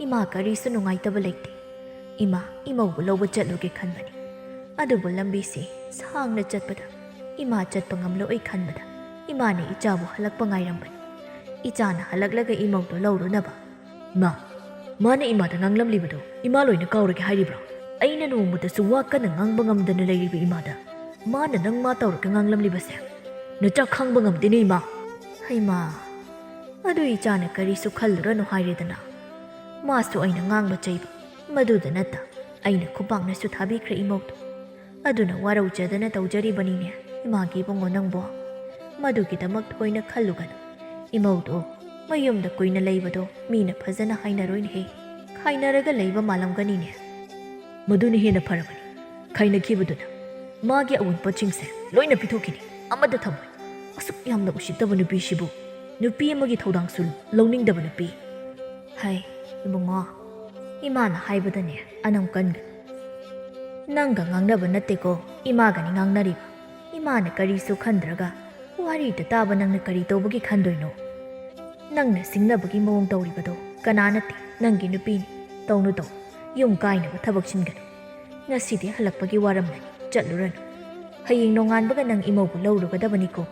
ꯏꯃꯥ ꯀꯔꯤꯁꯨ ꯅꯨꯡꯉꯥꯏꯇꯕ ꯂꯩꯇꯦ꯫ ꯏꯃꯥ ꯏꯃꯧꯕꯨ ꯂꯧꯕ ꯆꯠꯂꯨꯒꯦ ꯈꯟꯕꯅꯤ꯫ ꯑꯗꯨꯕꯨ ꯂꯝꯕꯤꯁꯤ ꯁꯥꯡꯅ ꯆꯠꯄꯗ ꯏꯃꯥ ꯆꯠꯄ ꯉꯝꯂꯣꯏ ꯈꯟꯕꯗ ꯏꯃꯥꯅ ꯏꯆꯥꯕꯨ ꯍꯜꯂꯛꯄ ꯉꯥꯏꯔꯝꯕꯅꯤ꯫ ꯏꯆꯥꯅ ꯍꯜꯂꯛꯂꯒ ꯏꯃꯧꯗꯨ ꯂꯧꯔꯨꯅꯕ꯫" "ꯏꯃꯥ, ꯃꯥꯅ ꯏꯃꯥꯗ ꯉꯥꯡꯂꯝꯂꯤꯕꯗꯣ ꯏꯃꯥ ꯂꯣꯏꯅ ꯀꯥꯎꯔꯒꯦ ꯍꯥꯏꯔꯤꯕ꯭ꯔꯣ? ꯑꯩꯅ ꯅꯣꯡꯃꯇꯁꯨ ꯋꯥ ꯀꯟꯅ ꯉꯥꯡꯕ ꯉꯝꯗꯅ ꯂꯩꯔꯤꯕ ꯏꯃꯥꯗ ꯃꯥꯅ ꯅꯪ ꯃꯥ ꯇꯧꯔꯒ ꯉꯥꯡꯂꯝꯂꯤꯕꯁꯦ ꯅꯆꯥ ꯈꯪꯕ ꯉꯝꯗꯦꯅꯦ, ꯏꯃꯥ꯫ ꯍꯩꯃꯥ, ꯑꯗꯨ ꯏꯆꯥꯅ ꯀꯔꯤꯁꯨ ꯈꯜꯂꯨꯔꯅꯨ ꯍꯥꯏꯔꯦꯗꯅ꯫ ꯃꯥꯁꯨ ꯑꯩꯅ ꯉꯥꯡꯕ ꯆꯩꯕ, ꯃꯗꯨꯗ ꯅꯠꯇ ꯑꯩꯅ ꯈꯨꯄꯥꯛꯅꯁꯨ ꯊꯥꯕꯤꯈ꯭ꯔꯦ ꯏꯃꯧꯗꯣ꯫ ꯑꯗꯨꯅ ꯋꯥꯔꯧꯖꯗꯅ ꯇꯧꯖꯔꯤꯕꯅꯤꯅꯦ, ꯏꯃꯥꯒꯤ ꯏꯕꯨꯡꯉꯣ ꯅꯪꯕꯣ꯫ ꯃꯗꯨꯒꯤꯗꯃꯛ ꯊꯣꯏꯅ ꯈꯜꯂꯨꯒꯅꯨ꯫ ꯏꯃꯧꯗꯣ ꯃꯌꯨꯝꯗ ꯀꯨꯏꯅ ꯂꯩꯕꯗꯣ ꯃꯤꯅ ꯐꯖꯅ ꯍꯥꯏꯅꯔꯣꯏꯅꯦꯍꯦ꯫ ꯈꯥꯏꯅꯔꯒ ꯂꯩꯕ ꯃꯥꯜꯂꯝꯒꯅꯤꯅꯦ꯫ ꯃꯗꯨꯅ ꯍꯦꯟꯅ ꯐꯔꯕꯅꯤ꯫ ꯈꯥꯏꯅꯈꯤꯕꯗꯨꯅ ꯃꯥꯒꯤ ꯑꯋꯨꯟꯄꯣꯠꯁꯤꯡꯁꯦ ꯂꯣꯏꯅ ꯄꯤꯊꯣꯛꯈꯤꯅꯤ꯫ ꯑꯃꯠꯇ ꯊꯝꯃꯣꯏ꯫ ꯑꯁꯨꯛ ꯌꯥꯝꯅ ꯎꯁꯤꯠꯇꯕ ꯅꯨꯄꯤꯁꯤꯕꯨ, ꯅꯨꯄꯤ ꯑꯃꯒꯤ ꯊꯧꯗꯥꯡꯁꯨ ꯂꯧꯅꯤꯡꯗꯕ ꯅꯨꯄꯤ꯫ ꯍꯥꯏ, ꯏꯕꯨꯡꯉꯣ, ꯏꯃꯥꯅ ꯍꯥꯏꯕꯗꯅꯦ ꯑꯅꯝ ꯀꯟꯒꯅꯨ꯫ ꯅꯪꯒ ꯉꯥꯡꯅꯕ ꯅꯠꯇꯦꯀꯣ, ꯏꯃꯥꯒꯅꯤ ꯉꯥꯡꯅꯔꯤꯕ꯫ ꯏꯃꯥꯅ ꯀꯔꯤꯁꯨ ꯈꯟꯗ꯭ꯔꯒ ꯋꯥꯔꯤꯗ ꯇꯥꯕ ꯅꯪꯅ ꯀꯔꯤ ꯇꯧꯕꯒꯤ ꯈꯟꯗꯣꯏꯅꯣ? ꯅꯪꯅ ꯁꯤꯡꯅꯕꯒꯤ ꯃꯑꯣꯡ ꯇꯧꯔꯤꯕꯗꯣ ꯀꯅꯥ ꯅꯠꯇꯦ, ꯅꯪꯒꯤ ꯅꯨꯄꯤꯅꯤ꯫ ꯇꯧꯅꯨ ꯇꯧ, ꯌꯨꯝ ꯀꯥꯏꯅꯕ ꯊꯕꯛ ꯁꯤꯟꯒꯅꯨ꯫ ꯉꯁꯤꯗꯤ ꯍꯜꯂꯛꯄꯒꯤ ꯋꯥꯔꯝꯂꯅꯤ, ꯆꯠꯂꯨꯔꯅꯨ꯫ ꯍꯌꯦꯡ ꯅꯣꯡꯉꯥꯟꯕꯒ ꯅꯪ ꯏꯃꯧꯕꯨ ꯂꯧꯔꯨꯒꯗꯕꯅꯤꯀꯣ꯫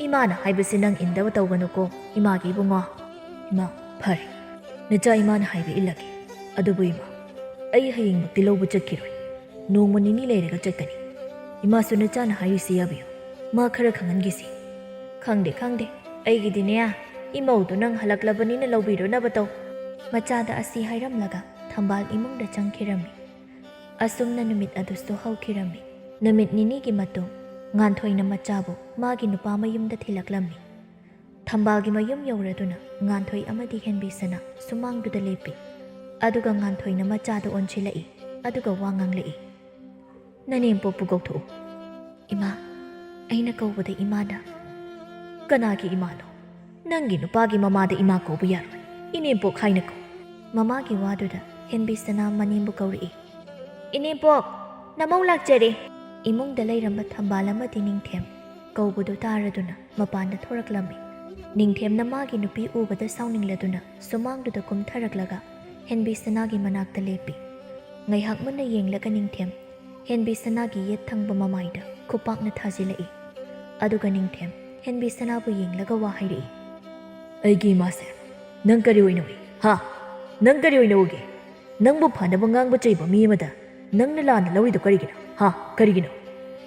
ꯏꯃꯥꯅ ꯍꯥꯏꯕꯁꯤ ꯅꯪ ꯏꯟꯗꯕ ꯇꯧꯒꯅꯨꯀꯣ, ꯏꯃꯥꯒꯤ ꯏꯕꯨꯡꯉꯣ꯫ ꯏꯃꯥ, ꯐꯔꯦ, ꯅꯆꯥ ꯏꯃꯥꯅ ꯍꯥꯏꯕ ꯏꯜꯂꯒꯦ꯫ ꯑꯗꯨꯕꯨ ꯏꯃꯥ, ꯑꯩ ꯍꯌꯦꯡꯃꯛꯇꯤ ꯂꯧꯕ ꯆꯠꯈꯤꯔꯣꯏ꯫ ꯅꯣꯡꯃ ꯅꯤꯅꯤ ꯂꯩꯔꯒ ꯆꯠꯀꯅꯤ꯫ ꯏꯃꯥꯁꯨ ꯅꯆꯥꯅ ꯍꯥꯏꯔꯤꯁꯤ ꯌꯥꯕꯤꯌꯨ꯫ ꯃꯥ ꯈꯔ ꯈꯪꯍꯟꯈꯤꯁꯤ꯫ ꯈꯪꯗꯦ, ꯈꯪꯗꯦ꯫ ꯑꯩꯒꯤꯗꯤꯅꯦ, ꯏꯃꯧꯗꯨ ꯅꯪ ꯍꯜꯂꯛꯂꯕꯅꯤꯅ ꯂꯧꯕꯤꯔꯨꯅꯕ ꯇꯧ꯫ ꯃꯆꯥꯗ ꯑꯁꯤ ꯍꯥꯏꯔꯝꯂꯒ ꯊꯝꯕꯥꯜ ꯏꯃꯨꯡꯗ ꯆꯪꯈꯤꯔꯝꯃꯤ꯫ ꯑꯁꯨꯝꯅ ꯅꯨꯃꯤꯠ ꯑꯗꯨꯁꯨ ꯍꯧꯈꯤꯔꯝꯃꯤ꯫ ꯅꯨꯃꯤꯠ ꯅꯤꯅꯤꯒꯤ ꯃꯇꯨꯡ ꯉꯥꯟꯊꯣꯏꯅ ꯃꯆꯥꯕꯨ ꯃꯥꯒꯤ ꯅꯨꯄꯥ ꯃꯌꯨꯝꯗ ꯊꯤꯜꯂꯛꯂꯝꯃꯤ꯫ ꯊꯝꯕꯥꯜꯒꯤ ꯃꯌꯨꯝ ꯌꯧꯔꯗꯨꯅ ꯉꯥꯟꯊꯣꯏ ꯑꯃꯗꯤ ꯍꯦꯟꯕꯤꯁꯅꯥ ꯁꯨꯃꯥꯡꯗꯨꯗ ꯂꯦꯞꯄꯤ꯫ ꯑꯗꯨꯒ ꯉꯥꯟꯊꯣꯏꯅ ꯃꯆꯥꯗ ꯑꯣꯟꯁꯤꯜꯂꯛꯏ꯫ ꯑꯗꯨꯒ ꯋꯥ ꯉꯥꯡꯂꯛꯏ꯫ ꯅꯅꯦꯝꯄꯣꯛꯄꯨ ꯀꯧꯊꯣꯛꯎ꯫ ꯏꯃꯥ, ꯑꯩꯅ ꯀꯧꯕꯗ ꯏꯃꯥꯅ꯫ ꯀꯅꯥꯒꯤ ꯏꯃꯥꯅꯣ? ꯅꯪꯒꯤ ꯅꯨꯄꯥꯒꯤ ꯃꯃꯥꯗ ꯏꯃꯥ ꯀꯧꯕ ꯌꯥꯔꯣꯏ꯫ ꯏꯅꯦꯝꯄꯣꯛ ꯍꯥꯏꯅ ꯀꯧ꯫ ꯃꯃꯥꯒꯤ ꯋꯥꯗꯨꯗ ꯍꯦꯟꯕꯤꯁꯅꯥ ꯃꯅꯦꯝꯕꯨ ꯀꯧꯔꯛꯏ꯫ ꯏꯅꯦꯝꯄꯣꯛ, ꯅꯃꯧ ꯂꯥꯛꯆꯔꯦ꯫ ꯏꯃꯨꯡꯗ ꯂꯩꯔꯝꯕ ꯊꯝꯕꯥꯜ ꯑꯃꯗꯤ ꯅꯤꯡꯊꯦꯝ ꯀꯧꯕꯗꯨ ꯇꯥꯔꯗꯨꯅ ꯃꯄꯥꯟꯗ ꯊꯣꯔꯛꯂꯝꯃꯤ꯫ ꯅꯤꯡꯊꯦꯝꯅ ꯃꯥꯒꯤ ꯅꯨꯄꯤ ꯎꯕꯗ ꯁꯥꯎꯅꯤꯡꯂꯗꯨꯅ ꯁꯨꯃꯥꯡꯗꯨꯗ ꯀꯨꯝꯊꯔꯛꯂꯒ ꯍꯦꯟꯕꯤꯁꯅꯥꯒꯤ ꯃꯅꯥꯛꯇ ꯂꯦꯞꯄꯤ꯫ ꯉꯥꯏꯍꯥꯛ ꯃꯨꯟꯅ ꯌꯦꯡꯂꯒ ꯅꯤꯡꯊꯦꯝ ꯍꯦꯟꯕꯤꯁꯅꯥꯒꯤ ꯌꯦꯠ ꯊꯪꯕ ꯃꯃꯥꯏꯗ ꯈꯨꯄꯥꯛꯅ ꯊꯥꯖꯤꯜꯂꯛꯏ꯫ ꯑꯗꯨꯒ ꯅꯤꯡꯊꯦꯝ ꯍꯦꯟꯕꯤꯁꯅꯥꯕꯨ ꯌꯦꯡꯂꯒ ꯋꯥ ꯍꯥꯏꯔꯛꯏ꯫ ꯑꯩꯒꯤ ꯏꯃꯥꯁꯦ ꯅꯪ ꯀꯔꯤ ꯑꯣꯏꯅ ꯎꯏ? ꯍꯥ? ꯅꯪ ꯀꯔꯤ ꯑꯣꯏꯅ ꯎꯒꯦ? ꯅꯪꯕꯨ ꯐꯅꯕ ꯉꯥꯡꯕ ꯆꯩꯕ ꯃꯤ ꯑꯃꯗ ꯅꯪꯅ ꯂꯥꯟꯅ ꯂꯧꯔꯤꯗꯣ ꯀꯔꯤꯒꯤꯅꯣ? ꯍꯥ? ꯀꯔꯤꯒꯤꯅꯣ?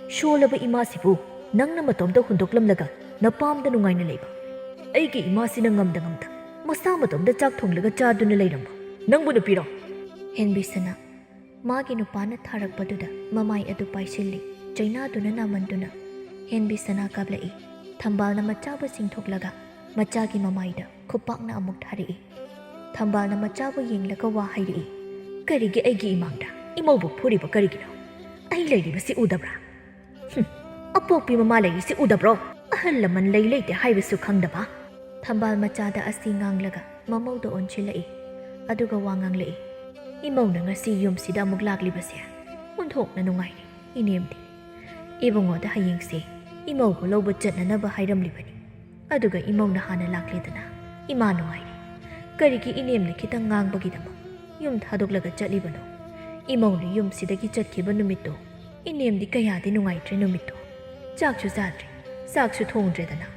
"ꯁꯣꯜꯂꯕ ꯏꯃꯥꯁꯤꯕꯨ ꯅꯪꯅ ꯃꯇꯣꯝꯇ ꯍꯨꯟꯗꯣꯛꯂꯝꯂꯒ ꯅꯄꯥꯝꯗ ꯅꯨꯡꯉꯥꯏꯅ ꯂꯩꯕ? ꯑꯩꯒꯤ ꯏꯃꯥꯁꯤꯅ ꯉꯝꯗ ꯉꯝꯗ ꯃꯁꯥ ꯃꯇꯣꯝꯇ ꯆꯥꯛ ꯊꯣꯡꯂꯒ ꯆꯥꯗꯨꯅ ꯂꯩꯔꯝꯕ ꯅꯪꯕꯨ ꯅꯨꯄꯤꯔꯣ?" ꯍꯦꯟꯕꯤꯁꯅꯥ ꯃꯥꯒꯤ ꯅꯨꯄꯥꯅ ꯊꯥꯔꯛꯄꯗꯨꯗ ꯃꯃꯥꯏ ꯑꯗꯨ ꯄꯥꯏꯁꯤꯜꯂꯤ꯫ ꯆꯩꯅꯥꯗꯨꯅ ꯅꯥꯃꯟꯗꯨꯅ ꯍꯦꯟꯕꯤꯁꯅꯥ ꯀꯥꯞꯂꯛꯏ꯫ ꯊꯝꯕꯥꯜꯅ ꯃꯆꯥꯕꯨ ꯆꯤꯡꯊꯣꯛꯂꯒ ꯃꯆꯥꯒꯤ ꯃꯃꯥꯏꯗ ꯈꯨꯄꯥꯛꯅ ꯑꯃꯨꯛ ꯊꯥꯔꯛꯏ꯫ ꯊꯝꯕꯥꯜꯅ ꯃꯆꯥꯕꯨ ꯌꯦꯡꯂꯒ ꯋꯥ ꯍꯥꯏꯔꯛꯏ, "ꯀꯔꯤꯒꯤ ꯑꯩꯒꯤ ꯏꯃꯥꯡꯗ ꯏꯃꯧꯕꯨ ꯐꯨꯔꯤꯕ ꯀꯔꯤꯒꯤꯅꯣ? ꯑꯩ ꯂꯩꯔꯤꯕꯁꯤ ꯎꯗꯕ꯭ꯔꯥ? ꯍꯨꯝ, ꯑꯄꯣꯛꯄꯤ ꯃꯃꯥ ꯂꯩꯔꯤꯁꯤ ꯎꯗꯕ꯭ꯔꯣ? ꯑꯍꯜ ꯂꯃꯟ ꯂꯩ ꯂꯩꯇꯦ ꯍꯥꯏꯕꯁꯨ ꯈꯪꯗꯕ?" ꯊꯝꯕꯥꯜ ꯃꯆꯥꯗ ꯑꯁꯤ ꯉꯥꯡꯂꯒ ꯃꯃꯧꯗ ꯑꯣꯟꯁꯤꯜꯂꯛꯏ꯫ ꯑꯗꯨꯒ ꯋꯥ ꯉꯥꯡꯂꯛꯏ, "ꯏꯃꯧꯅ ꯉꯁꯤ ꯌꯨꯝꯁꯤꯗ ꯑꯃꯨꯛ ꯂꯥꯛꯂꯤꯕꯁꯦ ꯑꯣꯟꯊꯣꯛꯅ ꯅꯨꯡꯉꯥꯏꯔꯦ ꯏꯅꯦꯝꯗꯤ꯫ ꯏꯕꯨꯡꯉꯣꯗ ꯍꯌꯦꯡꯁꯦ ꯏꯃꯧꯕꯨ ꯂꯧꯕ ꯆꯠꯅꯅꯕ ꯍꯥꯏꯔꯝꯂꯤꯕꯅꯤ꯫ ꯑꯗꯨꯒ ꯏꯃꯧꯅ ꯍꯥꯟꯅ ꯂꯥꯛꯂꯦꯗꯅ꯫ ꯏꯃꯥ ꯅꯨꯡꯉꯥꯏꯔꯦ꯫ ꯀꯔꯤꯒꯤ ꯏꯅꯦꯝꯅ ꯈꯤꯇꯪ ꯉꯥꯡꯕꯒꯤꯗꯃꯛ ꯌꯨꯝ ꯊꯥꯗꯣꯛꯂꯒ ꯆꯠꯂꯤꯕꯅꯣ? ꯏꯃꯧꯅ ꯌꯨꯝꯁꯤꯗꯒꯤ ꯆꯠꯈꯤꯕ ꯅꯨꯃꯤꯠꯇꯣ ꯏꯅꯦꯝꯗꯤ ꯀꯌꯥꯗꯤ ꯅꯨꯡꯉꯥꯏꯇ꯭ꯔꯦ ꯅꯨꯃꯤꯠꯇꯣ꯫ ꯆꯥꯛꯁꯨ ꯆꯥꯗ꯭ꯔꯦ, ꯆꯥꯛꯁꯨ ꯊꯣꯡꯗ꯭ꯔꯦꯗꯅ꯫"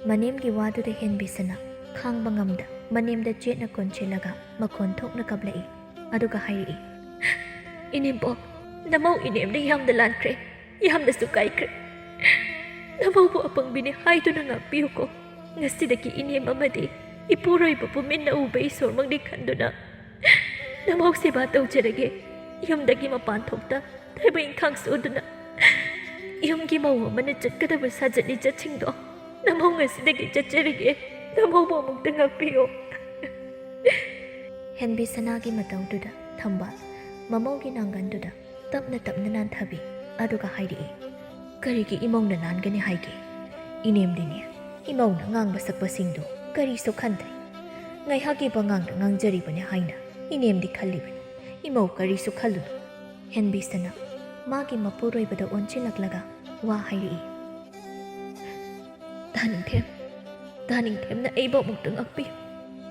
ꯃꯅꯦꯝꯒꯤ ꯋꯥꯗꯨꯗ ꯍꯦꯟꯕꯤꯁꯅ ꯈꯥꯡꯕ ꯉꯝꯗ ꯃꯅꯦꯝꯗ ꯆꯦꯠꯅ ꯀꯣꯟꯁꯤꯜꯂꯒ ꯃꯈꯣꯟ ꯊꯣꯛꯅ ꯀꯞꯂꯛꯏ꯫ ꯑꯗꯨꯒ ꯍꯥꯏꯔꯛꯏ, "ꯏꯅꯦꯝꯄꯣꯛ, ꯅꯃꯧ ꯏꯅꯦꯝꯅ ꯌꯥꯝꯅ ꯂꯥꯟꯈ꯭ꯔꯦ, ꯌꯥꯝꯅꯁꯨ ꯀꯥꯏꯈ꯭ꯔꯦ꯫ ꯅꯃꯧꯕꯨ ꯑꯄꯪꯕꯤꯅꯤ ꯍꯥꯏꯗꯨꯅ ꯉꯥꯛꯄꯤꯌꯨꯀꯣ꯫ ꯉꯁꯤꯗꯒꯤ ꯏꯅꯦꯝ ꯑꯃꯗꯤ ꯏꯄꯨꯔꯣꯏꯕꯕꯨ ꯃꯤꯠꯅ ꯎꯕ ꯏꯁꯣꯔꯃꯛꯅꯤ ꯈꯟꯗꯨꯅ ꯅꯃꯧ ꯁꯦꯕꯥ ꯇꯧꯖꯔꯒꯦ꯫ ꯌꯨꯝꯗꯒꯤ ꯃꯄꯥꯟ ꯊꯣꯛꯇ ꯊꯕꯛ ꯏꯪꯈꯥꯡ ꯁꯨꯗꯨꯅ ꯌꯨꯝꯒꯤ ꯃꯧ ꯑꯃꯅ ꯆꯠꯀꯗꯕ ꯁꯥꯖꯠ ꯂꯤꯆꯠꯁꯤꯡꯗꯣ ꯅꯃꯧ ꯉꯁꯤꯗꯒꯤ ꯆꯠꯆꯔꯒꯦ꯫ ꯅꯃꯧꯕꯨ ꯑꯃꯨꯛꯇ ꯉꯥꯛꯄꯤꯌꯨ꯫" ꯍꯦꯟꯕꯤꯁꯅꯥꯒꯤ ꯃꯇꯧꯗꯨꯗ ꯊꯝꯕꯥꯜ ꯃꯃꯧꯒꯤ ꯅꯥꯡꯒꯟꯗꯨꯗ ꯇꯞꯅ ꯇꯞꯅ ꯅꯥꯟꯊꯕꯤ꯫ ꯑꯗꯨꯒ ꯍꯥꯏꯔꯛꯏ, "ꯀꯔꯤꯒꯤ ꯏꯃꯧꯅ ꯅꯥꯟꯒꯅꯤ ꯍꯥꯏꯒꯦ? ꯏꯅꯦꯝꯗꯤꯅꯦ, ꯏꯃꯧꯅ ꯉꯥꯡꯕ ꯁꯛꯄꯁꯤꯡꯗꯣ ꯀꯔꯤꯁꯨ ꯈꯟꯗ꯭ꯔꯦ꯫ ꯉꯥꯏꯍꯥꯛꯀꯤ ꯄꯉꯥꯡꯗ ꯉꯥꯡꯖꯔꯤꯕꯅꯤ ꯍꯥꯏꯅ ꯏꯅꯦꯝꯗꯤ ꯈꯜꯂꯤꯕꯅꯤ꯫ ꯏꯃꯧ ꯀꯔꯤꯁꯨ ꯈꯜꯂꯨꯅꯨ꯫" ꯍꯦꯟꯕꯤꯁꯅ ꯃꯥꯒꯤ ꯃꯄꯨꯔꯣꯏꯕꯗ ꯑꯣꯟꯁꯤꯜꯂꯛꯂꯒ ꯋꯥ ꯍꯥꯏꯔꯛꯏ, "ꯇꯥꯅꯤꯡꯊꯦꯝ, ꯇꯥꯅꯤꯡꯊꯦꯝꯅ ꯑꯩꯕꯨ ꯑꯃꯨꯛꯇ ꯉꯥꯛꯄꯤꯌꯨ꯫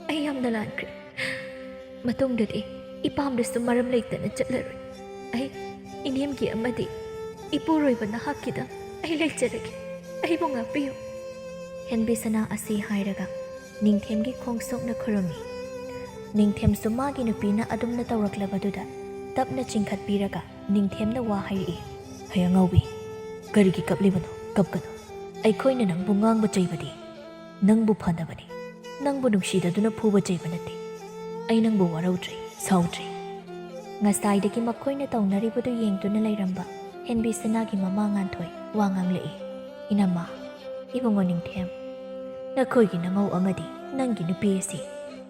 ꯑꯩ ꯌꯥꯝꯅ ꯂꯥꯟꯈ꯭ꯔꯦ꯫ ꯃꯇꯨꯡꯗꯗꯤ ꯏꯄꯥꯝꯗꯁꯨ ꯃꯔꯝ ꯂꯩꯇꯅ ꯆꯠꯂꯔꯣꯏ꯫ ꯑꯩ ꯏꯅꯦꯝꯒꯤ ꯑꯃꯗꯤ ꯏꯄꯨꯔꯣꯏꯕ ꯅꯍꯥꯛꯀꯤꯗ ꯑꯩ ꯂꯩꯖꯔꯒꯦ꯫ ꯑꯩꯕꯨ ꯉꯥꯛꯄꯤꯌꯨ꯫" ꯍꯦꯟꯕꯤꯁꯅꯥ ꯑꯁꯤ ꯍꯥꯏꯔꯒ ꯅꯤꯡꯊꯦꯝꯒꯤ ꯈꯣꯡ ꯁꯣꯛꯅ ꯈꯨꯔꯨꯝꯃꯤ꯫ ꯅꯤꯡꯊꯦꯝꯁꯨ ꯃꯥꯒꯤ ꯅꯨꯄꯤꯅ ꯑꯗꯨꯝꯅ ꯇꯧꯔꯛꯂꯕꯗꯨꯗ ꯇꯞꯅ ꯆꯤꯡꯈꯠꯄꯤꯔꯒ ꯅꯤꯡꯊꯦꯝꯅ ꯋꯥ ꯍꯥꯏꯔꯛꯏ, "ꯍꯩ ꯑꯉꯧꯕꯤ, "ꯀꯔꯤꯒꯤ ꯀꯞꯂꯤꯕꯅꯣ? ꯀꯞꯀꯅꯨ꯫ ꯑꯩꯈꯣꯏꯅ ꯅꯪꯕꯨ ꯉꯥꯡꯕ ꯆꯩꯕꯗꯤ ꯅꯪꯕꯨ ꯐꯅꯕꯅꯤ꯫ ꯅꯪꯕꯨ ꯅꯨꯡꯁꯤꯗꯗꯨꯅ ꯐꯨꯕ ꯆꯩꯕ ꯅꯠꯇꯦ꯫ ꯑꯩ ꯅꯪꯕꯨ ꯋꯥꯔꯧꯗ꯭ꯔꯦ, ꯁꯥꯎꯗ꯭ꯔꯦ꯫" ꯉꯁꯥꯏꯗꯒꯤ ꯃꯈꯣꯏꯅ ꯇꯧꯅꯔꯤꯕꯗꯨ ꯌꯦꯡꯗꯨꯅ ꯂꯩꯔꯝꯕ ꯍꯦꯟꯕꯤꯁꯅꯥꯒꯤ ꯃꯃꯥ ꯉꯥꯟꯊꯣꯏ ꯋꯥ ꯉꯥꯡꯂꯛꯏ꯫ "ꯏꯅꯝꯃ, ꯏꯕꯨꯡꯉꯣ ꯅꯤꯡꯊꯦꯝ, ꯅꯈꯣꯏꯒꯤ ꯅꯃꯧ ꯑꯃꯗꯤ ꯅꯪꯒꯤ ꯅꯨꯄꯤ ꯑꯁꯤ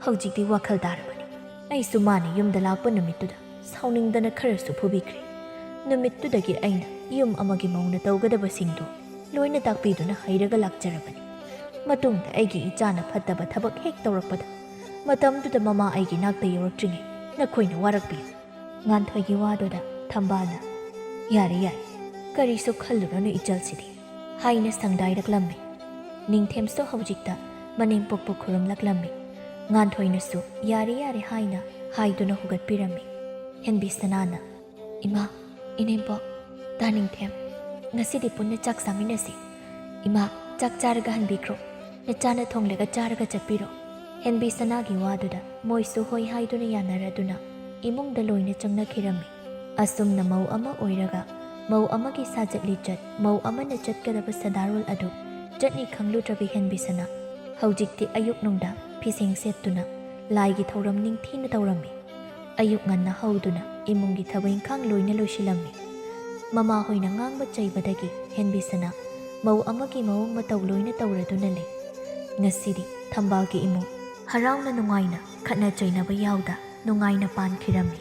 ꯍꯧꯖꯤꯛꯇꯤ ꯋꯥꯈꯜ ꯇꯥꯔꯕꯅꯤ꯫ ꯑꯩꯁꯨ ꯃꯥꯅ ꯌꯨꯝꯗ ꯂꯥꯛꯄ ꯅꯨꯃꯤꯠꯇꯨꯗ ꯁꯥꯎꯅꯤꯡꯗꯅ ꯈꯔꯁꯨ ꯐꯨꯕꯤꯈ꯭ꯔꯦ꯫ ꯅꯨꯃꯤꯠꯇꯨꯗꯒꯤ ꯑꯩꯅ ꯌꯨꯝ ꯑꯃꯒꯤ ꯃꯧꯅ ꯇꯧꯒꯗꯕꯁꯤꯡꯗꯣ ꯂꯣꯏꯅ ꯇꯥꯛꯄꯤꯗꯨꯅ ꯍꯩꯔꯒ ꯂꯥꯛꯆꯔꯕꯅꯤ꯫ ꯃꯇꯨꯡꯗ ꯑꯩꯒꯤ ꯏꯆꯥꯅ ꯐꯠꯇꯕ ꯊꯕꯛ ꯍꯦꯛ ꯇꯧꯔꯛꯄꯗ, ꯃꯇꯝꯗꯨꯗ ꯃꯃꯥ ꯑꯩꯒꯤ ꯅꯥꯛꯇ ꯌꯧꯔꯛꯇ꯭ꯔꯤꯉꯩ ꯅꯈꯣꯏꯅ ꯋꯥꯔꯛꯄꯤꯌꯨ꯫" ꯉꯥꯟꯊꯣꯏꯒꯤ ꯋꯥꯗꯨꯗ ꯊꯝꯕꯥꯜꯅ, "ꯌꯥꯔꯦ, ꯌꯥꯔꯦ, ꯀꯔꯤꯁꯨ ꯈꯜꯂꯨꯔꯅꯨ ꯏꯆꯜꯁꯤꯗꯤ," ꯍꯥꯏꯅ ꯁꯪꯗꯥꯏꯔꯛꯂꯝꯃꯤ꯫ ꯅꯤꯡꯊꯦꯝꯁꯨ ꯍꯧꯖꯤꯛꯇ ꯃꯅꯦꯝꯄꯣꯛꯄꯨ ꯈꯨꯔꯨꯝꯂꯛꯂꯝꯃꯤ꯫ ꯉꯥꯟꯊꯣꯏꯅꯁꯨ "ꯌꯥꯔꯦ, ꯌꯥꯔꯦ" ꯍꯥꯏꯅ ꯍꯥꯏꯗꯨꯅ ꯍꯧꯒꯠꯄꯤꯔꯝꯃꯤ꯫ ꯍꯦꯟꯕꯤꯁꯅꯥꯅ, "ꯏꯃꯥ, ꯏꯅꯦꯝꯕꯣꯛ, ꯇꯥ ꯅꯤꯡꯊꯦꯝ, ꯉꯁꯤꯗꯤ ꯄꯨꯟꯅ ꯆꯥꯛ ꯆꯥꯃꯤꯟꯅꯁꯤ꯫ ꯏꯃꯥ, ꯆꯥꯛ ꯆꯥꯔꯒ ꯍꯟꯕꯤꯈ꯭ꯔꯣ꯫ ꯅꯆꯥꯅ ꯊꯣꯡꯂꯒ ꯆꯥꯔꯒ ꯆꯠꯄꯤꯔꯣ꯫" ꯍꯦꯟꯕꯤꯁꯅꯥꯒꯤ ꯋꯥꯗꯨꯗ ꯃꯣꯏꯁꯨ ꯍꯣꯏ ꯍꯥꯏꯗꯨꯅ ꯌꯥꯅꯔꯗꯨꯅ ꯏꯃꯨꯡꯗ ꯂꯣꯏꯅ ꯆꯪꯅꯈꯤꯔꯝꯃꯤ꯫ ꯑꯁꯨꯝꯅ ꯃꯧ ꯑꯃ ꯑꯣꯏꯔꯒ ꯃꯧ ꯑꯃꯒꯤ ꯁꯥꯖꯠ ꯂꯤꯆꯠ, ꯃꯧ ꯑꯃꯅ ꯆꯠꯀꯗꯕ ꯁꯗꯥꯔꯣꯜ ꯑꯗꯨ ꯆꯠꯅꯤ ꯈꯪꯂꯨꯗ꯭ꯔꯕꯤ ꯍꯦꯟꯕꯤꯁꯅꯥ ꯍꯧꯖꯤꯛꯇꯤ ꯑꯌꯨꯛ ꯅꯨꯡꯗꯥꯡ ꯐꯤꯁꯦꯡ ꯁꯦꯠꯇꯨꯅ ꯂꯥꯏꯒꯤ ꯊꯧꯔꯝ ꯅꯤꯡꯊꯤꯅ ꯇꯧꯔꯝꯃꯤ꯫ ꯑꯌꯨꯛ ꯉꯟꯅ ꯍꯧꯗꯨꯅ ꯏꯃꯨꯡꯒꯤ ꯊꯕꯛ ꯏꯪꯈꯥꯡ ꯂꯣꯏꯅ ꯂꯣꯏꯁꯤꯜꯂꯝꯃꯤ꯫ ꯃꯃꯥꯍꯣꯏꯅ ꯉꯥꯡꯕ ꯆꯩꯕꯗꯒꯤ ꯍꯦꯟꯕꯤꯁꯅꯥ ꯃꯧ ꯑꯃꯒꯤ ꯃꯑꯣꯡ ꯃꯇꯧ ꯂꯣꯏꯅ ꯇꯧꯔꯗꯨꯅ ꯂꯩ꯫ ꯉꯁꯤꯗꯤ ꯊꯝꯕꯥꯜꯒꯤ ꯏꯃꯨꯡ ꯍꯔꯥꯎꯅ ꯅꯨꯡꯉꯥꯏꯅ, ꯈꯠꯅ ꯆꯩꯅꯕ ꯌꯥꯎꯗ ꯅꯨꯡꯉꯥꯏꯅ ꯄꯥꯟꯈꯤꯔꯝꯃꯤ꯫